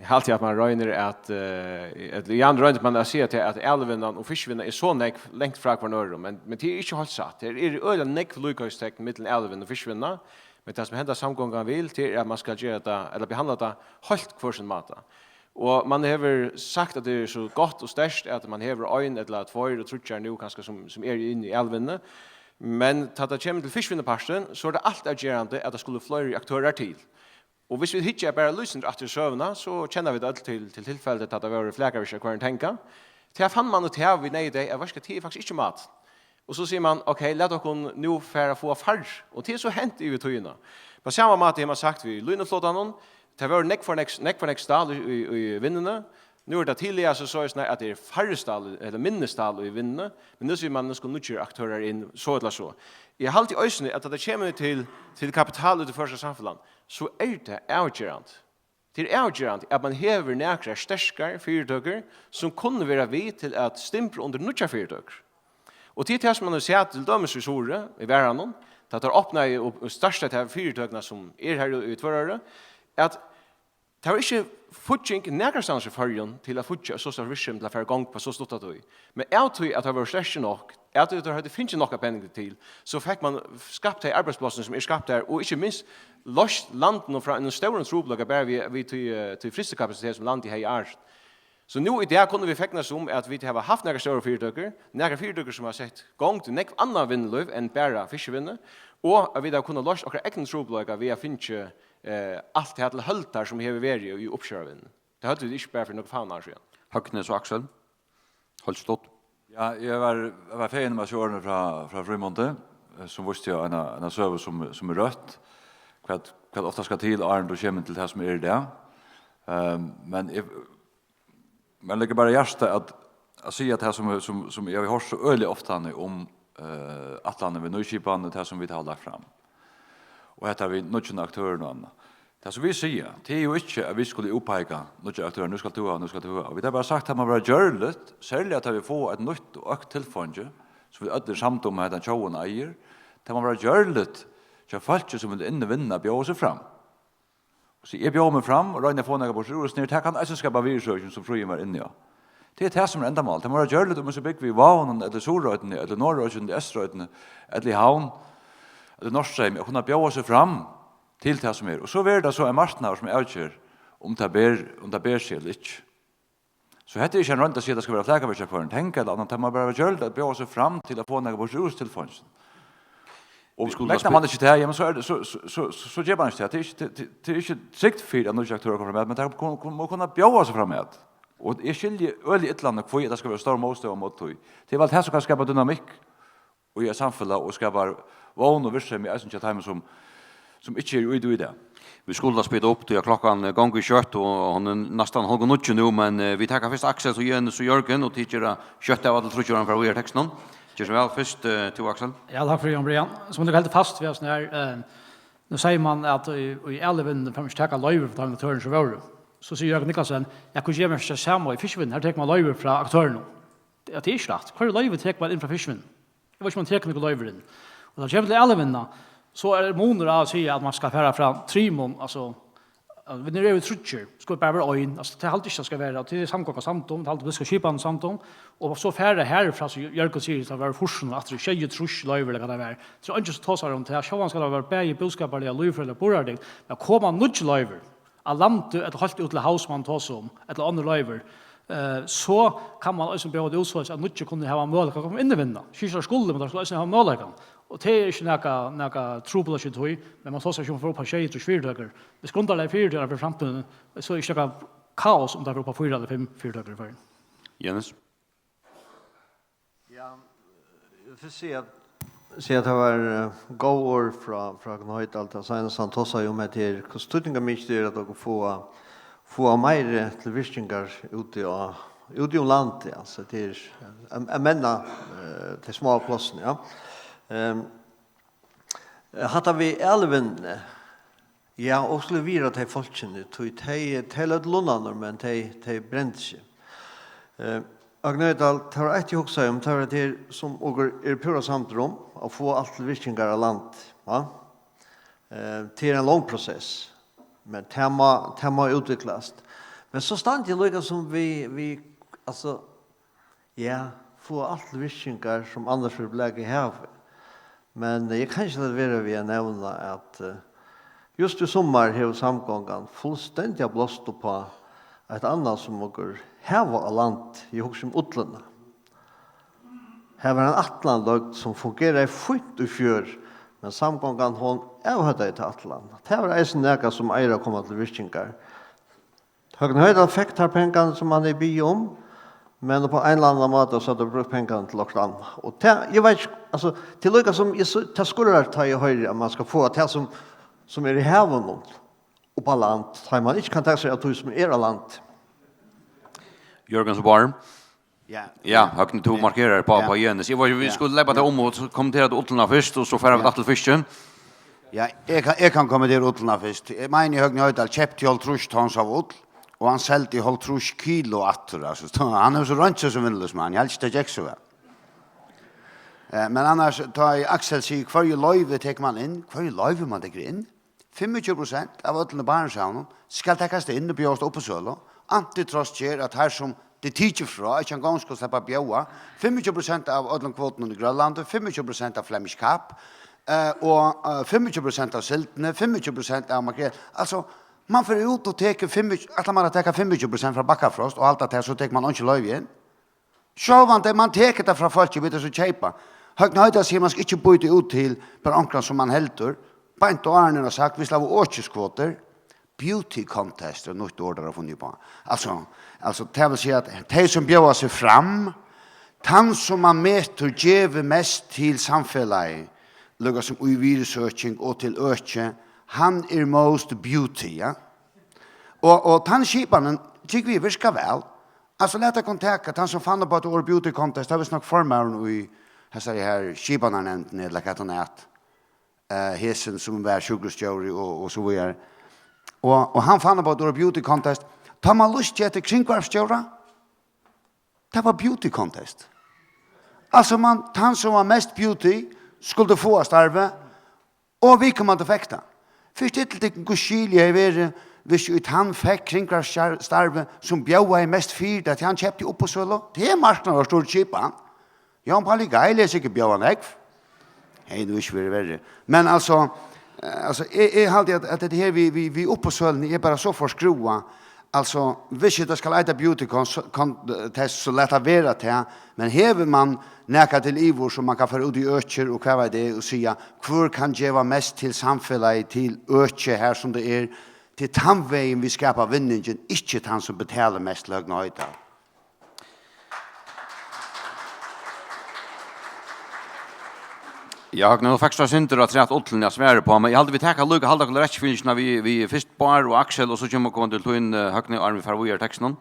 eg haldi, at man roynir at, eh, ella Jan roynir man at siga til, at alivinnan og fiskivinna er so nógv langt frá hvørjum øðrum, men, men tað er ikki heilt satt. Tað eru øgiliga nógv líkheistekin millum alivinnu og fiskivinnu, men tað, sum henda samgongan vil, tað er, at man skal gera tað, ella behandla tað heilt hvør sín máta. Og man hevur sagt, at tað er so gott og sterkt, at man hevur ein ella tveir og tríggjar nú, kanska, sum, sum eru inni í alivinnu. Men tá tað kemur til fiskivinnupartin, so er tað alt avgerandi, at tað skulu fleiri aktørar til. Og viss vit hyggja bara lýsindir aftur í søguna, so kenna vit øll til, til tilfeldi, tá tað vóru flakavirki av hvørjum tenga. Tað fann man út av við neyðdeyð, at veitst hvat, tað er faktiskt ikki mát. Og so sigur man, ok, lat okkum nú fara at fáa færri. Og tað er so hent yvir tíðina. Á sama máta hevur man sagt við línuflotanum, tað vóru nógv for nógv, nógv for nógv stál í, í, í vinnuni. Nú er tað til, ja, so, so er snart, at tað er færri stál, ella minni stál í vinnuni, men nú sigur man, nú skulu nýggir aktørar inn, so ella so. Eg haldi eisini, at tá tað kemur til, til kapital í tí føroyska samfelagnum, so er tað avgerandi, Tað er avgerandi, at man hevur nakrar sterkar fyritøkur, sum kunnu vera við til at stimbra undir nýggjar fyritøkur. Og tað er tað, sum man hevur sæð til dømis í Suðuroy, í Varðanum, tá teir opnaðu og, og startaðu ta fyritøkuna, sum er her í, í Tvøroyri, at tað var ikki fígging nakrastaðni í Føroyum til at fíggja so stórt virksemi til at fara í gongd á so stutta tíð. Men av tí, at teir vóru sterkir nokk, at teir høvdu fingið nokk av peningi til, so fekk man skapt tey arbeiðsplássini, sum er skapt har, og ikki minst loyst landinum frá einum stórum trupulleika, bara við, við tí, eh, tí frystikapasitet, sum landið hevði áðrenn. So nú í dag kunnu vit fegnast um, at vit hava havt nakrar stórar fyritøkur, nakrar fyritøkur, sum hava sett í gongd nógv annað vinnulív enn bara fiskivinnu, og at vit hava kunnað loyst okkara egnu trupulleika við at fingið, eh, alt tað til høldar, sum hevur verið í uppsjóvarvinnu. Tað høvdu vit ikki bara fyri nøkur fáum árum síðan. Høgni og Aksel, hold stutt. Ja, eg var, eg var fegin um at síggja orðini frá, frá Frímundi, eh, sum vísti á eina, eina søgu, sum, sum er røtt. Hvat, hvat ofta skal til, áðrenn tú kemur til tað, sum er í dag. Ehm, men eg, men liggur bara á hjarta at, at siga tað, sum, sum, sum eg havi hoyrt so øgiliga ofta um, eh, ætlanir við nýskipan, og tað, sum vit hava lagt fram. Og hetta við nýggjum aktørum og annað. Tað, sum vit siga, tað er jú ikki, at vit skulu útpeika nýggjar aktørar, nú skalt tú hava, nú skalt tú hava. Vit hava bara sagt, tað má vera gjørligt, serliga tá vit fáa eitt nýtt og økt tilfeingi, sum vit øll eru samd um, at hetta tjóðin eigur. Tað má vera gjørligt hjá fólki, sum vil inn og vinna, at bjóða seg fram. So eg bjóði meg fram og royni at fáa nakað burtur úr hesum her. Tað kann eisini skapa virðisøking, sum Fríði var inni á. Tað er tað, sum er endamálið. Tað má vera gjørligt, um eg so búgvi í Vágum, ella í Suðuroynni, ella í Norðoyggjum, ella í Eysturoynni, ella í Havn, ella í Norðstreymi, at kunna bjóða seg fram til tað, sum er. Og so verður tað so ein marknaður, sum avger, um tað ber, um tað ber seg ella ikki. So hetta er ikki ein roynd at siga, at tað skal vera flakavirki av hvørjum tenga ella annað. Tað má bara vera gjørligt at bjóða seg fram til at fáa nakað burtur úr tilfeinginum. Og vit skulu megnar man ikki tað, ja, men so er tað, so, so, so, so, so ger man ikki tað. Tað er ikki, tað, tað, tað er ikki trygt fyri, at nýggir aktørar koma fram, men tað kun-, kun-, má kunna bjóða seg fram. Og eg skilji øgiliga illa nú, hví at tað skal vera stór mótstøða móti tí. Tað er væl tað, sum kann skapa dynamikk í eitt samfelag og skapar vón og virksemi eisini hjá teimum, sum, sum ikki eru í tí í dag. Vit skulu spýta upp, tí at klokkan, eh, gongur skjótt, og hon er næstan hálvgum níggju nú, men, eh, vit taka fyrst Aksel, so Jens og Jørgen, og tit gera skjótt av allir tríggir, fara víðari í tekstinum. Ger so væl. Fyrst, eh, tú, Aksel. Ja, takk fyri, Jón Brian. So man heldur fast við hasum her, eh, nú sigur man at í, í Alivinnuni fær man ikki taka loyvi frá teimum aktørunum sum vóru. So sigur Jørgen Niclasen, ja, hvat ger man ikki tað sama í fiskivinnuni? Her tekur man loyvi frá aktørunum. Ja, tað er ikki rætt. Hvørji loyvi tekur man inn frá fiskivinnuni? Eg veit ikki, um man tekur nøkur loyvi inn. Og tá kemur til Alivinnuna, so er munur á at siga, at man skal fara frá trimum, altso, at vit eru tríggir, skulu bara vera ein. Altso, tað haldi eg ikki, tað skal vera. Tað er samgongan samd um, tað haldi politiska skipanin samd um. Og so fara harfrá, sum Jørgen sigur, tað var fýrsini og aftur í sjeyogtrýss loyvir, ella hvat tað var. So eingin sum tosar um tað. Sjálvandi skal tað vera bæði búskaparliga, lívfrøðiliga, burðardygd. Men koma nýggj loyvir á landi ella heilt út til havs, man tosar um, ella onnur loyvir, eh, so kann man eisini bjóða tað út, soleiðis at nýggir kunnu hava møguleika at koma inn í vinnuna. Skikkiliga skulu, men teir skulu eisini hava møguleikan. Og tað er ikki nakað, nakað trupulleiki í tí, men man tosar ikki um at fara upp á sjeyogtrýss fyritøkur. Viss grundarlagið fyritøkur fyri framtíðini, so er ikki nakað kaos, um tað fer upp á fýra ella fimm fyritøkur í Føroyum. Jens? Ja, eg vil fyrst siga, siga at tað var, eh, góð orð frá, frá Høgna Hoydal, tað seinasta hann tosaði um, at her, hvussu týdningarmikið er, at okur fáa, fáa meiri til virkingar úti á, úti um landið, altso, tað er, at, at menna, eh, tey smáu plássini, ja. Ehm, hatta við Alivinnuni, ja, og skulu virða tey fólkini, tí tey, tey løgdu lundarnar, men tey, tey brendu seg. Eh, Høgni Hoydal, tað var eitt, eg hugsaði um, tað var tað her, sum okur eru púra samdir um, at fáa alt til virkingar á land, va? Eh, tað er ein long prosess, men tað má, tað má útviklast. Men so standi eg líka sum við, við, altso, ja, fáa alt til virkingar, sum annars verður blakað í havið. Men eg kann ikki lata vera við at nevna, at, eh, júst í summar hevur samgongan fullstendiga blást upp á eitt annað, sum okur hava á land. Eg hugsi um ullina. Har var ein ætlan løgd, sum fungeraði fínt í fjør, men samgongan, hon avhøvdaði ta ætlan. Tað var eisini nakað, sum eigur at koma til virkingar. Høgni Hoydal fekk tær pengarnar, sum hann hevði biðið um, men upp á ein ella annan máta, so hevði brúkt pengarnar til okkurt annað. Og tað, eg veit ikki, altso, tað er líka sum, eg, so, tað skurrar, tá eg hoyri, at man skal fáa tað, sum, sum er í havinum, upp á land, tá man ikki kann taka sær av tí, sum er á land. Jørgen Svaar. Ja. Ja, Høgni, tú markerar upp á, ja, upp á Jens. Eg var, vit, ja, skulu leypa tað um og so kommentera tað ullina fyrst, og so fara vit, ja, aftur til fiskin. Ja, eg kann, eg kann kommentera ullina fyrst. Eg meini, Høgni Hoydal keypti hálvtrýss tons av ull, og hann seldi hálvtrýss kilo aftur. Altso, so hann hevur so roynt seg sum vinnulívsmaður. Eg helt ikki, tað gekk so væl. Eh, men annars, tá ið Aksel sigur, hvørji loyvi tekur mann inn? Hvørji loyvi mann tekur inn? Fimmogtjúgu prosent av øllum í Barentshavinum skal takast inn og bjóðast upp á sølu. Antitrust ger at teir sum tað er tikið frá, ikki eingong skulu sleppa at bjóða. Fimmogtjúgu prosent av øllum kvotunum í Grønlandi, fimmogtjúgu prosent av Flemish Cap, eh, og, eh, fimmogtjúgu prosent av sildini, fimmogtjúgu prosent av makrel. Altso, mann fer út og tekur fimmogtjúgu, ætlar mann at taka fimmogtjúgu prosent frá Bakkafrost og alt tað, so tekur mann einki loyvi inn. Sjálvandi, mann tekur tað frá fólki, vit eru so keypa. Høgni Hoydal sigur, mann skal ikki býta út til bara onkran sum mann heldur. Beint áðrenn hann hevur sagt, vit skal hava økiskvotur. Beauty contest er nýtt orð, teir hava funnið upp á. Altso, altso, tað vil siga, at tey sum bjóða seg fram, tann sum mann metir gevur mest til samfelagið, líka sum í virðisøking og til øki, hann er most beauty, ja. Og, og tann skipanin, tykkum vit virkar væl. Altso, lat okkum taka tann sum fann upp á orðið beauty contest, tað var vist nokk formaðurin í hesari her skipanarnevndini, ella hvat hann æt. Eh, hesin sum var sjúkrastjóri og, og so víðari. Og, og hann fann upp á orðið beauty contest. Tá mann lýsti eftir kringvarpsstjóra, tað var beauty contest. Altso, mann, tann sum var mest beauty, skuldi fáa starvið, og viðkomandi fekk tað. Forstillið tykkum, hvussu skilið hevði verið, hvis ið tann fekk kringvarpsstarvið, sum bjóðaði mest fyri tað, tí hann keypti upp á sølu. Tað er marknaðarstýrd skipan. Jóhan Páll Geil er sikkurt bjóðað nógv. Hevði nú ikki verið verri. Men altso, eh, altso, eg, eg haldi, at, at hetta her við, við, við uppboðssøluni er bara so forskrúvað. Altso, hvis tað skal eita beauty cons-, con-, test, so lat tað vera tað. Men hevur mann nakað til yvir, so mann kann fara út í økir og hvat veit eg, og siga, hvør kann geva mest til samfelagið, til økið her sum tað er, til tann vegin vit skapa vinningin, ikki tann sum betalir mest til Høgna Hoydal. Ja, Høgni, nú fekst tú eitt sindur afturat ullina at svara uppá, men eg haldi, vit taka líka, halda okkum rekjufylgjuna við, við fyrst Bár og Aksel, og so kemur okkum til tín, eh, Høgni, áðrenn vit fara víðari í tekstinum.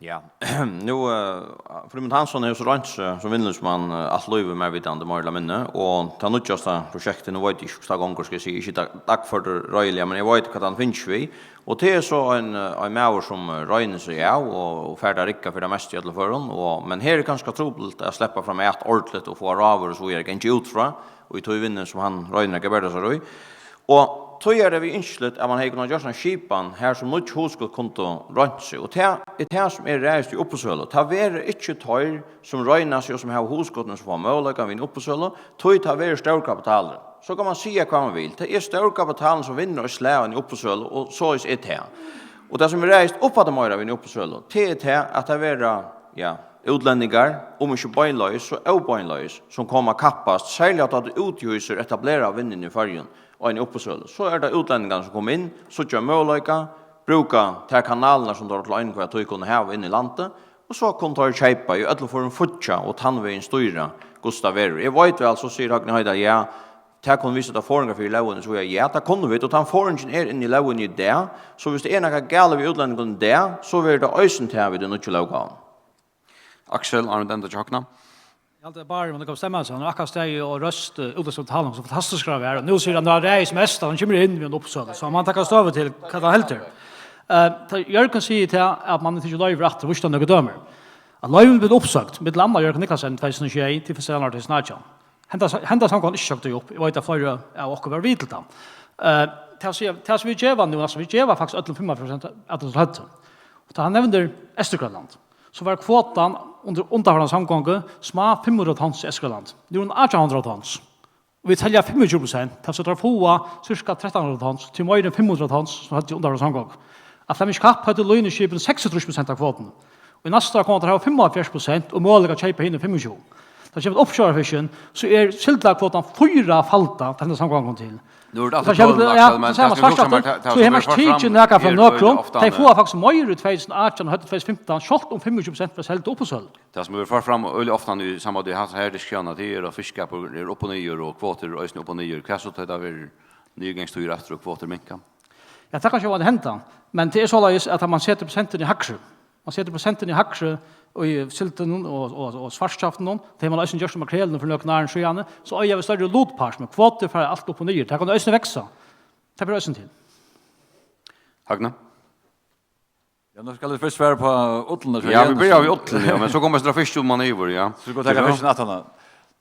Ja, nú, eh, Frímund Hansson hevur so roynt seg sum vinnulívsmaður, eh, alt lívið, mær vitandi, meira ella minni, og tað nýggjasta prosjektið, nú veit eg ikki, hvussu tað gongur, skal eg siga, ikki dag-, dagførdur reiðiliga, men eg veit, hvat hann fingist við. Og tað er so ein, eh, ein maður, sum, eh, roynir seg av og, og fær tað riggað fyri tað mesta í øllum førum. Og, men her er kanska trupult at sleppa framat ordentligt og fáa ráðvørð og so víðari gingið út frá, og í tí vinnu, sum hann roynir at gebærda sær í. Og tí er tað við ynskiligt, at mann hevði kunnað gjørt eina skipan her, sum nýggj hugskot kundu roynt seg. Og tað er tað, sum eg ræðist í uppboðssølu. Tað verður ikki teir, sum royna seg og sum hava hugskotini, sum fáa møguleikan við eini uppboðssølu, tí tað verður stórkapitalurin. So kann mann siga, hvat mann vil. Tað er stórkapitalurin, sum vinnur eitt slag í eini uppboðssølu, og soleiðis er tað. Og tað, sum ræðist uppaftur meira við eini uppboðssølu, tað er tað, at tað verða, ja, útlendingar, um ikki beinleiðis, so óbeinleiðis, sum koma at kappast, serliga tá tú úthýsir etablerað vinnur í Føroyum á eini uppboðssølu. So er tað útlendingarnir, sum koma inn, síggja møguleika, brúka tær kanalirnar, sum teir til ein hvørja tíð kunnu hava inn í landið, og so kunnu teir keypa í øllum førum, fíggja og tann vegin stýra, hvussu tað verður. Eg veit væl, so sigur Høgni Hoydal, ja, tað kunnu vit seta forðingar fyri í lógini, so ja, ja, tað kunnu vit, og tann forðingin er inni í lógini í dag, so viss tað er nakað galið við útlendingum í dag, so verður tað eisini tað við tí nýggju lóggávuni. Aksel, áðrenn vit enda hjá Høgna. Eg haldi, at Bárður man kann stemma seg, hann hevur akkurát staðið og róst, eh, útlendingar sum tala um, so fantastiskt skal tað vera. Nú sigur hann, hann ræðist mest, at hann kemur inn við eina uppboðssølu, so man tekur støðu til, hvat hann heldur. Eh, tá Jørgen sigur til, at mann ikki loyvir aftur, vísti hann nøkur dømi. At loyvin bleiv uppsøgd, millum annað Jørgen Niclasen tvey túsund og sjey til fyrsta januar tvey túsund og átjan. Henda, henda samgongan er ikki søgd upp. Eg veit, at fleiri av okkum vóru við til tað. Eh, tað siga, tað sum vit geva nú, altso, vit geva faktiskt øllum fimmogfýrs prosent av tí, sum høvdu. Og tá hann nevnir Eysturgrønland, so var kvotan undir undanfarna samgongu smá fimm hundrað tons í Eysturgrønland. Nú er hon átjan hundrað tons. Og vit telja fimmogtjúgu prosent, tað vil siga, teir fáa cirka trettan hundrað tons, til meira enn fimm hundrað tons, sum høvdu undanfarna samgongu. At Flemish Cap høvdu línuskipini seksogtrýss prosent av kvotuni. Og í næsta ár koma teir hava fimmoghálvfjerðs prosent og møguleika at keypa hini fimmogtjúgu. Tá kemur til uppsjóvarfiskin, so er sildakvotan fýrafalda, tá henda samgongan kom til. Nú er tað aftur tølini, Aksel, men tað sum vit hugsa um er, tað, tað sum vit fáa fram er øgiliga ofta. Tey fáa faktiskt meira í tvey túsund og átjan, høvdu tvey túsund og fimtan, sjálvt um fimmogtjúgu prosent var seld á uppboðssølu. Tað sum vit fáa fram øgiliga ofta í samband við hasa her diskussiónina, tað er, at fiskiskapur er upp og niður, og kvotur eru eisini upp og niður. Hvat so, tá tað verður niðurgangstíðir aftur og kvotur minka? Ja, tað kann sjálvandi henda, men tað er soleiðis, at tá mann setir prosentin í hægri, mann setir prosentin í hægri, í sildinum og, og, og svartkjaftinum. Tey hava eisini gjørt við makrelinum fyri nøkrum árum síðani. So eiga vit størri lutpart, men kvotur fara alt upp og niður. Tað kann eisini vaksa. Tað ber eisini til. Høgni? Ja, nú skal vit fyrst svara upp á ullina, so Ja, vit Jens byrja við ullini, ja, men so koma vit til fiskin, um man yvir, ja. So skal taka fiskin aftan á.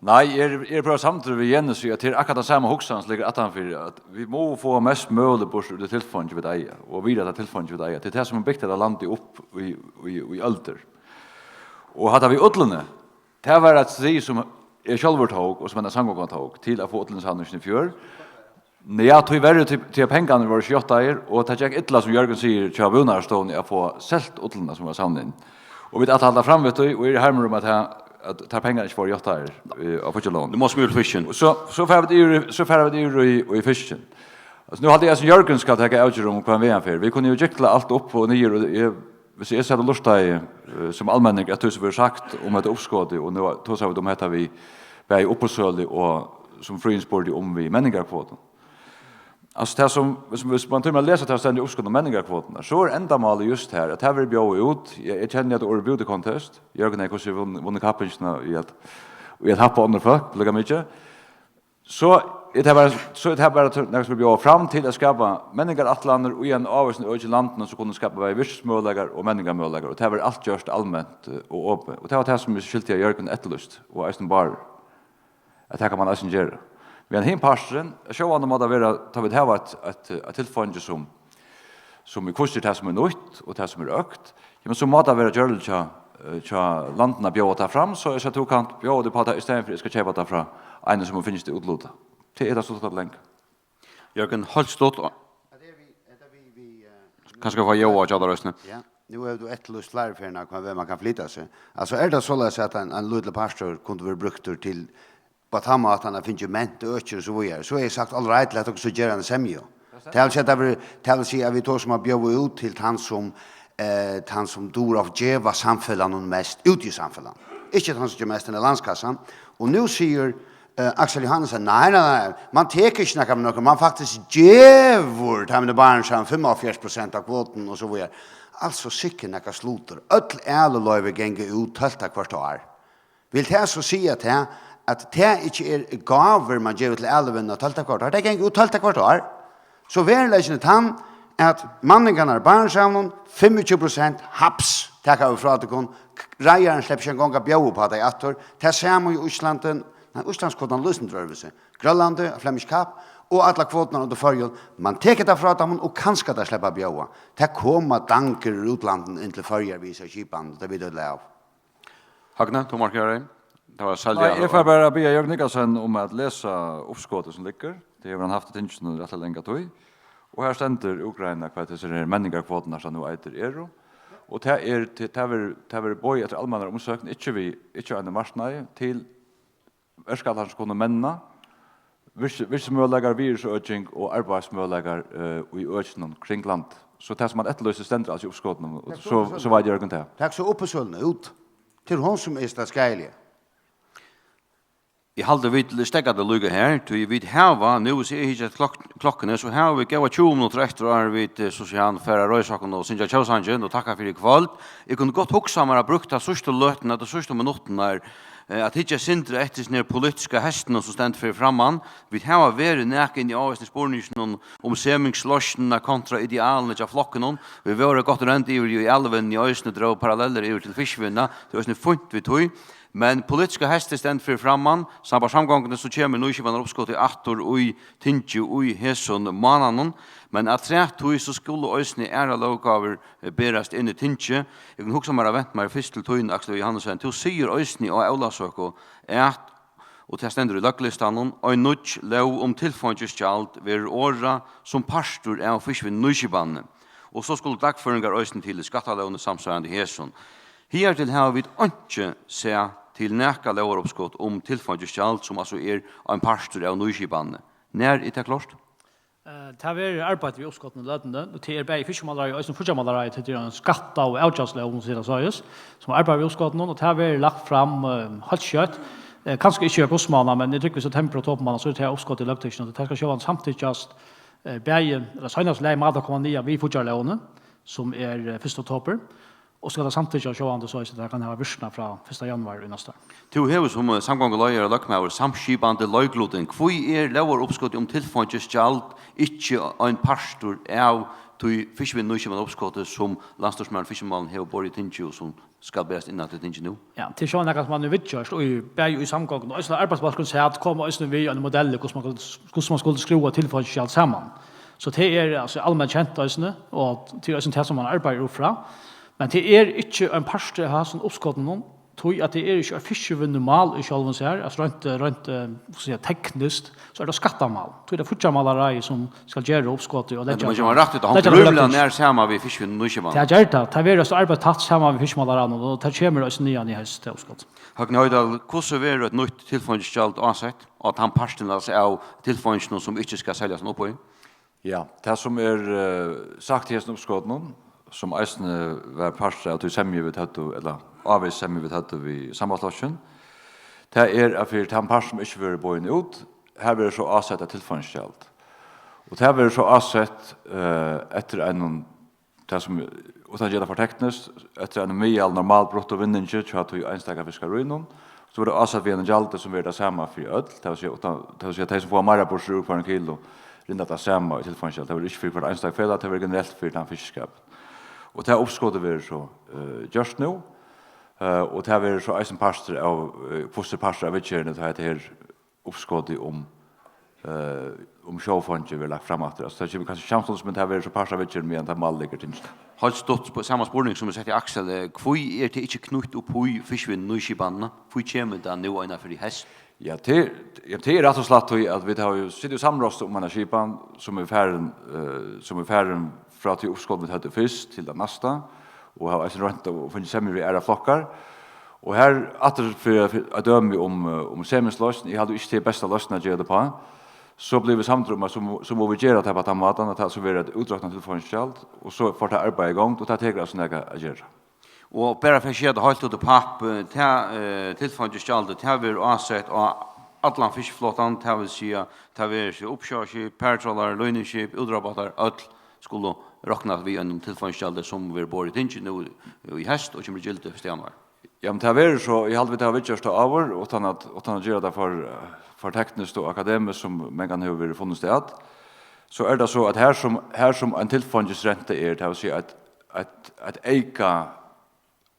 Nei, eg eri, eg eri bara samdur við Jens í, at tað er akkurát tann sama hugsan sum liggur aftan fyri, at vit mugu fáa mest møguligt burtur úr tí tilfeingi, vit eiga, og virða tað tilfeingi, vit eiga. Tað er tað, sum hevur bygt hetta landið upp í, í, í øldir. Og hatta við ullini, tað var eitt stig, sum eg sjálvur tók, og sum hendan samgongan tók, til at fáa ullinsavningin í fjør. Nei, ja, tíverri, tí, tí at pengarnir vóru ikki játtaðir, og tað gekk illa, sum Jørgen sigur, hjá Búnaðarstovuni at fáa selt ullina, sum var savnað inn. Og vit ætla at halda fram við tí, og eg eri harmur um, at tað, at tær pengarnir ikki vóru játtaðir, eh, á fíggjarlógini. Nú má smúla fiskin. Og so, so fara vit yvir í, so fara vit yvir í, í fiskin. Altso, nú haldi eg, at Jørgen skal taka avgerð um, hvønn veg hann fer. Vit kunnu jú gikla alt upp og niður, og eg, viss eg sat og lurtaði, eh, sum almenningur, at tí sum verður sagt um hetta uppskotið, og nú tosa vit um hetta við bæði uppboðssølu og, sum Fríðin spurdi um, við menningarkvotum. Altso, tað sum, viss, viss man tímir at lesa tað, stendur í uppskotinum um menningarkvoturnar, so er endamálið júst her, at tað verður bjóðað út. Eg, eg kenni hetta orðið beauty contest. Jørgen hevur hvussu er vunn-, vunnið kappingina í at, í at happa onnur fólk, líka mikið. So er tað bara, so er tað bara til, nakað sum er bjóðað fram til at skapa menningarætlanir í ein ávísum øki í landinum, sum kunnu skapa bæði virkismøguleikar og menningarmøguleikar, og tað verður alt gjørt alment, eh, og opið. Og tað var tað, sum eg skilti, at Jørgen eftirlýsti, og eisini Bárður, at tað kann man eisini gera. Men hin parturin, sjálvandi má tað vera, tá vit hava eitt, eitt, eitt tilfeingi sum, sum er hvussu er tað, sum er nýtt, og tað, sum er økt, jamen, so má tað vera gjørligt hjá, eh, hjá landinum at bjóða tað fram, so eg sigi, tú kanst bjóða teg upp á tað, í staðin fyri eg skal keypa tað frá einum, sum hevur fingið tað útlutað. Tað er tað stutt og langa. Jørgen, heilt stutt, og At er við, at er við, við, eh, kanska fá Jóa hjá tær eisini. Ja, nú hevur tú eftirlýst fleiri ferðir, hvønn veg man kann flyta seg. Altso, er tað soleiðis, at ein, ein lítil partur kundi verið brúktur til, á tann mátan, at fingið ment økir og so víðari, so hevði eg sagt, all right, lat okkum so gera eina semju. Tað vil siga, tað vil, tað vil siga, at vit tosa um at bjóða út til tann, sum, eh, tann, sum dugir at geva samfelagnum mest, úti í samfelagnum. Ikki tann, sum ger mest inn í landskassan. Og nú sigur, eh, Aksel Johannesen, nei, nei, nei, man tekur ikki nakað við nøkrum, man faktiskt gevur teimum í Barentshavinum fimmoghálvfjerðs prosent av kvotunum og so víðari. Altso, sikkurt nakað slutur. Øll æluloyvi ganga út tólvta hvørt ár. Vil tað so siga tað, at tað ikki er gávur, man gevur til æluvinnuna tólvta hvørt ár? Tað gongur út tólvta hvørt ár. So veruleikin er tann, at manningarnar í Barentshavinum, fimmogtjúgu prosent, haps, taka vit frá tykkum, reiðarin sleppur ikki eingong at bjóða upp á tey aftur. Tað sama í Íslandi, nei, Íslandskvotan er lýsandi øðrvísi. Grønlandi, Flemish Cap, og allar kvoturnar undir Føroyum. Man tekur tað frá teimum, og kanska tey sleppa at bjóða. Tað koma dangur úr útlandinum inn til Føroyar við hesari skipan, tað vita vit av. Høgni, tú markerar ein. Tað var Selja. Nei, eg fari bara at biðja Jørgen Niclasen um at lesa uppskotið sum liggur. Tað hevur hann havt í tinginum rættiliga langa tíð. Og her stendur útgreinað, hvat hesir her menningarkvoturnar, sum nú eitur, eru. Og tað er, tað, tað verður, tað verður boðið eftir almennari umsókn, ikki við, ikki á einum marknaði, til verkætlanir, sum kunnu menna, virks-, virksmøguleikar, virðisøking og arbeiðsmøguleikar, eh, í økinum kring land. So tað, sum man eftirlýsir, stendur altso í uppskotinum, og so, so veit Jørgen tað. Tak so uppboðssøluna út. Tað er hon, sum er tað skaðiliga. Eg haldi, vit steðga tað líka her, tí vit hava, nú, hvis eg hyggi eftir klokk-, klokkuni, so hava vit góðar tjúgu minuttir eftir, áðrenn vit, eh, so siga, fara at reisa okkum og syngja tjóðsangin og takka fyri í kvøld. Eg kundi gott hugsað mær at brúkt ta síðstu løtuna, ta síðstu minuttirnar, eh, at hyggja eitt sindur eftir hesum her politiska hestinum, sum stendur fyri framman. Vit hava verið nakað inni í ávísum spurninginum um, um semingsloysnina kontra idealini hjá flokkunum. Vit vóru gott roynd yvir í æluvinnuni eisini, drógu parallellir yvir til fiskivinnuna. Tað er eisini fínt við tí. Men politiska heystið stendur fyri framman. Sambært samgonguni, so kemur nýskipanaruppskotið aftur í tingið í hesum mánaðinum. Men afturat tí, so skulu eisini aðrar lóggávur, eh, berast inn í tingið. Eg kundi hugsað mær at vent mær fyrst til tín, Aksel Johannesen. Tú sigur eisini á Ólavsøku, at, og tað stendur í løglistanum, ein nýggj lóg um tilfeingisgjald verður orðað sum partur av fiskivinnunýskipanini. Og so skulu dagføringar eisini til í skattalógini samsvarandi hesum. Higartil hava vit einki sæð til nakað lógaruppskot um tilfeingisgjald, sum altso er ein partur av nýskipanini. Nær er tað klárt? Eh, tað verður arbeitt við uppskotinum í løtuni, og tað er bæði fiskimálaráðið og eisini fíggjarmálaráðið, tað er ein skatta- og avgjaldslóg, um at siga tað soleiðis, sum arbeiðir við uppskotinum, og tað verður lagt fram, eh, heilt skjótt. Eh, kanska ikki í augustmánað, men eg trúgvi, september, oktobermánað, so er tað uppskot í løgtinginum, og tað skal sjálvandi samtykjast, eh, bæði, ella seinast í lagi má tað koma niðan við fíggjarlógini, sum er, eh, fyrsta oktober. Og skal tað samtykkjast sjálvandi, so at tað kann hava virknað frá fyrsta januar í næsta ár. Tú hevur sum, eh, samgonguleiðari og løgmaður samskipandi leiklutin. Hví er lógaruppskotið um tilfeingisgjald ikki ein partur av tí fiskivinnunýtskipanaruppskoti, sum landsstýrismaður fiskimála hevur borið í tingið og sum skal berast inn til tingið nú? Ja, tað er sjálvandi nakað, sum man hevur viðgjørt, og í, bæði í samgonguni og eisini arbeiðsbólkurin sat, kom eisini við ein modell, hvussu man, hvussu man skuldi skrúva tilfeingisgjald saman. So tað er, altso, alment kent eisini, og tað er eisini tað, sum man arbeiðir út frá. Men tað er ikki ein partur av hasum uppskotinum, tí at tað er ikki eitt fiskivinnumál í sjálvum sær, altso, reint, reint, eh, hvat skal eg siga, tekniskt, so er tað skattamál. Tí er tað fíggjarmálaráðið, sum skal gera uppskotið og Men leggja tú má fram. Geva rætt í, tað Leggja hongur fram rímiliga løgtingið. Nær saman við fiskivinnunýtskipan. Tað ger tað. Tað verður, altso, arbeitt tætt saman við fiskimálaráðnum, og tað kemur eisini niðan í heyst, tað uppskot. Høgni Hoydal, hvussu verður eitt nýtt tilfeingisgjald ásett á tann partin, altso, av tilfeinginum, sum ikki skal seljast upp í? Ja, tað sum er, eh, sagt í hesum uppskotinum, sum eisini var partur av tí semju vit høvdu, ella ávegis semju vit høvdu við Sambandsflokkin, tað er, at fyri tann part sum ikki verður boðin út, har verður so ásett eitt tilfeingisgjald. Og tað verður so ásett, eh, eftir einum, tað sum, uttan at gera tað for tekniskt, eftir einum miðal normal bruttovinningi hjá tí einstaka fiskarínum, so verður ásett við einum gjaldi sum verður tað sama fyri øll, tað vil siga, uttan, tað vil siga, tey sum fáa meira burtur úr hvørjum kilo, rinna tað sama í tilfeingisgjald. Tað verður ikki fyri hvørt einstakt felag, tað verður generelt fyri tann fiskiskapin. Og tað uppskotið verður so, eh, gjørt nú, eh, og tað verður so eisini partur av, eh, fyrsti partur av viðgerðini, tá hetta her uppskotið um, eh, um sjófongið verður lagt fram aftur. Altso, tað kemur kanska ikki samstundis, men tað verður so partur av viðgerðini, meðan tað mál liggur til. Heilt stutt, sp-, sama spurning sum eg setti Aksel, eh, hví er tað ikki knýtt upp í fiskivinnunýtskipanina? Hví kemur tað nú eina ferð í heyst? Ja, tað, ja, tað er rætt og slætt tí, at vit hava jú sitið og samráðst um eina skipan, sum er farin, eh, sum er farin frá tí uppskot, vit høvdu fyrst, til tað næsta, og hava eisini roynt at fingið semjur við aðrar flokkar. Og her, aftur fyri, fyri at dømi um, eh, um semisloysn, eg haldi ikki, tað er besta loysn at gera tað uppá, so blivu vit samdir um, at so, so mugu vit gera tað á tann mátan, at tað so verður eitt útroknað tilfeingisgjald, og so fór tað arbeiðið í gongd, og tað tekur altso nakað at gera. Og bara fyri at skera tað heilt út í pap, eh, tað, eh, tilfeingisgjaldið, tað verður ásett á allan fiskiflotan, tað vil siga, tað verður seg uppsjóvarskip, paratrálarar, línuskip, útróðrarbátar, øll skulu roknast við einum tilfeingisgjaldi, sum verður borið í tingið nú í heyst og kemur í gildi fyrsta januar. Ja, men tað verður so, eg haldi, vit hava viðgjørt tað áður, uttan at, uttan at gera tað for, for tekniskt og akademiskt, sum mangan hevur verið funnist at, so er tað so, at her sum, her sum ein tilfeingisrenta er, tað vil siga, eitt, eitt, eitt eyka,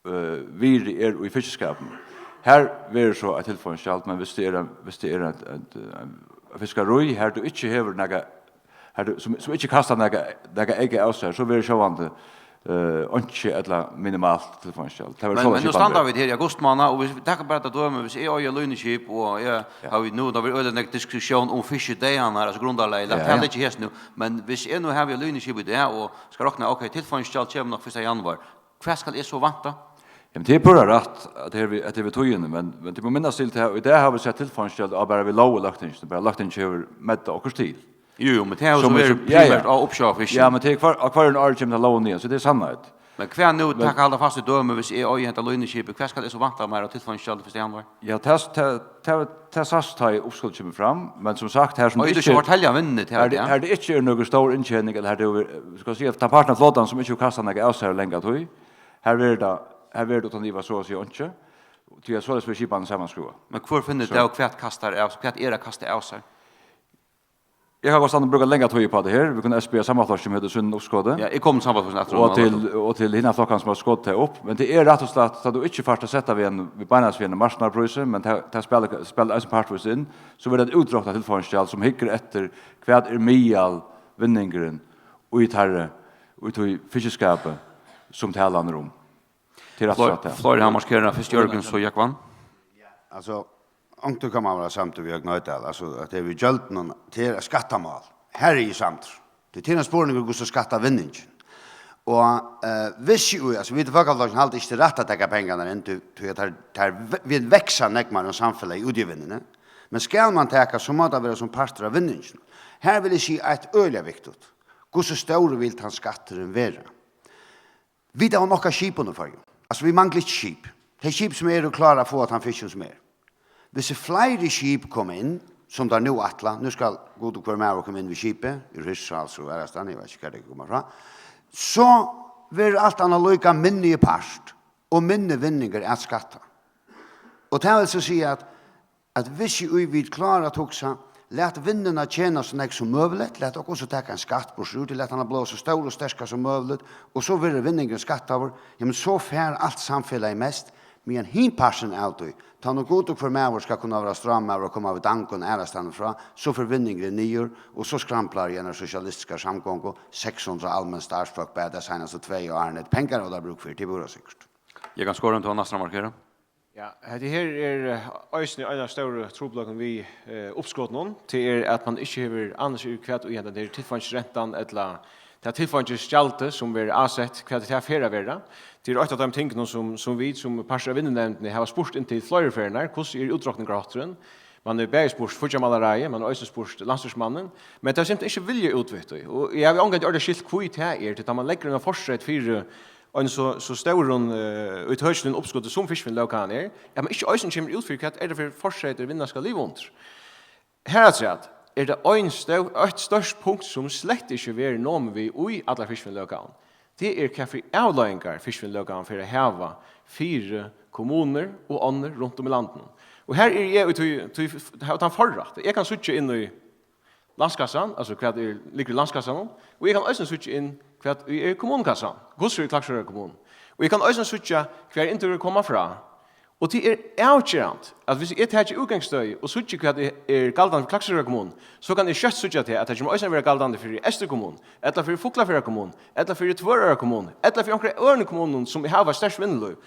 eh, virði er í fiskiskapinum. Her verður so eitt tilfeingisgjald, men viss tað er ein, viss tað er ein, ein, ein, ein fiskarí, har tú ikki hevur nakað, har tú, sum, sum ikki kastar nakað, nakað eyka av sær, so verður sjálvandi, eh, einki ella minimalt tilfeingisgjald. Tað verður Men, soleiðis men nú skipað standa við. Vit her í augustmánað, og vit taka bara tað dømi, viss eg eigi línuskip, og eg Ja. havi nú, tað verður øgiliga nógv diskusjón um fiskidagarnar, altso grundarlagið, lat Ja, tað ja. liggja her nú, men viss eg nú havi línuskip í dag, og skal rokna, ok, tilfeingisgjald kemur nokk fyrsta januar, hvat skal eg so vænta? Jamen, tað er púra rætt, at tað er við, at tað er við tíðini, men, men tú má minnast til tað, og í dag hava vit sett tilfeingisgjald á bara við lóg í løgtinginum, bara løgtingið hevur meddað okkurt til. Jú, jú, men tað er jo Sum so er verið sum, ja, ja. primært á uppsjóvarfiski. Ja, men tað er hvar, á hvørjum ári kemur tað lóg niður, so tað er sannheit. Men hvat nú, Men taka halda fast í dømi, viss eg eigi hetta línuskipið, hvat skal eg so vænta mær av tilfeingisgjaldi fyrsta januar? Ja, tað, tað, tað, tað sæst, tá ið uppskotið kemur fram, men sum sagt, her sum Og tað er ikki, ikki fortelja vinnið til her, tað, ja. her tað ikki er nøkur stór inntjening, ella her tað er, skal eg siga, tann partin av flotanum sum ikki hevur kastað nakað av sær í langa tíð, her verður tað, her verður tað uttan iva so at siga einki, tí at soleiðis verður skipanin samanskrúvað. Men hvør finnur So. tað, og hvat kastar av, hvat er at kasta av sær? Eg kann gott standa og brúka langa tíð upp á tað her. Vit kunnu spyrja Sambandsflokkin, sum hevur sínum uppskoti. Ja, eg komi til Sambandsflokkin aftur Og um til, annað. og til hinar flokkarnar, sum hava skotið tað upp. Men tað er rætt og slætt, at tú ikki fært at seta við ein, við beinleiðis við ein marknaðarprísi, men tað, tað spælir, spælir eisini partvíst inn. So verður tað eitt útroknað tilfeingisgjald, sum hyggur eftir, hvat er miðalvinningurin í teirri, í tí fiskiskapi, sum talan er um. Tað er rætt og Flor-, slætt, ja. Florian Maskera, fyrst Jørgen, so Jógvan. Altso, onkuntíð kann man vera samdur við Høgna Hoydal, altso, at tað er við gjøldunum, tað er skattamál. Her er eg samdur. Tað er ein spurningur, hvussu skatta vinningin. Og, eh, viss eg, altso, vit í Fólkaflokkinum halda ikki, tað er rætt at taka pengarnar inn, tí, tí at tær, tær ve-, vit vaksa nógv meira enn samfelagið úti í vinnuni. Men skal man taka, so má tað vera sum partur av vinningini. Her vil eg siga eitt øgiliga viktigt. Hvussu stórur vil tann skatturin vera? Vit hava nokk av skipum í Føroyum. Altso, vit mangla ikki skip. Tey skip sum eru, klára at fáa tann fiskin sum er. Viss fleiri skip koma inn, sum teir nú ætla, nú skal Gud og hvør maður koma inn við skipi, úr Hirtshals og aðrastaðni, eg veit ikki, hvar tey koma frá, so verður alt annað líka minni í part, og minni vinningur at skatta. Og tað vil so siga, at, at hvis eg í vit klára at hugsa, lat vinnuna tjena so nógv sum møguligt, lat okkum so taka ein skatt burtur úr, lat hana blíva so stór og sterka sum møguligt, og so verður vinningurin skattaður, jamen so fær alt samfelagið mest, meðan hin parturin av tí, tá nú Gud og hvør maður skal kunna vera strámaður og koma við dangun aðrastaðni frá, so fer vinningurin niður, og so skramplar í eina sosialistiska samgongu, seks hundrað almenn starvsfólk bara tey seinastu tvey árini, pengar hava teir brúk fyri, tað er púra sikkurt. Jógvan Skorin, tú hevur næstan markerað. Ja, hetta her er, eh, eisini ein av stóru trupulleikunum við, eh, uppskotunum. Tað er, at man ikki hevur ánilsi yvir, hvat ið hendan her tilfeingisrentan ella tað tilfeingisgjaldið, sum verður ásett, hvat tað fer at vera. Tað er eitt av teimum tingunum, sum, sum vit sum partur av vinnunevndini hava spurt inn til fleiri ferðir, hvussu er útrokningarhátturin? Man hevur bæði spurt fíggjarmálaráðið, man hevur eisini spurt landsstýrismannin, men tað er simpelthen ikki vilji útvítt í. Og eg havi ongantíð ordiliga skilt, hví tað er, tí tá man leggur eina fortreyt fyri ein so, so stórum, eh, ítøkiligum uppskoti, sum fiskivinnulóggávan er, at man ikki eisini kemur út fyri, hvat er tað fyri fortreytir, vinnan skal liva undir. Harafturat er tað ein stó-, eitt stórt punkt, sum slett ikki verður numið við í allari fiskivinnulóggávan. Tað er, hvat fyri avleiðingar fiskivinnulóggávan fer at hava fyri kommunur og onnur runt um í landinum. Og her eri eg í tí, tí, havi tann forrætt. Eg kann síggja inn í landskassan, altso hvat er, liggur í landskassanum, og eg kann eisini síggja inn, hvat ið er í kommunukassan, hvussu er í Klaksvíkar kommunu. Og eg kann eisini síggja, hvar inntøkur koma frá. Og tað er avgerandi, at viss eg taki útgangsstøði og síggi, hvat er, er galdandi fyri Klaksvíkar kommunu, so kann eg skjótt síggja tað, at tað kemur eisini at vera galdandi fyri Eystur kommunu, ella fyri Fuglafjarðar kommunu, ella fyri Tvøroyrar kommunu, ella fyri onkra øðrum kommunum, sum hava sterkt vinnulív.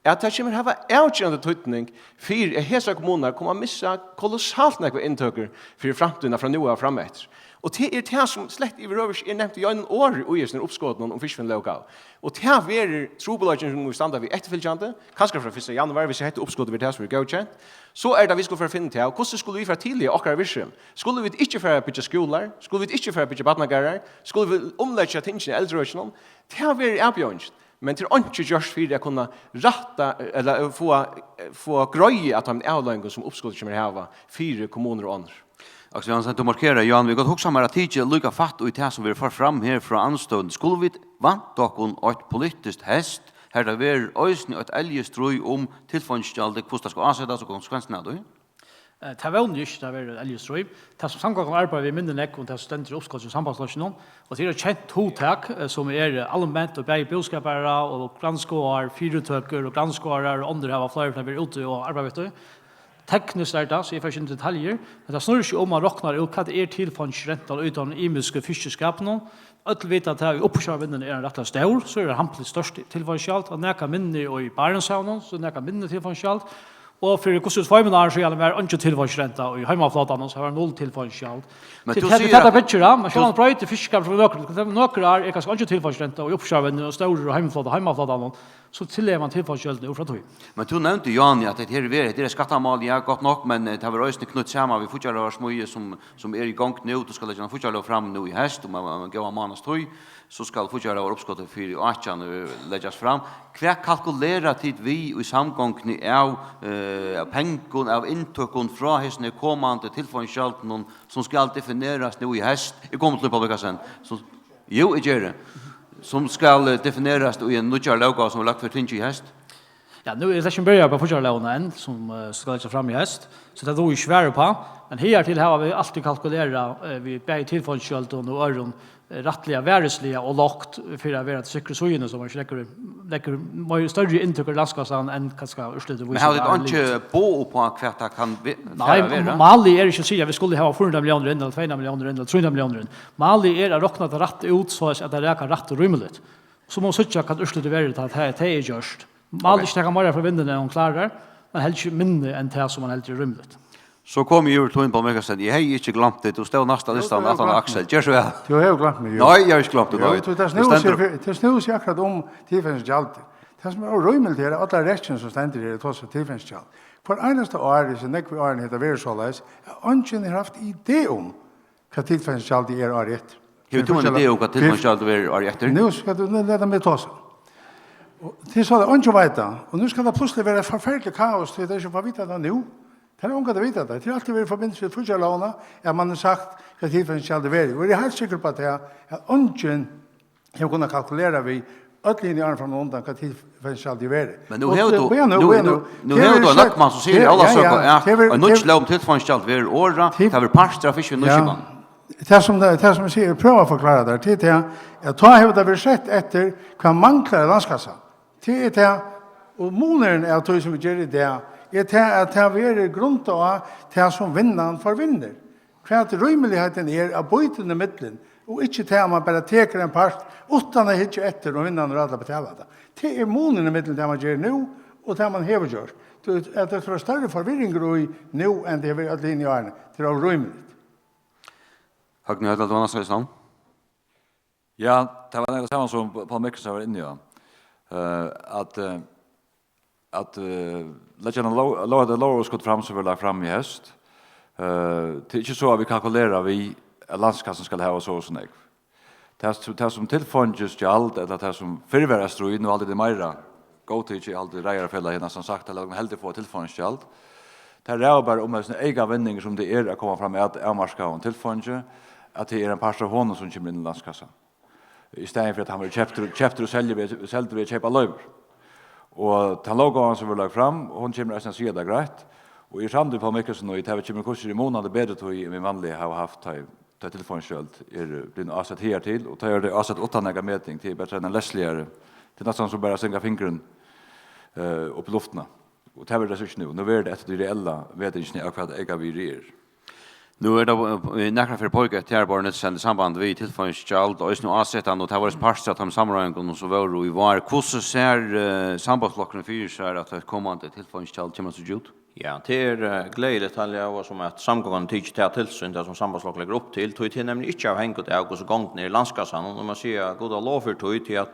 At tað kemur hava avgerandi týdning fyri, at hesar kommunurnar koma at missa kolossalt nógvar inntøkur fyri framtíðina frá nú av frameftir. Og tað er tað, sum slett yvirhøvur ikki er nevnt í einum orði í hesum uppskotinum um fiskivinnulóggávu. Og tað verður trupulleikin, sum vit standa við eftirfylgjandi, kanska frá fyrsta januar, viss hetta uppskotið verður tað, sum er góðkent, so er tað, vit skulu fara at finna tað, og hvussu skulu vit fara at tillaga okkara virksemi? Skulu vit ikki fara at byggja skúlar? Skulu vit ikki fara at byggja barnagarðar? Skulu vit umleggja tingini í eldraøkinum? Tað verður avbjóðingin. Men tað er einki gjørt fyri at kunna rætta, ella fáa, fáa greiðu á teimum avleiðingum, sum uppskotið kemur at hava fyri kommunur og onnur. Aksel Johansen, tú markerar, Johan, vit gott hugsa mær at tikið líka fatt í tað, sum verður ført fram her frá andstøðuni. Skulu vit vænta okkum eitt politiskt hest, har tað verður eisini eitt eljustríð um tilfeingisgjaldið, hvussu tað skal ásetast og konsekvensirnar av tí? Eh, tað vóni eg ikki, tað verður eljustríð. Tað, sum samgongan arbeiðir við, minnir nógv um tað, sum stendur í uppskotinum hjá Sambandsflokkinum, og tað er eitt kent hugtak, eh, sum er alment, og bæði búskaparar og grannskógar, fyritøkur og grannskógarar og onnur hava fleiri ferðir verið úti og arbeitt við tí. Tekniskt er tað, so eg fari ikki inn í detaljur, men tað snýr seg um at rokna út, hvat er tilfeingisrentan í teimum ymisku fiskiskapinum. Øll vita tað, í uppsjóvarvinnuni er hon rættiliga stór, so er hampiligt stórt tilfeingisgjald, og nakað minni í Barentshavinum, so nakað minni tilfeingisgjald. Og fyri hvussu tveimum árum síðan var eingin tilfeingisrenta í heimaflotanum, so var null tilfeingisgjald. Men tú sigur at tað byggir á, men sjálvandi broytir fiskiskapur frá nøkrum. Nøkur ár er kanska eingin tilfeingisrenta í uppsjóvarvinnuni og stóru heimaflota-, heimaflotanum, so tilleggur man tilfeingisgjøldini út frá tí. Men tú nevndi, Jani, at hetta her er, hetta er skattamál, ja, gott nokk, men, eh, tað verður eisini knýtt saman við fíggjarlógarsmíði, sum, sum er í gongd nú. Tú skal leggja eina fíggjarlóg fram nú í heyst, um ein, ein góðan mánaðs tíð, so skal fíggjarlógaruppskotið fyri átjan, eh, leggjast fram. Hvat kalkulera tit við í samgonguni av, eh, av pengum, av inntøkum frá hesum her komandi tilfeingisgjaldinum, sum skal definerast nú í heyst? Eg komi til Poul Mikkelsen, sum Jú, eg geri. Sum skal, eh, definerast í ein nýggjari lóggávu, sum er lagt fyri tingið í heyst. Ja, nú er tað ikki byrjað á fíggjarlógina enn, sum, eh, skal leggjast fram í heyst, so tað dugi eg ikki svara uppá. Men higartil hava vit altíð kalkulerað, eh, við bæði tilfeingisgjøldum og øðrum, eh, rættiliga varisliga og lágt fyri at vera til sikru síðuna, so man ikki leggur, leggur meir, størri inntøkur í landskassan enn kanska úrslitið vísir. Men hava tit einki boð uppá, hvat tað kann ve-, Nei, fara at vera? Málið er ikki at siga, at vit skulu hava fýra hundrað milliónir inn ella tvey hundrað milliónir inn ella trý hundrað milliónir inn. Málið er at rokna tað rætt út, soleiðis at tað rakar rætt og rímiligt. So má síggja, hvat úrslitið verður, tá tað, tað er gjørt. Málið er Ok. ikki taka meira frá vinnuni enn hon klárar, men heldur ikki minni enn tað, sum man heldur er rímiligt. So komi eg yvir til tín, Poul Mikkelsen. Eg hevði ikki gloymt teg. Tú stóð næst á Jú, listanum, tú hevur aftan á gloymt Aksel. meg. Ger so væl. Tú hevur gloymt meg, jú. Nei, eg havi ikki gloymt teg, Jú, nei. tú, tað Tú snúði seg stendur fyri, tað snúði seg akkurát um tilfeingisgjaldið. Tað, sum er órímiligt her, er allar rekkjur, sum stendur her, eg tosi um tilfeingisgjald. Hvørt einasta ár, hesi nógvu árini, hetta verður soleiðis, at eingin hevur havt idé um, hvat tilfeingisgjaldið er árið eftir. Hevur tú ein idé um, hvat tilfeingisgjaldið verður árið eftir? Nú skal tú, nú lata meg tosa. Og til so, at eingin veit tað. Og nú skal tað plúsliga vera eitt forferdiligt kaos, tí tað er ikki bara vita tað nú. Tað er ongan at vita tað. Tað er altíð verið í forbindelse við fíggjarlógina, at man hevur sagt, hvat tilfeingisgjaldið verður. Og eg eri heilt sikkur uppá tað, at eingin hevur kunnað kalkulera við, Øll hini árini frammanundan, hvat tilfeingisgjaldið hevur verið. Men nú Og hevur til-, tú, bíða nú, nú, bíða nú, nú. Nú Til hevur tú ein verið løgmann sum sagt, sigur í ja, ja, Ólavsøku ja, at til verið, ein til nýggj verið lóg um tilfeingisgjald verður orðað, Til tað verður partur av fiskivinnu í Ja. skipan. Tað sum, tað, tað sum eg sigi, eg prøvi at forklára tær, til tað, at tá hevur tað verið sett eftir, hvat manglar í landskassan. Til tað, og munurin av tí sum vit gera í dag, er tað, at tað verður grundað á tað sum vinnan forvinnur. Hvat rímiligheiten er av býtum í millum, og ikki tað, at man bara tekur ein part uttan at hyggja eftir, um vinnan er allur at betala tað. Tað er munurin í millum tað, man ger nú, og tað, man hevur gjørt. Tú, at tað er størri forvirring í nú, enn tað hevur verið øll hini árini. Tað er órímiligt. Høgni Hoydal, tú var næstan í stand. Ja, tað var nakað saman sum Poul Mikkelsen var inni á. Eh, at, eh, at, eh, leggja eina lóg, lóg, lóg, lógarskot fram sum verður lagt fram í heyst. Eh, tað er ikki so, at vit kalkulera við, at landskassan skal hava so og so nógv. Tað, tað sum tilfeingisgjald, ella tað sum fyrr var eitt stríð, nú haldi eg tað er meira góðtikið, eg haldi Reiðarar Felag hevur næstan sagt, at lat okkum heldur fáa tilfeingisgjald. Tað ræður bara um hesin eyka vinning, sum tað er at koma fram at avmarkaðum tilfeingi, at tað er ein partur av honum, sum kemur inn í landskassan. Í staðin fyri at hann verður keyptur, keyptur og seldur við, seldur við at keypa loyvur. Og tann lóggávan, sum verður lagt fram, hon kemur eisini at siga tað greitt. Og eg samdi við Poul Mikkelsen, og tað kemur hvussu er í munandi betri tíð, enn vit vanliga hava havt, tá, tá tilfeingisgjald er, eh, blivin ásett hertil, og tá er tað ásett uttan nakra meting, tað er bara ein leysligari, tað er næstan sum bara at stinga fingurin, eh, upp í luftina. Og tað verður tað so ikki nú. Nú verður tað eftir tí reella metingini av hvat eykavirði er. Nú er tað, eh, nakrar ferðir peikað eftir, Bárður Nielsen, í samband við tilfeingisgjald og eisini ásetan, og tað var eisini partur av teimum samráðingum, sum vóru í vár. Hvussu sær, eh, Sambandsflokkurin fyri sær, at eitt komandi tilfeingisgjald kemur at síggja út? Ja, tað er, eh, gleðiligt, Talja, og sum at samgongan hevur tikið tað til sín, tað sum Sambandsflokkurin leggur upp til, tí tað er nemliga ikki avhangigt av, hvussu gongdin er í landskassanum, og má siga, Gud og lov fyri tí, tí at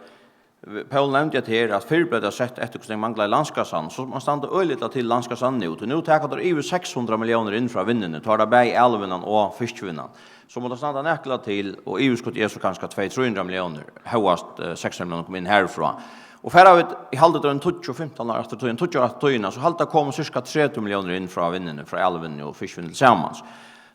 Poul nevndi at her, at fyrr bleiv tað sett eftir, hvussu nógv manglar í landskassan, so man standa øgiliga illa til landskassan nú. Tí nú taka teir yvir seks hundrað milliónir inn frá vinnuni, tá er tað bæði alivinnan og fiskivinnan. So má tað standa nakað til, og yvirskot er so kanska tvey, trý hundrað milliónir, hóast, eh, seks hundrað milliónir koma inn herfrá. Og fara vit, eg haldi, tað er ein tíggju, fimtan ár aftur í tíðina, tíggju ár aftur í tíðina, so haldi tað koma sirka tretivu milliónir inn frá vinnuni, frá alivinnu og fiskivinnu til samans.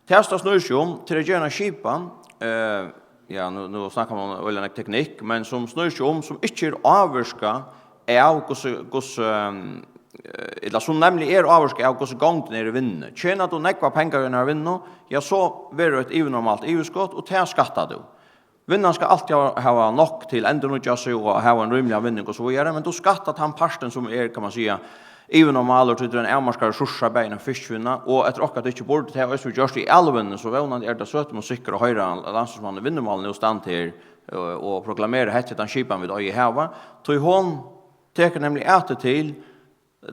Tað, sum tað snýr seg um, til at gera eina skipan, eh, ja, nú, nú snakkar man øgiliga nógv teknikk, men sum snýr seg um, sum ikki er ávirkað av hvussu, hvussu, ehm, eh, ella sum nemliga er ávirkað av hvussu gongdin er í vinnuni. Tjenar tú nógvar pengar í einari vinnu, ja, so verður eitt yvirnormalt yvirskot, og tað skattar tú. Vinnan skal altíð hava, hava nokk til at endurnýggja seg og hava ein rímiligan vinning og so víðari, men tú skattar tann partin sum er, kann man siga, yvirnormalur, tí tað er ein avmarkaður resursur, bæði innan fiskivinnu og eftir okkurt, at tað ikki burdi tað eisini verið gjørt í alivinnuni, so vónandi er tað søtum og sikkurt at hoyra landsstýrismann í vinnumálum nú standa her, eh, og proklamera, hetta er tann skipan, vit eiga at hava, tí hon tekur nemliga atlit til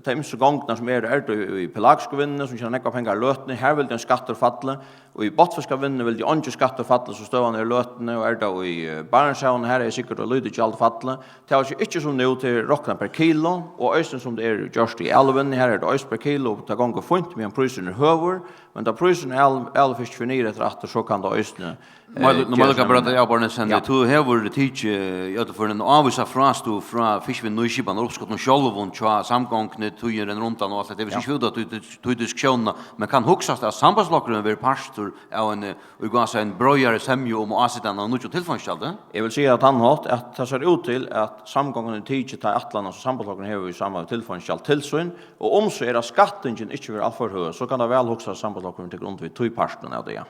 tey ymsu gongdirnar, sum eru, er tað í, í pelagisku vinnuni, sum tjenar nógvar pengar í løtuni, har vildi ein skattur fallið, og í botnfiskavinnuni vildi eingin skattur fallið, sum støðan er í løtuni, og er tað í, eh, Barentshavinum, har er sikkurt eitt lítið gjald fallið. Tað er ikki sum nú, tað er roknað per kilo, og eisini sum tað er gjørt í alivinnuni, har er tað eisini per kilo, og tað gongur fínt, meðan prísurin er høgur, men tá prísurin á al-, alifiski fer niður eftir aftur, so kann tað eisini, eh, Má eg, nú má eg gerast líka bara ein, ja, Bárður Nielsen, ja. Tú hevur tikið í øllum førum ein ávísa frástøðu frá fiskivinnu, nýskipan og uppskotinum sjálvum hjá samgonguni, tíðin rennur undan og alt hetta. Eg vil Ja. ikki út av tí, tí, tí diskusjónina, men kann hugsast at Sambandsflokkurin verður partur av ein, eh, í gásareygum breiðari semju um ásetan av nýggjum tilfeingisgjaldi? Eg vil siga á tann hátt, at tað sær út til, at samgongan hevur tikið ta ætlan, sum Sambandsflokkurin hevur í samband við tilfeingisgjald, til sín, og um so er, at skattingin ikki verður alt for høg, so kann tað væl hugsast, at Sambandsflokkurin tekur undir við tí partinum av tí, ja.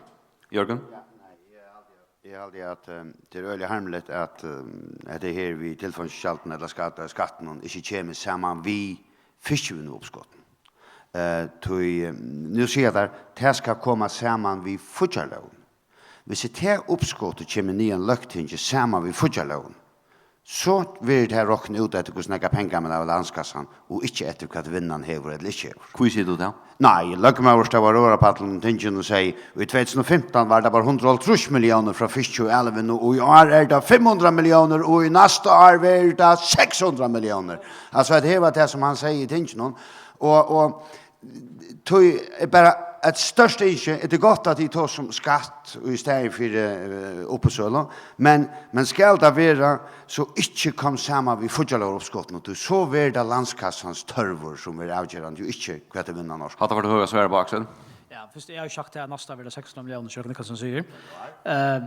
Jørgen? Ja, nei, eg haldi, eg haldi, at, ehm, tað er øgiliga harmiligt, at, ehm, hetta her við tilfeingisgjaldinum ella skatt-, skattinum ikki kemur saman við fiskivinnuuppskotinum. Eh, tí, ehm, nú siga teir, tað skal koma saman við fíggjarlógin. Hvis tað uppskotið kemur niðan í Løgtingið saman við fíggjarlógin, so verður tað roknað út eftir, hvussu nógvar pengar man hevur í landskassan, og ikki eftir, hvat vinnan hevur ella ikki hevur. Hví sigur tú tað? Nei, løgmaður stóð á røðarapallinum í tinginum og segði, í tvey túsund og fimtan var tað bara hundrað og hálvtrýss milliónir frá fiski og alivinnu, og í ár er tað fimm hundrað milliónir, og í næsta ár verður tað seks hundrað milliónir. Altso, at hava tað, sum hann segði í tinginum, og, og Tí er bara eitt stórt ynski, tað er gott, at tit tosa um skatt í staðin fyri, eh, uppboðssølu, men, men skal tað vera, so ikki kom saman við fíggjarlógaruppskotinum, tí so verður tað landskassans tørvur, sum verður avgerandi, og ikki hvat er vinnan orka. Hatta var tað høga svarið, Aksel. Ja, fyrst, eg havi sagt tað, at næsta verður seks hundrað milliónir, sum Nicholson sigur. Eh,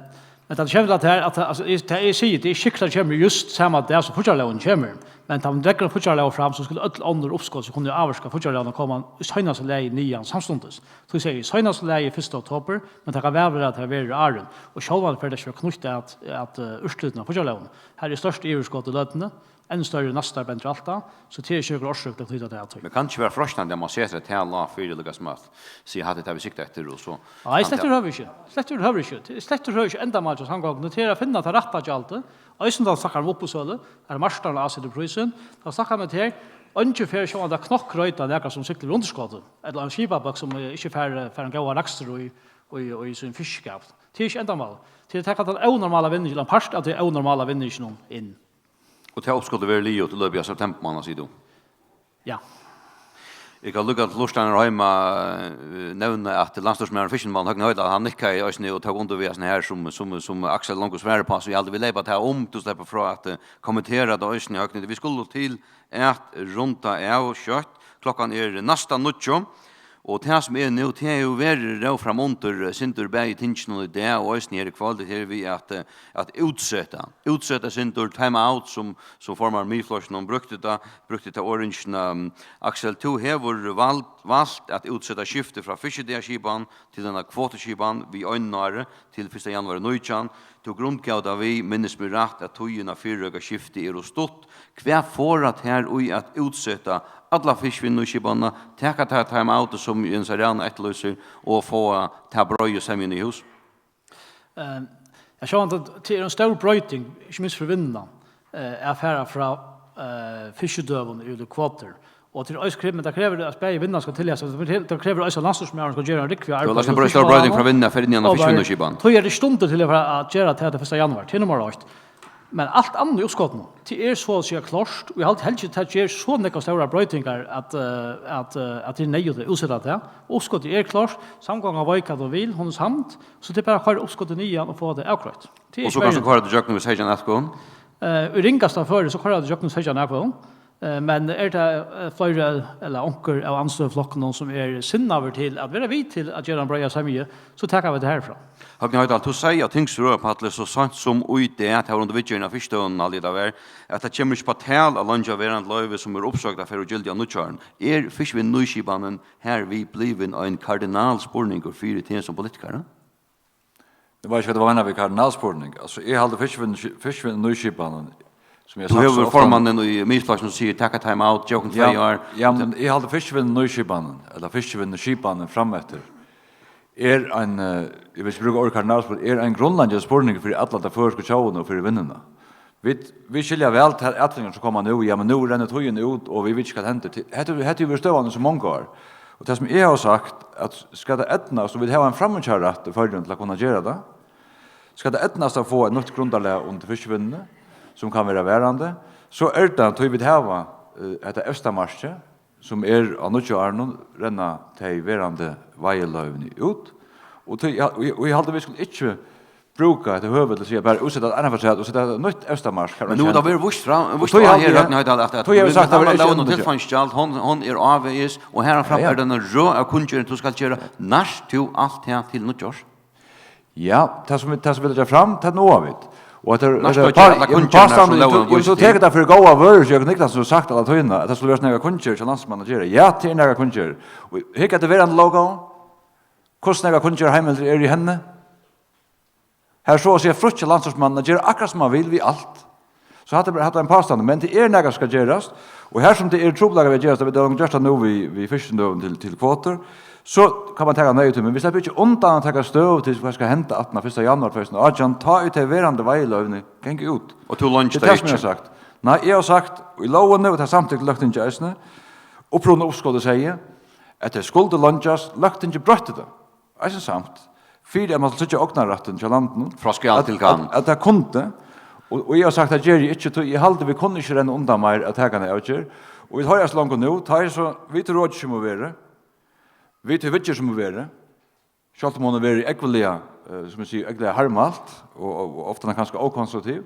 Men tað kemur til at her, at, altso, eg, tað eg sigi, tað er sikkurt, at kemur júst sama dag, sum fíggjarlógin kemur. Men tá man leggur fíggjarlóg fram, so skulu øll onnur uppskot, sum kunnu ávirka fíggjarlógina, koma í seinasta lagi niðan samstundis. So eg sigi, í seinasta lagi fyrsta oktober, men tað kann væl vera, at tað verður áðrenn. Og sjálvandi fer tað ikki at vera knýtt at, at, eh, úrslitinum av fíggjarlógini. Her er størst yvirskot í løtuni, enn størri næsta ár, Bent Ralta, so tað er ikki nøkur orsøk til at knýta tað at tí. Men kann ikki vera freistandi, at man setir eitt tal á fyri, líka sum at siga, hatta er tað, vit sikta eftir, og so Nei, slett yvirhøvur ikki. Slett yvirhøvur ikki. Tað er slett yvirhøvur ikki endamál hjá samgonguni. Tað er at finna tað rætta gjaldið. Eisini tá snakkar um uppboðssølu, har marknaðurin ásetir prísin. Tá snakkar um tað her. Eingin fer sjálvandi at knokkroyta nakað sum siglir við undirskoti, ella ein skipabólk sum, eh, ikki fær, eh, fær ein góðan rakstur í, í, í sín fiskiskap. Tað er ikki endamál. Tað er at taka tann ónormala vinningin, ella ein part av tí ónormala vinninginum inn. Og tað uppskotið verður liðugt í løpet av septembermánað, sigur tú? Ja. Eg kann líka til lurtarar heima, eh, nevna, at landsstýrismaðurin Fiskivinnumann, Høgni Hoydal, hann nikkaði eisini og tók undir við hasum her sum, sum, sum Aksel longu svarar uppá, so eg haldi, vit leypa tað um, tú sleppur frá at, eh, kommentera tað eisini, Høgni. Vit skulu til at runda av skjótt. Klokkan er næstan níggju. Og tað sum er nú, tað er jú verið róð framundir, eh, sindur bæði í tinginum í dag og eisini her í kvøld, her við at, eh, at útseta, útseta sindur, time out, sum, sum formaður Miðflokkinum brúkti tað, brúkti tað orðini, um, Aksel, tú hevur valt, valt at útseta skiftið frá fiskidagaskipan til eina kvotuskipan við einum ári til fyrsta januar nítjan. Tú grundgav tað við, minnist meg rætt, at tíðin at fyrireika skiftið er ov stutt. Hvat forðar tær í at útseta alla fiskivinnunýskipanina, taka tað time out, sum Jens Ariana eftirlýsir, og fáa ta breiðu semjuna í hús? Eh, ja, sjálvandi, tað er ein stór broyting, ikki minst fyri vinnuna, eh, at fara frá, eh, fiskidøgum yvir til kvotur. Og til eisini, men tað krevur, at bæði vinnan skal tilheyra, tað krevur eisini, at landsstýrismaðurin skal gera ein rúgvu av arbeiði. Tú hevur lagt ein stór broyting frá vinnuni, fer inn í eina fiskivinnunýskipan. Tí er tað stundir til at fara at gera tað til fyrsta januar, til nummar eitt. Men alt annað í uppskotinum, tað er so at siga klárt, og eg haldi helst ikki, tað ger so nógvar stórar broytingar, at, eh, at, eh, at tað er neyðugt at útseta tað. Uppskotið er klárt, samgongan veit, hvat hon vil, hon er samd, so tað er bara at koyra uppskotið niðan og fáa tað avgreitt. Tað er Og so ikki kanst tú meir enn koyra tað ígjøgnum við seytjan atkvøðum? Eh, í ringasta føri, so koyra tað ígjøgnum seytjan atkvøðum. Eh, men er tað, eh, fleiri ella onkur av andstøðuflokkunum, sum er sinnaður til at vera við til at gera eina breiða semju, so taka vit tað herfrá. Høgni Hoydal, tú segði á tingsrøðarapalli so seint sum í dag, tað var undir viðgerðini av fiskidøgunum, haldi eg tað var, at tað kemur ikki upp á tal at leingja verandi loyvi, sum er uppsøgd at fara úr gildi á nýggjárinum. Er fiskivinnunýskipanin hervið blivin ein kardinalspurningur fyri teg sum politikara? Eg veit ikki, hvat tú meinar við kardinalspurning. Altso, eg haldi fiskivinnu-, fiskivinnunýskipanin, sum eg Tú hevur sagt so ofta formannin í Miðflokkinum sum sigur, "Taka time out, gev okkum Ja, tvey ár." ja, men eg haldi fiskivinnunýskipanin, ella fiskivinnuskipanin frameftir, er ein, eh, eg vil ikki brúka orðið kardinalspurning, er ein grundleggjandi spurningur fyri alla ta føroysku tjóðina og fyri vinnuna. Vit, vit skilja væl tær atfinningar sum koma nú, ja, men nú rennur tíðin út, og vit vita ikki, hvat hendir. Hetta, hetta hevur verið støðan í so mong ár. Og tað sum eg havi sagt, at skal tað eydnast, og vit hava ein framíhjárætt í Føroyum til at kunna gera tað, skal tað eydnast at fáa eitt nýtt grundarlag undir fiskivinnuni, sum kann vera varandi, so er tað, tí vit hava, eh, hetta evsta markið, sum er á nýggjárinum, renna tey verandi veiðiloyvini út. Og tí, ja, og eg, og eg haldi, vit skulu ikki brúka hetta høvið til at siga, bara útseta eitt annað afturat og seta eitt nýtt evsta mark. Men nú er tað verið víst fram, Og víst tí á haldi her, eg, Høgni Hoydal, at, at tí havi eg sagt, tað var ikki lógin um endurgjørt. Tilfeingingsgjald, hon, hon er ávegis, og her fram Ja, ja. er tað ein røð av kunngerðum, tú skalt gera nært tú alt her til nýggjárs. Ja, tað sum vit, tað sum vit leggja fram, tað náa vit. Og at tað, Næstu at gera allar kunngerðirnar sum lógin vísir til. Tú tekur tað fyri góða vøru, so Jørgen Niklasen hevur sagt alla tíðina, at tað skuldi vera nakrar kunngerðir hjá landsmanni at gera. Ja, tað er nakrar kunngerðir. Og hygg eftir verandi logo. Hvussu nakrar kunngerðarheimildir eru í henni? Har so at siga frítt hjá landsstýrismanni at gera akkurát sum hann vil við alt. So hatta er, hatta er ein påstand, men tað er nakað sum skal gerast, og har sum tað er trupulleikar við at gerast, tað vit hava gjørt tað nú við, við fiskidøgum til, til kvotur, so kann man taka neyðugt, men vit sleppa ikki undan at taka støðu til, hvat skal henda aftan á fyrsta januar tvey túsund og átjan, tá ið tey verandi veiðiloyvini ganga út. Og tú leingir Tað er tað tað sum eg havi ikki? sagt. Nei, eg havi sagt, í lógini, og tað samtykti Løgtingið eisini, upprunaligt uppskotið segði, at tey skuldu leingjast, Løgtingið broytti tað. Eisini samt, fyri at man skal tryggja ognarrættin hjá landinum. Frá skal At, til kann. at, at tað kundi, og, og eg havi sagt, tað geri eg ikki, tí eg haldi, vit kunnu ikki renna undan meir at taka eina avgerð, og vit hoyrast longu nú, tá er so, vit rokið sum at vera, vit viðger sum at vera, sjálvt um hon hevur verið ógvuliga, eh, sum eg sigi, ógvuliga harðmælt, og, og, og ofta kanska ókonstruktiv,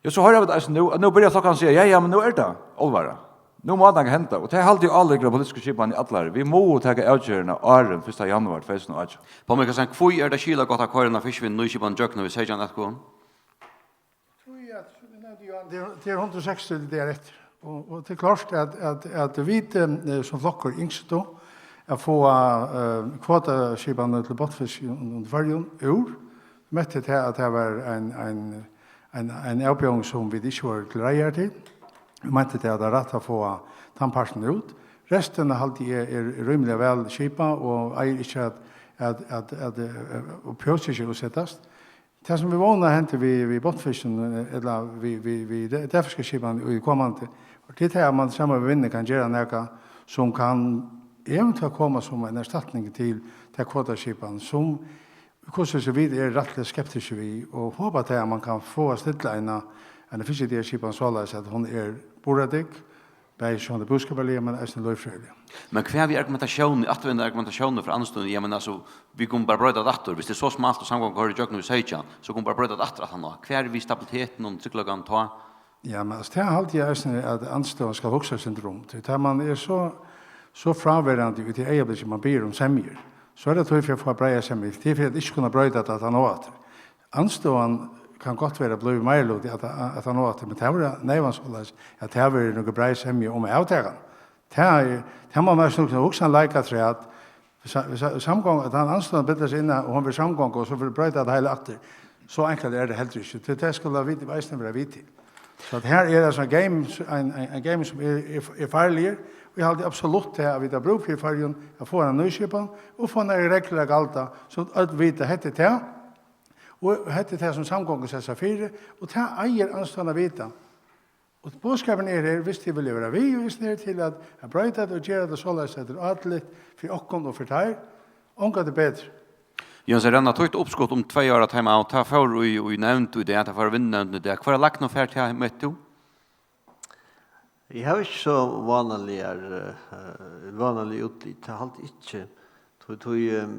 ja, so hoyra vit eisini nú, at nú byrja flokkarnir at siga, ja, ja, men nú er tað álvara. Nú má nakað henda, og tað haldi eg álíka politisku skipan í allari. Vit mugu taka avgerðina áðrenn fyrsta januar tvey túsund og átjan. Poul Mikkelsen, hví er tað skilagott at koyra eina fiskivinnu nýskipan gjøgnum við seytjan atkvøðum? Tí at, sum eg nevndi, Johan, tað er, tað er hundrað og seks dagar eftir. Og, og tað er klárt, at, at, at vit, eh, sum flokkur ynsktu at fáa, eh, kvotaskipan til botnfisk í, í Føroyum úr, meintu tað, at tað var ein, ein, ein, ein avbjóðing, sum vit ikki vóru til reiðar til. Vit meintu tað, at tað var rætt at fáa tann partin út. Restina haldi eg er, er rímiliga væl skipað og eigur ikki at, at, at, at, eh, og behøvist ikki at útsetast. Tað, sum vit vóna hendi við, við botnfiskin, eh, ella við, við, við de-, delfiskaskipan í komandi, og til tað, at mann saman við Vinni kann gera nakað, sum kann eventuelt koma sum ein erstatning til ta kvotaskipan, sum, hvussu so vit eru rættiliga skeptiskir við, og hopa tað, at mann kann fáa stilla eina, eina fiskidagarskipan soleiðis, at hon er burðardygg, bæði sjálvandi búskaparliga, men eisini lívfrøðiliga. Men hvat við argumentatiónini, afturvendandi argumentatiónini frá andstøðuni, eg meini, altso, vit kunnu bara broyta tað aftur. Viss tað er so smalt, og samgongan koyrir ígjøgnum í seytjan, so kunnu vit bara broyta tað aftur aftaná. Hvar er við stabilitetin og tryggleikan tá? Ja, men altso, tað haldi eg eisini, at andstøðan skal hugsa seg um. Tí tá man er so, so fráverandi í tí eygnablikki, man biður um semjur, so er tað tí fyri at fáa breiðar semjur, tí fyri at ikki kunna broyta tað aftaná aftur. Andstøðan kann gott vera blivið meiriluti at, at, aftaná aftur, men tað verður neyvan soleiðis, at tað verður nøkur breið semja um at avtaka hann. Tað er, tað má man so hugsa, hugsa ein leik afturat. Sa-, sa-, samgonga, at hann andstøðan billar seg inn, og hon verður samgonga, og so verður broyta tað heila aftur. So enkelt er tað heldur ikki. Tí tað skulu vit eisini vera við til. So at her er altso ein game, ein, ein, ein game, sum er, er, er farligur. Og eg haldi absolutt, at vit hava brúk fyri í Føroyum at fáa eina nýskipan og fáa eini reglur at galda, so øll vita, hetta er tað. Og hetta er tað, sum samgongan setir seg fyri, og tað eigur andstøðan at vita. Og boðskapurin er her, viss tit vilja vera við, og viss tit eru til at, at broyta tað og gera tað soleiðis, at tað er átuligt fyri okkum og fyri teir, ongantíð betri. Jens, er annað títt uppskot um tvey ára time out, tað fór í, í nevnd í dag, tað fór í vinnunevnd í dag. Hvørja lagnu fær tað, metir tú? Eg havi ikki so vánaligar, eh, vánalig útlit, tað haldi eg ikki. Tí, tí, eh,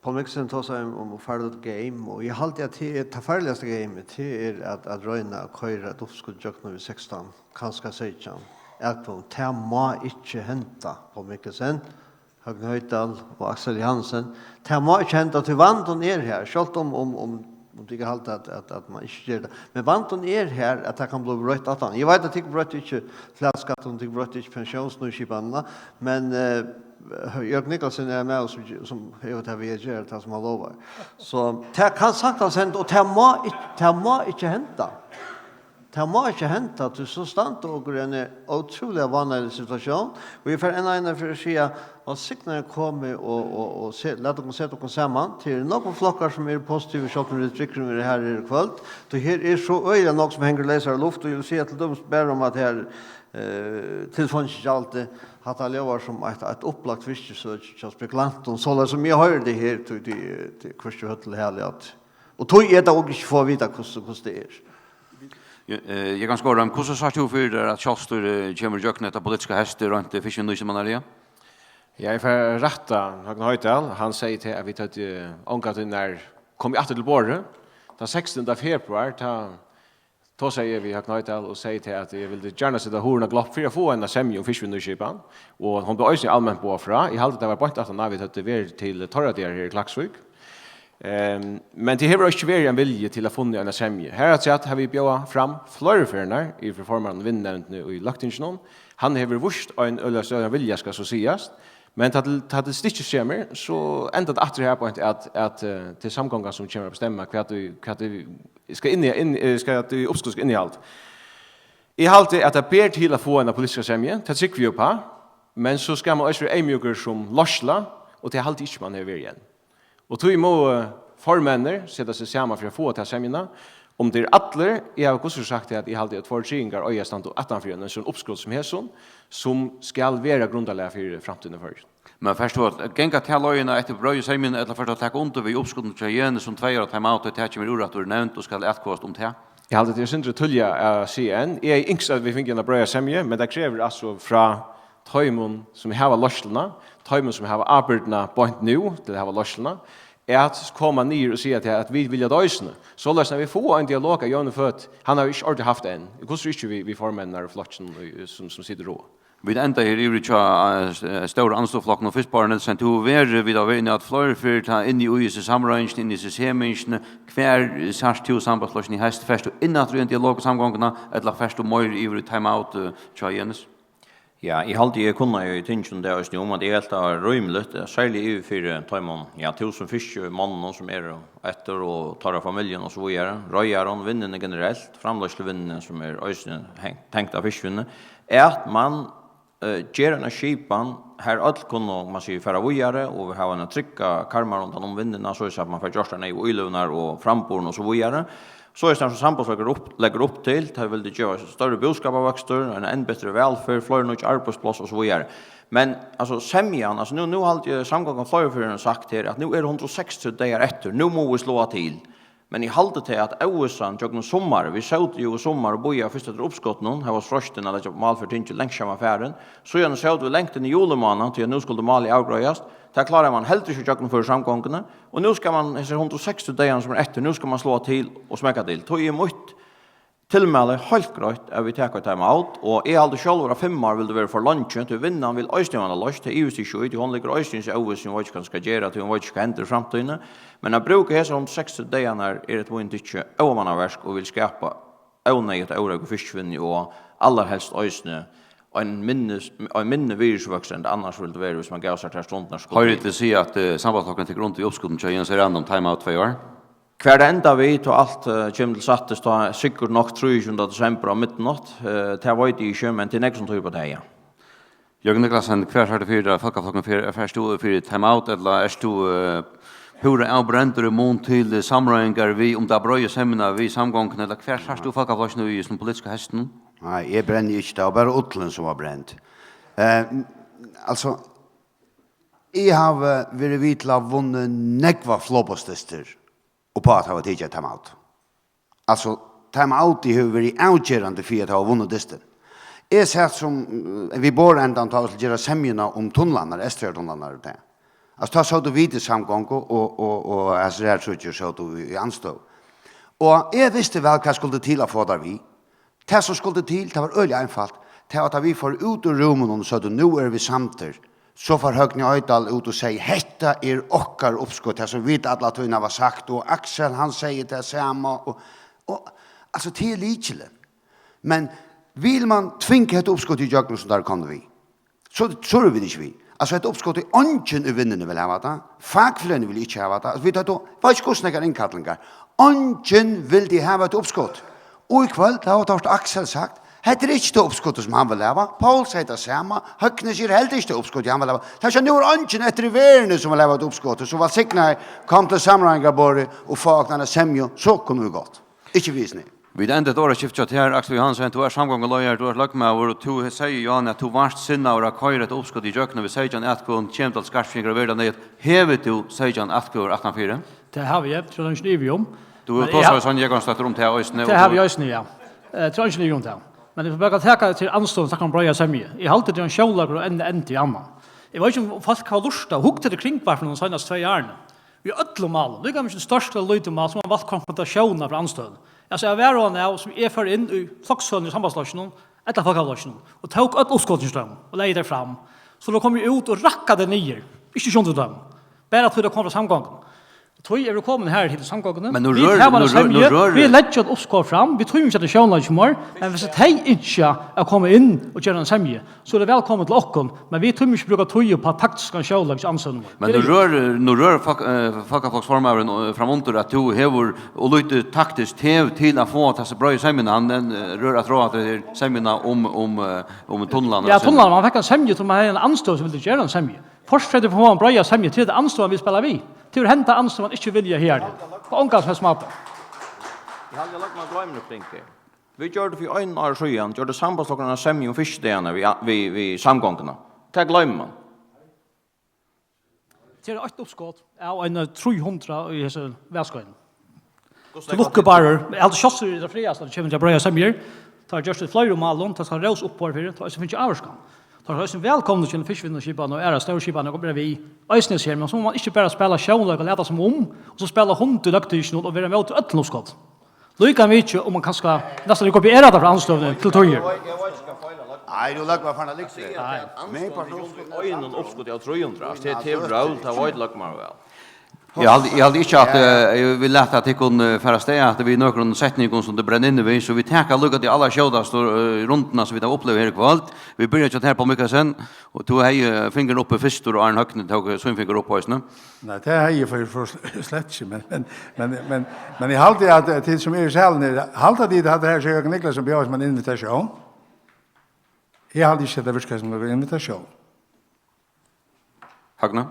Poul Mikkelsen tosaði um, um farligt game, og eg haldi, at tað er tað farligasta game, tað er at, at royna at koyra eitt uppskot gjøgnum við sekstan, kanska seytjan atkvøðum. Tað má ikki henda, Poul Mikkelsen, Høgni Hoydal og Aksel Johansen. Tað má ikki henda, tí vandin er her, sjálvt um, um, um, um tit halda, at, at, at man ikki ger tað. Men vandin er her, at tað kann blíva broytt aftan. Eg veit, at tit broyttu ikki flatskattin, tit broyttu ikki pensjónsnýskipanina, men, eh, Jørgen Niclasen er ein maður, sum, sum hevur tað við at gera, tað sum hann lovar. So tað kann saktans henda, og tað má ikki, tað má ikki henda. Tað má ikki henda, tí so standa okur í eini ótrúliga vánaligari situatión, og eg fari enn eina ferð at siga, vælsignaða komið og, og, og se-, lat okkum seta okkum saman. Tað eru nógvir flokkar, sum eru positivir, sjálvt um Riturin er her í kvøld. Tí her er so øgiliga nógv, sum hongur í leysari luft, og eg vil siga til dømis bara um at her, eh, tilfeingigjaldið, hatta ljóðar sum eitt, eitt upplagt fiskisøki hjá spekulantum, soleiðis sum eg hoyri tað her, tí, tí, tí hvørki høvd til hali at, og tí er tað okur ikki fáa at vita, hvussu, hvussu tað er. Ja, eh, eg kann skoða, hvussu sært tú fyri tær, at sjálvstýrið kemur ígjøgnum hetta politiska heystið, reint fiskvinnuliga? Ja, eg fari at rætta Høgni Hoydal. Hann segði til, at vit høvdu ongantíð nær komið aftur til borðið. Tann sekstanda februar, tá tosaði eg við Høgni Hoydal og segði til, at eg vildi gjarna seta hurðina á glopp fyri at fáa eina semju um fiskvinnuskipan, og hon bleiv eisini alment boðað frá. Eg haldi, tað var beint aftan á, vit høvdu verið til teirra dagar her í Klaksvík. Ehm, men tað hevur ikki verið ein vilji til at funna eina semju. Harafturat hava vit bjóðað fram fleiri ferðir yvir fyri formannin í vinnunevndini í Løgtinginum. Hann hevur víst ein øgiliga stóran vilja, skal so sigast. Men tá til, tá til stykkis kemur, so endar tað aftur her beint at, at, eh, tað er samgongan, sum kemur at bestemma, hvat ið, hvat ið skal inn í, inn, eh, skal, at uppskot skal innihalda. Eg haldi, at tað ber til at fáa eina politiska semju, tað trúgvi eg uppá, men so skal man eisini vera eyðmjúkur sum leiðsla, og tað haldi eg ikki, man hevur verið enn. Og tí mugu formenninir seta seg saman fyri at fáa ta semjuna. Um tað eru allir, eg havi hvussu sagt tað, at eg haldi, at tveir triðingar eiga at standa aftan fyri ein, ein sovorðin uppskot sum hesum, sum skal vera grundarlag fyri framtíðina í Føroyum. Men fert tú at ganga ta leiðina eftir breiðu semjuni, ella fert tú at taka undir við uppskotinum hjá Jens um tvey ára time out, og tað kemur úr aftur í nevnd og skal atkvøðast um tað? Eg haldi, tað er sindur tíðliga at siga enn. Eg hevði ynskt, at vit fingu eina breiða semju, men tað krevur altso frá teimum, sum hava leiðsluna, teimum, sum hava ábyrgdina beint nú til at hava leiðsluna, at koma niður og siga til, at vit vilja tað eisini. Soleiðis, at vit fáa ein dialog av jøvnum føti, hann hava vit ikki ordiliga havt enn. Hvussu ikki við, við formenninum í flokkinum, sum, sum situr og Vit enda her yvir hjá, eh, st-, eh, stóra andstøðuflokkinum. Fyrst, Bárður Nielsen, tú hevur verið, vit hava verið inni á at fleiri ferð, tá inni í hesi samráðingini, inni í hesi semingini. Hvar sært tú Sambandsflokkin í heyst? Fert tú inn aftur í ein dialog um samgonguna, ella fert tú meir yvir í time-out, eh, hjá Jenis? Ja, eg haldi, eg kunni í tinginum tað eisini um, at eg helt tað var rímiligt, eh, serliga yvir fyri teimum, ja, túsund fiskimonnunum sum eru eftir og teirra familjum og so víðari, reiðarum, vinnuni generelt, framleiðsluvinnuni sum er eisini heng-, tengt av fiskivinnu, at man, eh, ger eina skipan, har øll kunnu, man sigur, fara víðari, og vit hava eina trygga karmar rundan um vinnuna, soleiðis at man fær gjørt tær neyðugu íløgurnar og framburðin og so víðari. Soleiðis sum Sambandsflokkurin leggur upp, leggur upp til, tað vildi geva størri búskaparvøkstur, eina enn betri vælferð, fleiri nýggj arbeiðspláss og so víðari. Men, altso, semjan, altso, nú, nú haldi eg, Samgongan fleiri ferðir hevur sagt her, at nú eru hundrað og seksogtretivu dagar eftir, nú mugu vit sláa til. Men eg haldi tað, at óvissan gjøgnum summarið, vit sótu jú í summar og bíðaðu fyrst eftir uppskotinum, har var freistin at leggja mál fyri tingið langt saman farin. Síðani sótu vit langt inn í julimánað, tí at nú skuldi málið avgreiðast. Tað kláraði man heldur ikki at gjøgnumføra í samgonguni. Og nú skal man, hesar hundrað og seksogtretivu dagarnar sum eru eftir, nú skal man sláa til og smekka til. Tí er mítt tilmæli heilt greitt, at vit taka eitt time-out, og eg haldi sjálvur, at fimm ár vildi verið for leingi, tí vinnan vil eisini vera loyst, tað ivist eg ikki í, tí hon liggur eisini í óvissu, hon veit ikki, hvat hon skal gera, tí hon veit ikki, hvat hendir í framtíðini. Men at brúka hesar hundrað og seksogtretivu dagarnar er eftir mínum tykki ómannaverk og vil skapa óneyðugt órógv í fiskivinnuni og allarhelst eisini ein minni, ein minni virðisvøkstur enn tað annars vildi verið, viss man gav sær tær stundirnar sum skuldi til. Hoyrir til at siga, at, eh, Sambandsflokkurin tekur undir við uppskotinum hjá Jens Randi um time-out tvey ár? Hvar tað endar við, tá alt, eh, kemur til sattis, tá sikkurt nokk trýogtjúgunda desember á midnátt, eh, tað veit eg ikki, men tað er nógv sum týðir upp á tað, ja. Jørgen Niclasen, hvar sært tú fyri tær, Fólkaflokkurin, fer, fert tú fyri time-out, ella ert tú, eh, púra avbrendur í mun til, eh, samráðingar við, um tað breiðu semjuna við samgonguna, ella hvar sært tú Fólkaflokkin í hesum politiska heystinum? Nei, eg brenni ikki, tað var bara ullin, sum var brend. Eh, m-, altso, eg havi verið við til at vunnið nógvar flogboðsdystir upp á at hava tikið eitt time-out. Altso, time-outið hevur verið avgerandi fyri at hava vunnið dystin. Eg sat sum, eh, við borðendan, tá vit skuldu gera semjuna um tunlarnar, Eysturfjarðartunlarnar og tað. Altso, tá sótu vit í samgongu og, og, og hasir her tríggir sótu í, í andstøðu. Og eg visti væl, hvat skuldi til at fáa teir við. Tað, sum skuldi til, tað var øgiliga einfalt. Tað var, at vit fóru út úr rúminum og søgdu: "Nú eru vit samdir." So fór Høgni Hoydal út og segði: "Hetta er okkara uppskot, tað sum vit alla tíðina hava sagt." Og Aksel, hann segði tað sama. Og, og, altso, tað er lykilin. Men vil man tvinga hetta uppskot í gjøgnum, sum teir komu við, so, so eru vit ikki við. Altso, hetta uppskotið, eingin í vinnuni vil hava tað. Fakfeløgini vilja ikki hava tað. Altso, vit høvdu, veit ikki, hvussu nógvar innkallingar. Eingin vildi hava eitt uppskot. Og í kvøld hava teir, Aksel, sagt, hetta er ikki tað uppskotið, sum hann vil hava. Poul segði tað sama. Høgni sigur heldur ikki tað uppskotið, hann vil hava. Tað er, nú er eingin eftir í verðini, sum vil hava eitt uppskot. So vælsignaði, kom til samráðingarborðið og fá okkum eina semju, so kunnu vit gott. Ikki við sni. Vit enda eitt orðaskifti hjá tær, Aksel Johansen. Tú ert samgonguleiðari, tú ert løgmaður, og tú he-, segði, Johan, at tú vart sinnaður at koyra eitt uppskot í gjøgnum við seytjan atkvøðum, kemur til skarpskingar og verður neyðugt. Hevur tú seytjan atkvøður aftanfyri? Tað havi eg, tað er eingin ivi um. Tú hevur tosað við Sonju Jógvansdóttir um tað eisini, og tað havi eg eisini, ja. Eh, tað er eingin ivi um tað. Men eg vil bara taka til andstøðuna, snakka um breiða semju. Eg haldi, tað er ein sjónleikur og ein endi í annan. Eg veit ikki, um fólk hava lurtað og hugt eftir kringvarpinum seinastu tvey árini. Í øllum málum, líka mikið stórt ella lítið mál, sum man valt konfrontasjónar frá andstøðuni. Altso, eg var ein av, sum eg fór inn í flokksfeløgini í Sambandsflokkinum, ella Fólkaflokkinum, og tók øll uppskotini hjá teimum og legði tey fram. So tey komu út og rakkaðu tey niður, ikki sjóndu teimum. Bara tí tey komu frá samgonguni. Tí eru vit komin her til samgonguna. Men nú vit rør-, hava eina nú rør-, nú semju, rør-, vit leggja eitt uppskot fram, vit tíma ikki at tað er sjónleiki sum er, men viss tey ynskja at koma inn og gera eina semju, so er tað vælkomið til okkum, men vit tíma ikki brúka tíð upp á taktiskan sjónleik hjá andstøðunum. Men nú rør-, nú rør fólk-, eh, fólkafloksformaðurin, eh, fram undir, at tú hevur, og lítið taktiskt hev til at fáa hasa breiðu semjuna. Hann, eh, rør at ráða til semjuna um, um, eh, um tunlarnar. Ja, tunlarnar, man fekk eina semju, tí man hevði eina andstøðu sum vildi gera eina semju. Fortreytin fyri at fáa eina breiða semju, tí er tað andstøðan, vit spæla við. Tí er henda andstøðan ikki vilja her. Á ongan som helst máta. Eg haldi, at løgmaður gloymir okkurt. Vit gjørdu fyri einum ári síðan, gjørdi Sambandsflokkurin eina semju um fiskidagarnar við, við, við samgonguna. Tað gloymir man. Tað er eitt uppskot av eini trý hundrað í hesi valskeiðini. Til lukku, Bárður. Eg haldi, sjálvsagt er tað frægast, at tað kemur til breiðar semjur. Tað er gjørt í fleiri málum, tað skal rós upp fyri, tað er eisini fingið ávirkan. Tað er eisini vælkomið til fiskivinnuskipan og aðrar stórar skipanir at vera við, eisini her, men so má man ikki bara spæla sjónleik og lata sum um, og so spæla hund í løgtinginum og vera ímóti øllum uppskotum. Líka mikið, um man kanska næstan er kopiera tað frá andstøðuni til tíðir. Nei, tú leggur meg farin at ligge. Nei. Anstøðan er jú við einum uppskoti av trý hundrað. Tað er til røvl, tað veit løgmaður væl. Eg haldi, eg haldi ikki, at, eh, eg vil lata tykkum, eh, fara avstað, at við nøkrum setningum sum tað brenna inni við, so vit taka líka tey allarskjótastu, eh, rundina sum vit hava upplivað her í kvøld. Vit byrja hjá tær, Poul Mikkelsen, og tú hevði, eh, fingurin uppi fyrstur, og Aron Høgni tók, eh, sín fingur upp eisini. Nei, tað hevði eg for, for slett ikki, men, men, men, men, men eg haldi, at, eh, tit sum eru í salinum, halda tit, at tað her, Sigurður Niklasen bjóðar sum ein invitasjón? Eg haldi ikki, at tað virkar sum ein invitasjón. Høgni?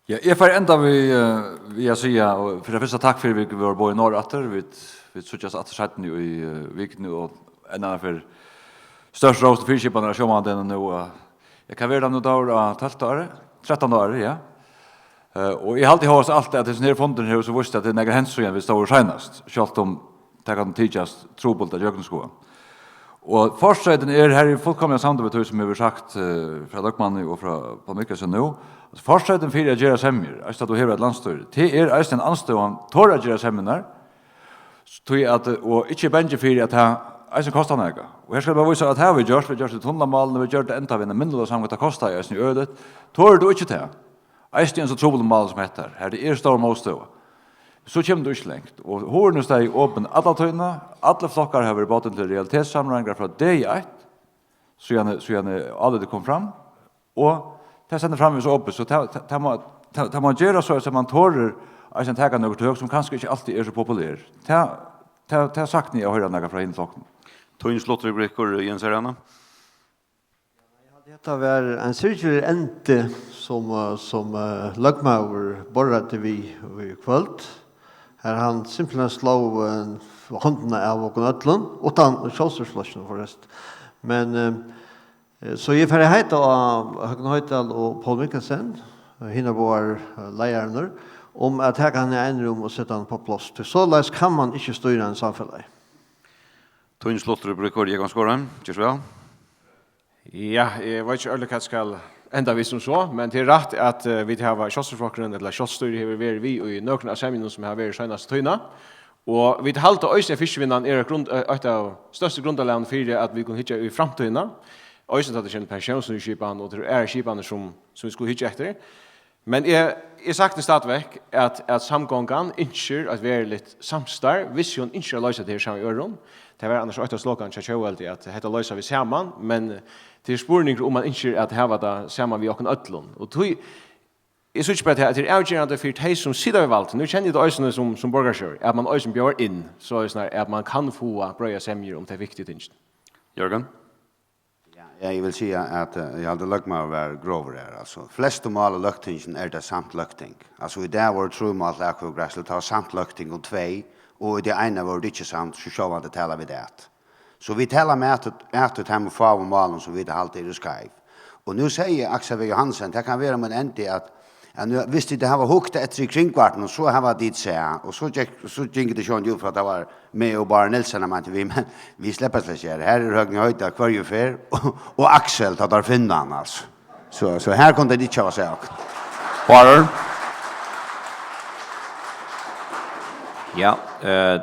Ja, eg fari enda við, eh, við at siga, og fyri tað fyrsta takk fyri, vit vóru boðin norður aftur. Vit, vit síggjast aftur seinni í, eh, vikuni, og enn einaferð stórt rós til fyriskipanina av sjómannadegnum nú, eh, ja, hvat verður tað nú, tá er á tólvta ári? Trettanda ári, ja. Eh, og eg haldi hóast alt, at hesin her fundurin hevur so víst, at tað er nakað hent síðan vit stóðu seinast, sjálvt um tað kann tykjast trupult at gjøgnumskoða. Og fortreytin er, her er eg fullkomiliga samdur við tí, sum hevur verið sagt, eh, frá løgmanni og frá Poul Mikkelsen nú, at fortreytin fyri at gera semjur, eisini at tú hevur eitt landsstýri, tað er eisini ein andstøðan tora at gera semjurnar, tí at, og ikki er bangin fyri, at tað eisini kostar nakað. Og her skal eg bara vísa, at tað hava vit gjørt, vit hava gjørt tað í tunlamálum, vit gjørdu tað enntá við eina minniluta samgongu, tað kostaði eisini øgiliga. Torir tú ikki tað, eisini í einum so trupulum máli sum hetta, har tað er stór mótstøða, so kemur tú ikki langt. Og hurðin er staðið opin alla tíðina. Allir flokkar hava verið boðnir til realitetssamráðingar frá degi eitt, síðani, síðani álitið kom fram. Og tað stendur framvegis opið, so tað, tað, tað má, tað, tað má gera so, at man torir eisini taka nøkur tøk, sum kanska ikki altíð eru so populer. Tað, tað, tað sakni eg at hoyra nakað frá hinum flokkunum. Tín sluttreplikkur, Jens Ariana. Eg haldi, hetta var ein syrgiligur endi, sum, eh, sum, eh, løgmaður borðreiddi við í kvøld, har hann simpelthen sló, eh, hondina av okkum øllum, uttan Sjálvstýrisflokkinum, forresten. Men, eh, eh, so eg fari at heita á Høgna Hoydal og Poul Mikkelsen, eh, hinar báðar, eh, leiðararnar, um at taka hann í einrúmi og seta hann upp á pláss. Tí soleiðis kann man ikki stýra einum samfelagi. Tín sluttreplikkur, Jógvan Skorheim. Ger so væl. Ja, eg veit ikki øgiliga, hvat skal enda við sum so, men tað er rætt, at, eh, vit hava, Sjálvstýrisflokkurin, ella sjálvstýrið, hevur verið við í nøkrum av semjunum, sum hava verið seinastu tíðina. Og vit halda eisini, at fiskivinnan er eitt grund-, eh, eitt av størstu grundarlagnum fyri, at vit kunnu hyggja í framtíðina. Eisini tá tað kemur til pensjónsskipan og til aðrar skipanir, sum, sum vit skulu hyggja eftir. Men eg, eg sakni stadigvæk, at, at samgongan ynskir eitt veruligt samstarv, hvis hon ynskir at loysa tað her saman við øðrum. Tað var annars eitt av sloganunum hjá Tjóðveldi, at hetta loysa vit saman, men tað er spurningur, um man ynskir at hava tað saman við okkum øllum. Og tí, eg síggi bara, at tað er avgerandi fyri tey, sum sita við valdið. Nú kenni eg tað eisini sum, sum borgarstjóri, at man eisini bjóðar inn, so er snarari, at man kann fáa breiðar semjur um tey viktigu tingini. Jørgen? Ja, ja, eg vil siga, at, eh, eg haldi, løgmaður var grovur her, altso. Flestu mál í løgtinginum er tað samt løgting. Altso, í dag vóru trý mál til atkvøðugreiðslu, tað var samt løgting um tvey, og í tí eina vóru tað ikki samt, so sjálvandi tala vit at. So vit tala um at, at teimum fáu málum, sum vit halda eru skeiv. Og nú segði Aksel V. Johansen, tað kann vera mín endi, at, at nú, hvis tit hava hugt eftir í Kringvarpinum, so hava tit sæð, og so gekk, so gingu tit sjálvandi út frá, at tað var meg og Bárður Nielsen, hann meinti við, men vit sleppa slett ikki her. Her er Høgni Hoydal hvørja ferð, og, og Aksel, tá teir finna hann, altso. So, so her kunnu tit ikki hava sæð okkum. Bárður? Ja, eh,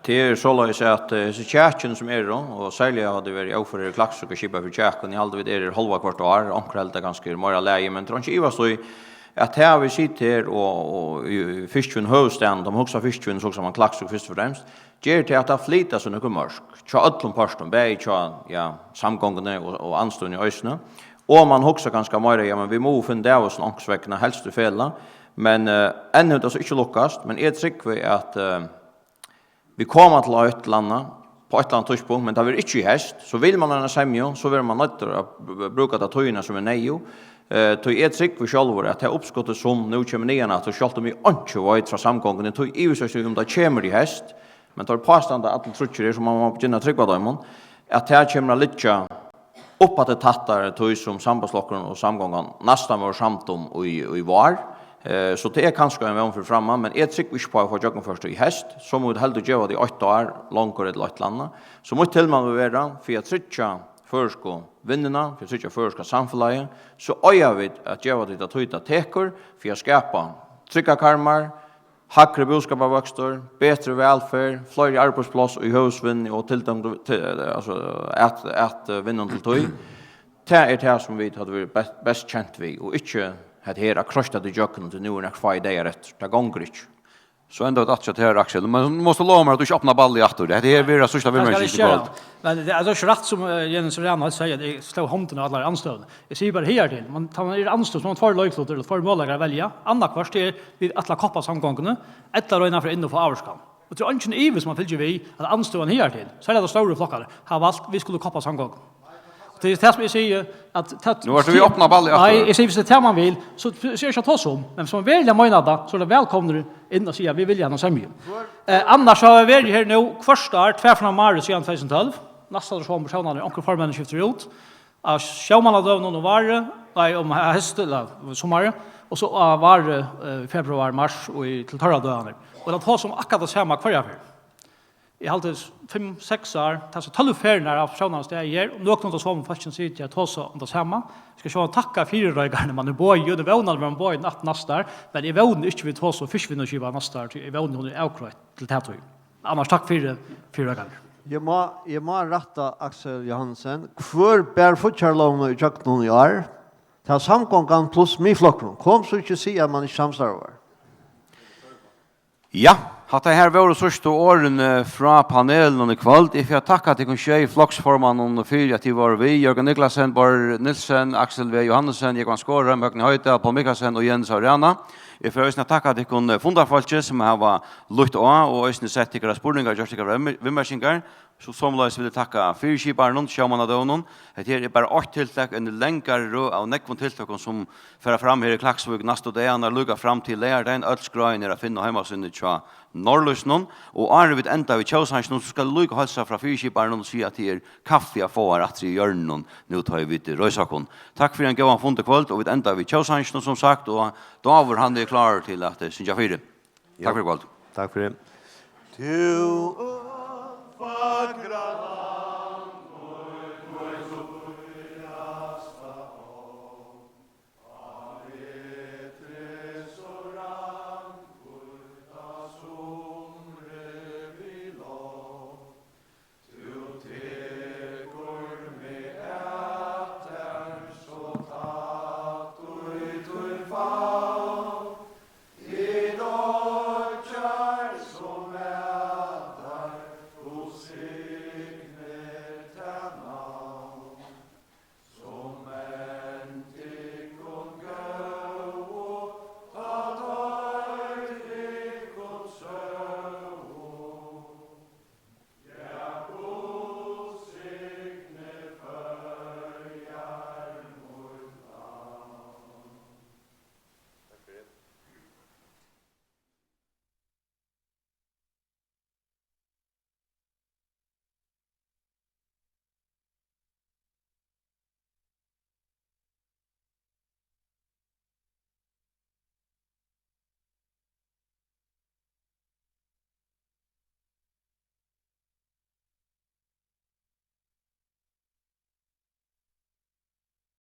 tað er soleiðis, at, eh, hesi kjakini sum eru, og serliga hava tey verið óførir í Klaksvík og skipað fyri kjakum, eg haldi, vit eru hálva hvørt ár, onkur heldur kanska er meira lagi, men tað er einki ivast í, at tað, vit sita her og, og í, í fiskivinnum høvuðsstaðnum, tá man hugsar fiskivinn, so hugsar man Klaksvík fyrst og fremst, ger tað, at tað flyta seg nøkur mørk hjá øllum pørtum, bæði hjá, ja, samgonguni og, og andstøðuni eisini. Og man hugsar kanska meira, ja, men vit mugu finna út av okkum onkursvegna, helst í felag. Men, eh, enn hevur tað so ikki lukkast, men eg trúgvi, at, eh, vit koma til eitt ella annað, á eitt ella annað tíðspunkt, men tað verður ikki í heyst. So vil man eina semju, so verður man noyddur at b-, b-, brúka ta tíðina, sum er neyðug. Eh, tí eg trúgvi sjálvur, at tað uppskotið, sum nú kemur niðan aftur, sjálvt um eg einki veit frá samgonguni, tí ivist eg ikki, um tað kemur í heyst, men teir pástanda allir tríggir her, so man má begynna at trúgva teimum, at tað kemur at liggja upp aftur tættari tí, sum Sambandsflokkurin og Samgongan næstan vóru samd um í, í vár. Eh, so tað er kanska ein vón fyri framman, men eg trúgvi ikki á at fáa gjøgnumført tað í heyst, so mugu vit heldur geva tí eitt ár longur ella eitt ella annað. So mítt tilmæli vil vera, fyri at tryggja føroysku vinnuna, fyri at tryggja føroyska samfelagið, so eiga vit at geva tí ta tíð, tað tekur, fyri at skapa tryggar karmar, Hægri búskaparvøkstur, betri vælferð, fleiri arbeiðspláss í høvuðsvinnu og tilgang til, til, altso, at, at, eh, vinna til tíð. Tað er tað, sum vit høvdu verið best, best tjent við, og ikki hetta her at kroysta tað ígjøgnum, tí nú er nakrir fáir dagar eftir. Tað gongur ikki. So enda vit aftur her, Aksel. Men nú mást tú lova mær, at tú ikki opnar ballið aftur. Hetta her verður síðsta viðmerking. Men tað er ikki rætt, sum, eh, Jenis Orana sigur, at eg sló hondina á allar andstøðuna. Eg sigi bara higartil, man, tá man er í andstøðu, so hevur man tveir leiklutir, ella tveir møguleikar at velja. Annaðhvørt er, vit ætla at koppa samgonguni, ella royna at fara inn og fáa ávirkan. Og tað er eingin ivi, sum man fylgir við, at andstøðan higartil, serliga teir stóru flokkarnir, hava valt, vit skulu koppa samgonguna. Og tað er tað, sum eg sigi, at tað Nú ert tú við opna ballið aftur. Nei, eg sigi, viss tað er tað, man vil, so, so er ikki at tosa um. Men viss man veruliga meinar tað, so er tað vælkomnir inn og siga, vit vilja hana semju. Eh, annars hava vit verið her nú, hvørt ár, tvær ferðir um árið síðan tvey túsund og tólv. Næsta ár, so persónarnir, onkur formenn skiftir út. Á sjómannadøgunum um várið, nei, um he-, heystið, ella summarið, og so á várið, eh, februar, mars og í, til teirra døgurðarnar. Og tað tosa um akkurát tað sama hvørja ferð. Eg haldi fimm, seks ár, tað er so tólv ferðirnar av persónarnum staðið her, og nøkur av somu fólkini sita og tosa um tað sama. Eg skal sjálvandi takka fyrireikarunum, man er boðaður, eg vóni, at man er boðaður aftur næsta ár, men eg vóni ikki, vit tosa um fiskivinnuskipan næsta ár, tí eg vóni, hon er avgreidd til ta tíð. Annars takk fyri, fyri at koma. Eg má, eg má rætta Aksel Johannesen. Hvør ber fíggjarlógina ígjøgnum í ár? Tað er Samgongan pluss Miðflokkurin. Kom so ikki siga, at man ikki samstarvar. Ja, hatta her vóru síðstu orðini frá panelinum í kvøld. Eg fari at takka tykkum sjey floksformonnum fyri, at tit vóru við. Jørgen Niklasen, Bárður Nielsen, Aksel V. Johannesen, Jógvan Skorheim, Høgni Hoydal, Poul Michaelsen og Jenis Orana. Eg fari eisini at takka tykkum, eh, fundarfólki, sum hava lýtt á og eisini sett tykkara spurningar, gjørt tykkara viðmer-, viðmerkingar. So somuleiðis vil eg takka fyriskiparunum, sjómannadøgunum. Hetta her er bara eitt tiltak, ein langari røð av nógvum tiltøkum, sum fara fram her í Klaksvík næstu dagarnar, líka fram til leygardagin. Øll skráini er at finna á heimasíðuni hjá Norðlýsinum. Og áðrenn vit enda við tjóðsanginum, so skal eg líka heilsa frá fyriskiparunum og siga, at tað er kaffi at fáa har aftur í hjørninum, nú tá ið vit reisa okkum. Takk fyri ein góðan fund í kvøld, og vit enda við tjóðsanginum, sum sagt, og Dávur, hann er klárur til at, eh, syngja fyri. Takk fyri í kvøld. Takk fyri. Tú